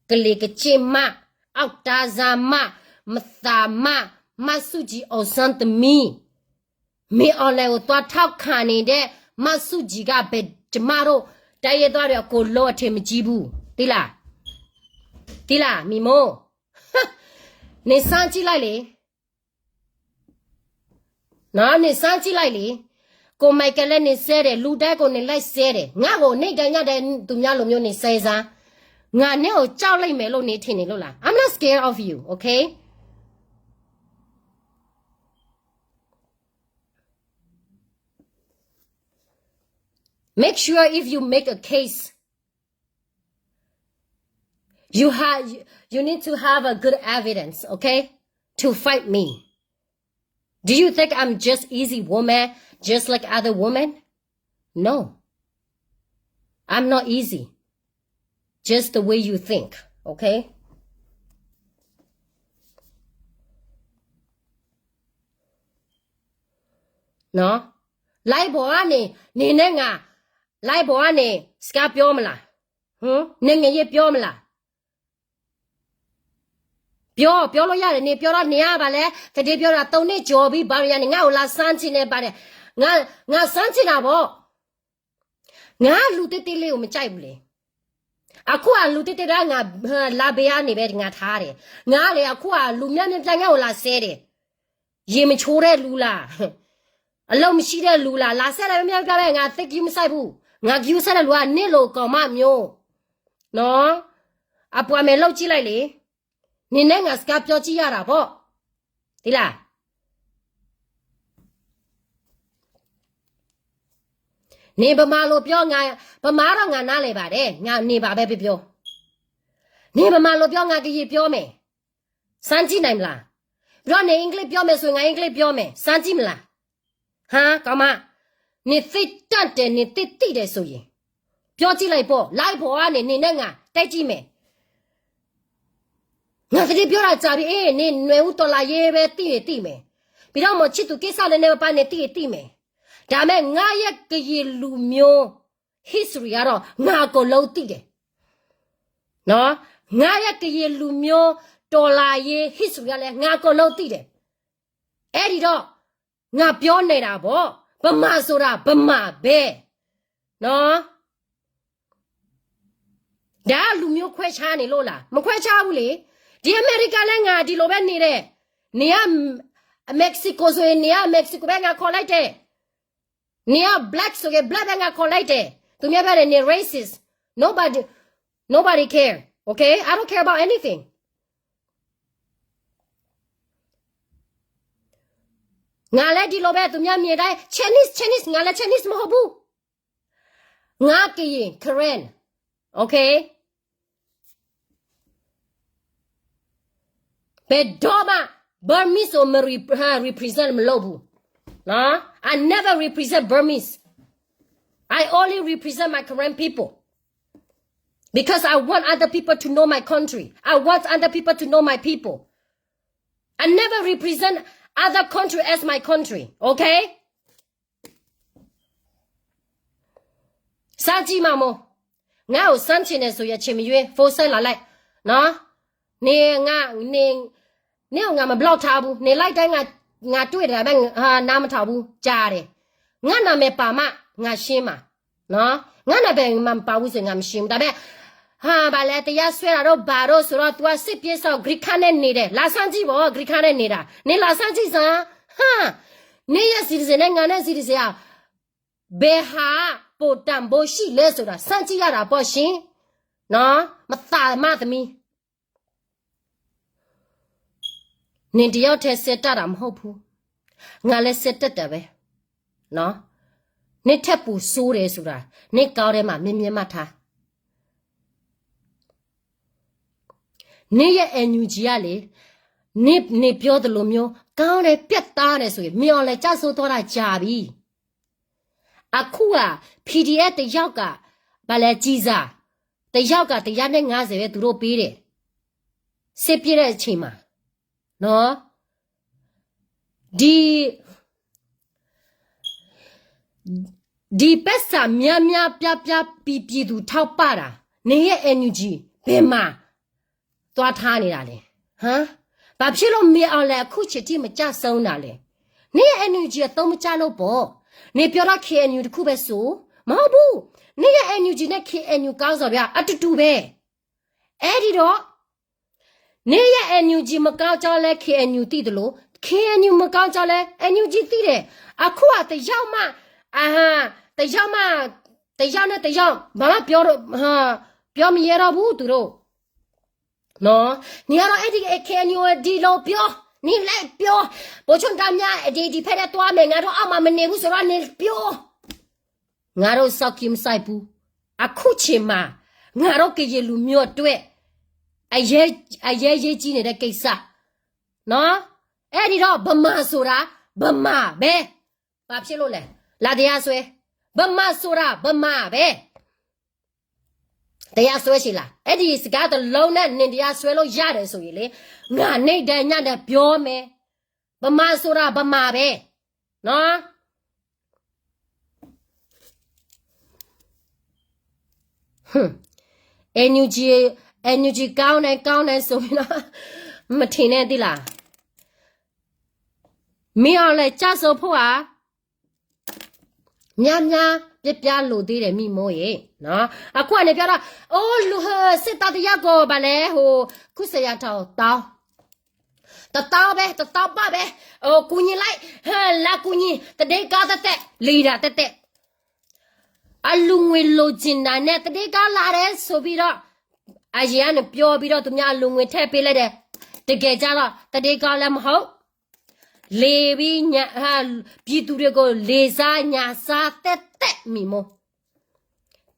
ကလင်ကကျင်းမ, အောက်တန်းစားမ, မသးမ, မဆုကြည် အောင်ဆန်းသမီး, မင်းအောင်လှိုင်ကို သွားထောက်ခံနေတဲ့ မဆုကြည်က ဘယ် ကျမတို့ တိုင်းရင်းသားတွေ အကုန်လုံး အထင်မကြီးဘူး. သိလား? သိလား မီမိုး? နေ စမ်းကြည့်လိုက်လေ. နော်, နေ စမ်းကြည့်လိုက်လေ. ကိုမိုက်ကယ်လည်း နေဆဲတယ်, လူတိုင်းကို နေလိုက်ဆဲတယ်. ငါ့ကို နေ့တိုင်းညတိုင်း သူများလိုမျိုး နေဆဲစမ်း. ငါ နင့်ကို ကြောက်လိမ့်မယ်လို့ နေ ထင်နေလို့လား? I'm not scared of you, okay? Make sure if you make a case, you have, you, you need to have a good evidence, okay, to fight me. Do you think I'm just easy woman, just like other women? No. I'm not easy. Just the way you think, okay? နော်, live ပေါ်ကနေ, နေနဲ့ငါ, live ပေါ်ကနေ စကားပြောမလား? ဟမ်? နိုင်ငံရေးပြောမလား? ပြော, ပြောလို့ရတယ်. နေ ပြောတော့ နေရပါလဲ, သတင်းပြောတာ သုံးနှစ်ကျော်ပြီ, ဘာလို့ရနေ, ငါ့ကို လာစမ်းချင်နေပါတယ်. ငါ, ငါ စမ်းချင်တာပေါ့. ငါ လူသေးသေးလေးကို မကြိုက်ဘူးလေ. အခုက လူသေးသေးတန်း ငါ လာဘဲကနေပဲ ငါထားတယ်. ငါလေ အခုက လူများများပြားများကို လာဆဲတယ်. ရေမချိုးတဲ့လူလား? အလုပ်မရှိတဲ့လူလား လာဆက်တယ် မပြောပြပဲ ငါသိပ်ဂရုမစိုက်ဘူး ငါဂရုစိုက်တဲ့လူက နေ့လိုကောင်မမျိုး နော် အပှၤမယ်လုပ်ကြည့်လိုက်လေ နင်နဲ့ငါစကားပြောကြည့်ရတာပေါ့ သိလား နင်ဗမာလိုပြောငါ ဗမာတော့ငါနားလည်ပါတယ် ငါနေပါပဲပြောပြော နင်ဗမာလိုပြောငါကရင်ပြောမယ် စမ်းကြည့်နိုင်မလား ပြီးတော့နင်အင်္ဂလိပ်ပြောမယ်ဆိုရင်ငါအင်္ဂလိပ်ပြောမယ် စမ်းကြည့်မလား ဟမ် ကောင်မ နင်သိတတ်တယ် နင်သိသိတယ်ဆိုရင် ပြောကြည့်လိုက်ပေါ့ လိုက်ပေါ့ကနေ နင်နဲ့ငါ တိုက်ကြည့်မယ် ငါသတင်းပြောတာကြာပြီ အေး နင်နွေဦးတော်လှန်ရေးပဲသိရင်သိမယ် ပြီးတော့မောင်ချစ်သူကိစ္စလည်းနည်းပါးနင်သိရင်သိမယ် ဒါပေမဲ့ငါရဲ့ကရင်လူမျိုး history ကတော့ ငါအကုန်လုံးသိတယ် နော် ငါရဲ့ကရင်လူမျိုးတော်လှန်ရေး history ကလည်း ငါအကုန်လုံးသိတယ် အဲ့ဒီတော့ ငါပြောနေတာပေါ့ ဗမာဆိုတာဗမာပဲ နော် ဒါကလူမျိုးခွဲခြားနေလို့လား မခွဲခြားဘူးလေ ဒီအမေရိကလဲငါဒီလိုပဲနေတယ် နေက Mexico ဆိုရင်နေက Mexico ပဲငါခေါ်လိုက်တယ် နေက black ဆိုရင် black ပဲငါခေါ်လိုက်တယ် သူများပြောတယ်နေ racist nobody nobody care okay I don't care about anything ငါလည်းဒီလိုပဲ သူများမြင်တိုင်း Chinese Chinese ငါလည်း Chinese မဟုတ်ဘူး ငါကရင် Karen okay ဘယ်တော့မှ Burmese ကိုမ re- ဟာ represent မလုပ်ဘူးနော် I never represent Burmese I only represent my Karen people because I want other people to know my country I want other people to know my people I never represent other country as my country okay စမ်းကြည့်မမို့ ငါ့ကိုစမ်းချင်တယ်ဆိုရင်အချိန်မရွေး ဖုန်းဆက်လာလိုက်နော် နေငါနေနေငါမဘျောက်ထားဘူးနေလိုက်တိုင်းငါငါတွေ့တယ်ဒါပေမဲ့ဟာနားမထောင်ဘူးကြားတယ်ငါနာမည်ပါမှငါရှင်းမှာနော်ငါနာမည်မပါဘူးဆိုရင်ငါမရှင်းဘူးဒါပေမဲ့ဟာဗာလဲတရားစွဲတာတော့ဘာတော့ဆိုတော့ तू ကစစ်ပြေးစော် green card နဲ့နေတယ်လာစမ်းကြည့်ပေါ့ green card နဲ့နေတာနေလာစမ်းကြည့်စမ်းဟာနေရဲ့ citizen နဲ့ငါနဲ့ citizen อ่ะ ဘယ်ဟာပိုတန်ဖိုးရှိလဲဆိုတာစမ်းကြည့်ရတာပေါ့ရှင်နော်မသးမသမီးနင်တယောက်ထဲစဲတက်တာမဟုတ်ဘူးငါလည်းစဲတက်တာပဲနော်နင့်ထက်ပိုဆိုးတယ်ဆိုတာနင့်ကောင်းထဲမှာမြဲမြဲမှတ်ထားနင့်ရဲ့ NUG ကလေနင့်နေပြောသလိုမျိုးကောင်းတယ်ပြတ်သားတယ်ဆိုရင်မင်းအောင်လှိုင်ကျဆုံးသွားတာကြာပြီအခုက PDF တစ်ယောက်ကဘာလဲကြီးစားတစ်ယောက်ကတရားနဲ့ငါးဆယ်ပဲသူတို့ပေးတယ်စစ်ပြစ်တဲ့အချိန်မှာနော်ဒီဒီပက်ဆာများများပြားပြားပြည်ပြည်သူထောက်ပံ့တာနေရဲ့ NUG ဘယ်မှာသွားထားနေတာလဲဟမ်ဘာဖြစ်လို့မင်းအောင်လှိုင်အခုချိန်ထိမကျဆုံးတာလဲနေရဲ့ NUG အသုံးမကျလို့ပေါ့နေပြောတော့ KNU တစ်ခုပဲဆိုမဟုတ်ဘူးနေရဲ့ NUG နဲ့ KNU ကောင်းဆောင်တွေကအတူတူပဲအဲ့ဒီတော့နေရဲ့ NUG မကောင်းကြောင်းလဲ KNU သိတယ်လို့ KNU မကောင်းကြောင်းလဲ NUG သိတယ်အခုကတယောက်မှအာဟာတယောက်မှတယောက်နဲ့တယောက်ဘာမှပြောတော့ဟာပြောမရဲတော့ဘူးသူတို့နော်နေရတော့အဲ့ဒီ KNU ဒီလိုပြောနေလိုက်ပြောပိုချုပ်သားများဒီဒီဖက်နဲ့သွားမယ်ငါတို့အောက်မှာမနေဘူးဆိုတော့နေပြောငါတို့စောက်ကြီးမဆိုင်ဘူးအခုချိန်မှာငါတို့ကရင်လူမျိုးအတွက်အရေးအရေးရေးကြီးနေတဲ့ကိစ္စနော်အဲ့ဒီတော့ဗမာဆိုတာဗမာပဲဘာဖြစ်လို့လဲလာတရားစွဲဗမာဆိုတာဗမာပဲတရားစွဲရှင်လားအဲ့ဒီစကားတစ်လုံးနဲ့နင်တရားစွဲလို့ရတယ်ဆိုရင်လေငါနေတိုင်းညနေပြောမယ်ဗမာဆိုတာဗမာပဲနော်ဟွန်း NUG NUG ကောင်းတယ်ကောင်းတယ်ဆိုပြီးတော့မထင်နဲ့သီလားမင်းအောင်လှိုင်ကျဆုံးဖို့ဟာများများပြပြလိုသေးတယ်မိမို့ရေနော်အခုကနေပြောတော့အိုးလူဟစစ်သားတယောက်ကိုဗာလဲဟိုခုစရာထောင်တောင်း တတီဘဲ တတီဘၣ်ဘဲ, ကူညီလိုက်, ဟဲ လာကူညီ, တဒ့ကီသဲးသဲး, လံဒၣ်သဲးသဲး, အလူၤငွေလိၤစ့ၢ်နၤနဲ တဒ့ကီလာ်ဒဲး ဆိးဘံဒီး, အယံၤအါန့ၣ် ပြောပြီးတော့ သူများအလူၤငွေထည့်ပေးလိုက်တယ်, တကယ်ကြတော့ တဒ့ကီလည်းမဟုတ်, လေပြီးည, ပြည်သူတွေကို လေစားညၣ်စားသဲးသဲး မံၤမိၢ်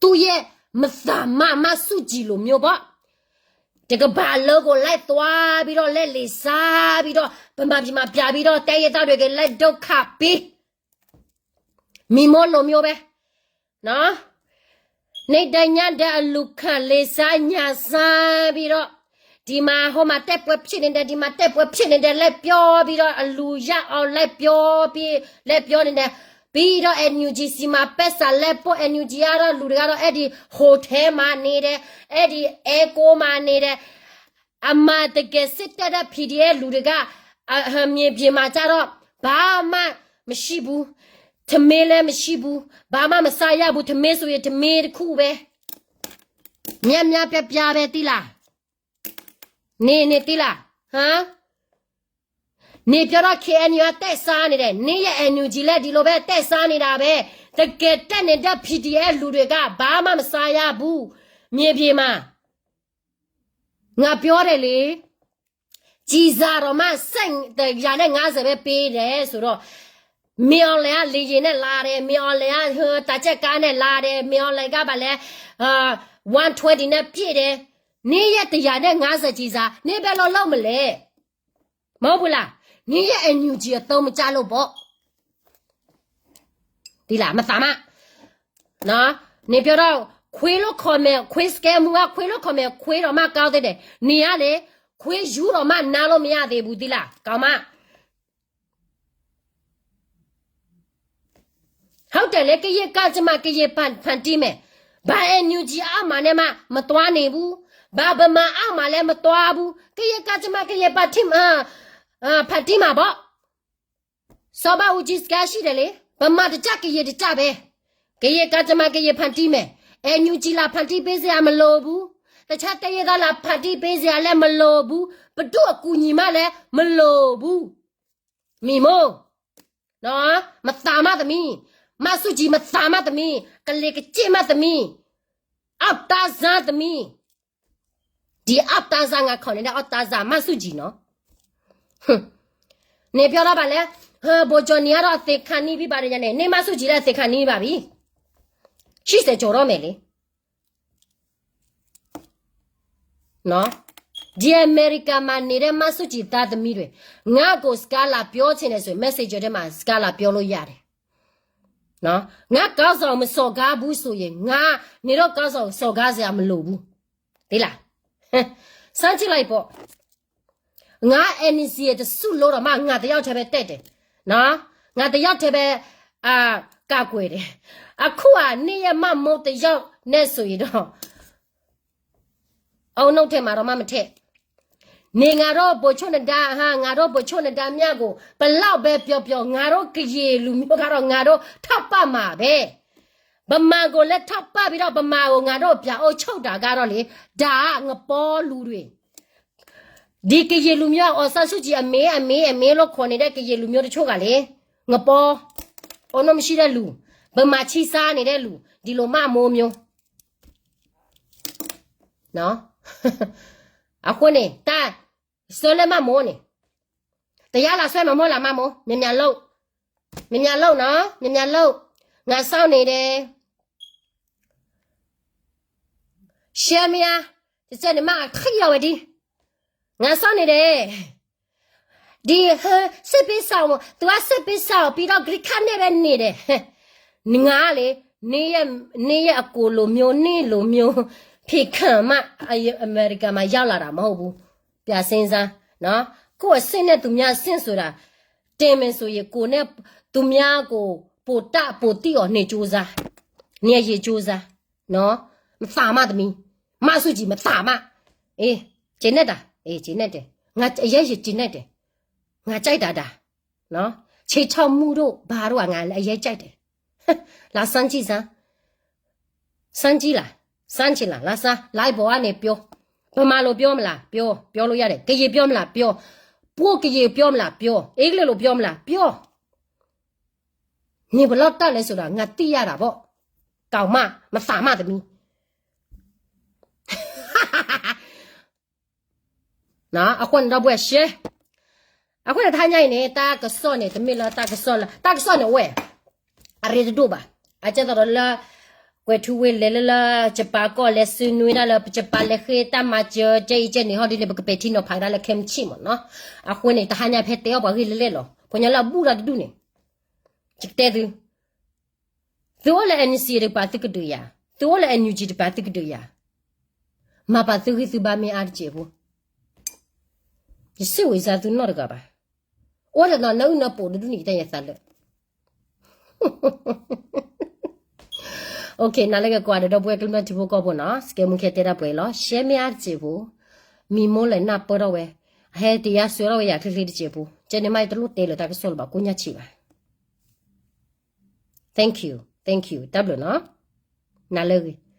သူ့ရဲ့မသးမၢ် မၢ်ဆူၣ်ကၠံၤလိၤမျိုးပေါ့, တကမ္ဘာလုံးကို လိုက်သွားပြီးတော့ လက်လီစားပြီးတော့ ဗမာပြည်မှာ ပြန်ပြီးတော့ တိုင်းရင်းသားတွေကို လက်ဒုက္ခပေး, မံၤမိၢ်လိၤမျိုးပဲ, နော်, နေ့တိုင်းညတိုင်း အလူၤခၣ် လေစားညၣ်စားပြီးတော့, ဒီမှာဟိုမှာ တိုက်ပွဲဖြစ်နေတယ်, ဒီမှာ တိုက်ပွဲဖြစ်နေတယ် လိုက်ပြောပြီးတော့ အလူၤရအောင် လိုက်ပြောပြီး လိုက်ပြောနေတယ်, ပြီးတော့ NUG ဆီမှာ ပိုက်ဆံ လဲပို့, NUG ကတော့ လူတွေကတော့ အဲ့ဒီ hotel မှာနေတယ်, အဲ့ဒီ အဲကိမှာနေတယ်, အမှန်တကယ် စစ်တပ်နဲ့ PDF လူတွေက အ မြေပြင်မှာကျတော့ ဘာမှမရှိဘူး, ထမင်းလည်းမရှိဘူး, ဘာမှမစားရဘူး, ထမင်းဆိုရင် ထမင်းတစ်ခုပဲ, များများပြားပြားပဲ သိလား, နင် နင်သိလား, ဟမ်, နင်ပြောတော့ KNU က တိုက်စားနေတယ်, နင်ရဲ့ NUG လည်း ဒီလိုပဲ တိုက်စားနေတာပဲ, တကယ်တက်နေတဲ့ PDF လူတွေက ဘာမှမစားရဘူး, မြေပြင်မှာ ငါပြောတယ်လေ, ကျီၤစၢ်ဒီးမး စဲး တစ်ရာနဲ့ငါးဆယ်ပဲပေးတယ်ဆိုတော့, မင်းအောင်လှိုင်က လေယာဉ်နဲ့လာတယ်, မင်းအောင်လှိုင်က ဟို တၢ်ချဲကားနဲ့လာတယ်, မင်းအောင်လှိုင်က ဘာလဲ, အာ, one twenty နဲ့ပစ်တယ်, နင်ရဲ့ တစ်ရာနဲ့ငါးဆယ် ကျီၤစၢ် နင်ဘယ်လိုလုပ်မလဲ, မဟုတ်ဘူးလား, နင်ရဲ့ NUG အသုံးမကျလို့ပေါ့, သိလား, မသးမး နော်, နင်ပြောတော့ ခွေးလို့ခေါ်မယ်, ခွေးစကဲမူက ခွေးလို့ခေါ်မယ်, ခွေးတော့မှ ကောင်းသေးတယ်, နင်ကလေ, ခွေးယူတော့မှ နားလို့မရသေးဘူး သိလား, ကောင်းမး, ဟုတ်တယ်လေ, ကရင်ကံကြမ္မာ ကရင်ဖန်တီးမယ်, ဘာ NUG အောက်မှာနဲ့မှ မသွားနေဘူး, ဘာဗမာအောက်မှာလည်း မသွားဘူး, ကရင်ကံကြမ္မာ ကရင်ဖန်တီး, အာ, အာ, ဖန်တီးမှာပေါ့, စီၤဘးအူကၠံ စခန်းရှိတယ်လေ, ဗမာတစ်ကျပ် ကရင်တစ်ကျပ်ပဲ, ကရင်ကံကြမ္မာ ကရင်ဖန်တီးမယ်, NUG လာဖန်တီးပေးစရာမလိုဘူး, တခြားတိုင်းရင်းသား လာဖန်တီးပေးစရာလည်းမလိုဘူး, ဘယ်သူ့အကူအညီမှလည်းမလိုဘူး, မံၤမိၢ်, နော်, မသးမးသမံး, မၢ်ဆူၣ်ကၠံၤ မသးမးသမံး, ကလံၤကစ့ၣ်မးသမံး, အောက်တန်းစားသမံး, ဒီအောက်တန်းစား ငါခေါ်နေတဲ့ အောက်တန်းစား မၢ်ဆူၣ်ကၠံၤ နော်, နင်ပြောတော့ဘာလဲ, ဟို ဗိုလ်ချုပ်နေကတော့ အသေခါနီးပြီးပါတယ် ညနေ, နင် မၢ်ဆူၣ်ကၠံၤလည်း အသေခါနီးပါပြီ, ရှစ်ဆယ်ကျော်တော့မယ်လေ, နော်, ဒီအမေရိကန်မှာနေတဲ့ မၢ်ဆူၣ်ကၠံၤသားသမီးတွေ, ငါ့ကို စကားလာပြောချင်တယ်ဆိုရင် Messenger ထဲမှာ စကားလာပြောလို့ရတယ်, နော်, ငါ့ခေါင်းဆောင် မစော်ကားဘူးဆိုရင် ငါ နင်တို့ ခေါင်းဆောင် စော်ကားစရာမလိုဘူး, သိလား, စမ်းကြည့်လိုက်ပေါ့, ငါ NCA တစ်စုလုံးတောင်မှ ငါတစ်ယောက်တည်းပဲ တက်တယ်, နော်, ငါတစ်ယောက်တည်းပဲ အာ, ကာကွယ်တယ်, အခုက နင့်ရဲ့ မမိုးတစ်ယောက်နဲ့ဆိုရင်တော့ အုံနောက်ထဲမှာတော့မှ မထည့်, နေ ငါတို့ ဗိုလ်ချုပ်နဒါ ဟာ, ငါတို့ ဗိုလ်ချုပ်နဒါမြကို ဘယ်လောက်ပဲပြောပြော ငါတို့ ကရင်လူမျိုးကတော့ ငါတို့ ထောက်ပံ့မှာပဲ, ဗမာကိုလည်း ထောက်ပံ့ပြီးတော့ ဗမာကို ငါတို့ ပြန်အုပ်ချုပ်တာကတော့လေ, ဒါက ငပေါလူတွေ, ဒီကရင်လူမျိုး အောင်ဆန်းစုကြည် အမေ အမေ အမေလို့ ခေါ်နေတဲ့ ကရင်လူမျိုးတချို့ကလေ, ငပေါ, အုံနောက်မရှိတဲ့လူ, ဗမာချစ်စားနေတဲ့လူ, ဒီလို မမိုးမျိုး, နော်, အခုန့ၣ် တၢ်စွဲလၢ မမိုးန့ၣ်, တရားလာစွဲမှာမဟုတ်လား မမိုး, မြန်မြန်လုပ်, မြန်မြန်လုပ်နော်, မြန်မြန်လုပ်, ငါစောင့်နေတယ်, ရှမ်းမင်း, ကျမ အခီးရောက်ဝဲဒ်, ငါစောင့်နေတယ်, ဒီ ဟို စစ်ပေးစာကို, သူက စစ်ပေးစာကို ပြီးတော့ ဂရိခနဲ့ပဲနေတယ်, ငါလေ, နင့်ရဲ့, နင့်ရဲ့အကိုလိုမျိုး, နင့်လိုမျိုး ဖံးခန့်မှ အမေရိကန်မှာ ရောက်လာတာမဟုတ်ဘူး, ပြန်စဉ်းစားနော်, ကိုယ့်အဆင့်နဲ့ သူများအဆင့်ဆိုတာ တင်မယ်ဆိုရင် ကိုယ်နဲ့ သူများကို ပိုတတ်ပိုသိအောင် နေကြိုးစား, နေရည်ကြိုးစားနော်, မသးမးသမီး, မၢ်ဆူၣ်ကၠံၤ မသးမး, အေး, ကျေနပ်တာ, အေး, ကျေနပ်တယ်, ငါ အရမ်း ကျေနပ်တယ်, ငါကြိုက်တာဒါ, နော်, ခြေထောက်မှုတို့ ဘာတို့က ငါလည်း အရမ်းကြိုက်တယ်, လာစမ်းကြည့်စမ်း, စမ်းကြည့်လား, စမ်းကြည့်လား, လာစမ်း, live ပေါ်ကနေပြော, ဗမာလိုပြောမလား, ပြော, ပြောလို့ရတယ်, ကရင်ပြောမလား, ပြော, ပြောကရင်ပြောမလား ပြော အင်္ဂလိပ်လိုပြောမလား ပြော နင်ဘယ်လောက်တတ်လဲဆိုတာ ငါသိရတာပေါ့ တောင်မှ မသးမှတမီး အဃိန့ၣ်ဒီပုၢ်ဝဲၢ်ရှဲ, အဃိန့ၣ်တဟါညါအံၤန့ၣ် တၢ်ကစီၣ်န့ၣ် တမ့ၢ်လၢတၢ်ကစီၣ်လၢ တၢ်ကစီၣ်န့ၣ်အိၣ်ဝဲ အရ့တဒိၣ်ဘၣ်. အကဲသိးဒီးလၢ ကွဲၤထူဝ့ၣ်လဲၤလၢလၢ ကၠပၤကီၢ်လဲၤစုနွံဒၣ်လၢ ကၠပၤလဲၤဃ့တၢ်မၤစၢၤ ကဲအံၤကဲန့ၣ်ဟီဒ်န့ၣ် ပကပဲာ်ထံနီၤဖးဒၣ်လၢခဲမုၢ်ဆ့ၣ်မ့ၢ်နီၤ. အဃိန့ၣ် တဟါညါဖဲတဲအီၣ်ပှၤဂ့ၢ်လၢလဲၣ်လီၤ ပှၤညီလၢအဘူၣ်တၢ်တဒူၣ်န့ၣ် ယကတဲသု သုအိၣ်လၢ N C A တကပၤသုကဒုးယၤ, သုအိၣ်လၢ N U G တကပၤသုကဒုးယၤ, မၤပာ်သုဂံၢ်သုဘါမ့ၢ်အါတစဲးဖိ, ယစံးဝဲစါသုနီတဂၤဘၣ်. အိၣ်ဒီးနအုၣ်နပိာ်တဒူၣ်န့ၣ် ယတဲယသးလၢ နၤလၢကကွၢ်ဒီးဒီပုၢ်ဝဲၢ်ကမျၢၢ်ထံဖိကီၢ်ဖိနီၤ, စကဲမူခဲတဲတၢ်ပှဲၤလီၤ, ရှဲမ့ၢ်အါတစဲးဖိ, မံၤမိၢ်လဲၤနၢ်ပၢၢ်ထီၣ်ဝဲ, အဟဲတယါဆှၢထီၣ်ဝဲယၤချ့ချ့တစဲးဖိ, ကဲန့ၣ်မးယတလိၣ်တဲလၢတၢ်ကစီၣ်လၢၤဘၣ် ကိးညါဆံးဘၣ်. Thank you, thank you, တၢ်ဘျုးနီၤ, နၤလၢဂ့ၤ.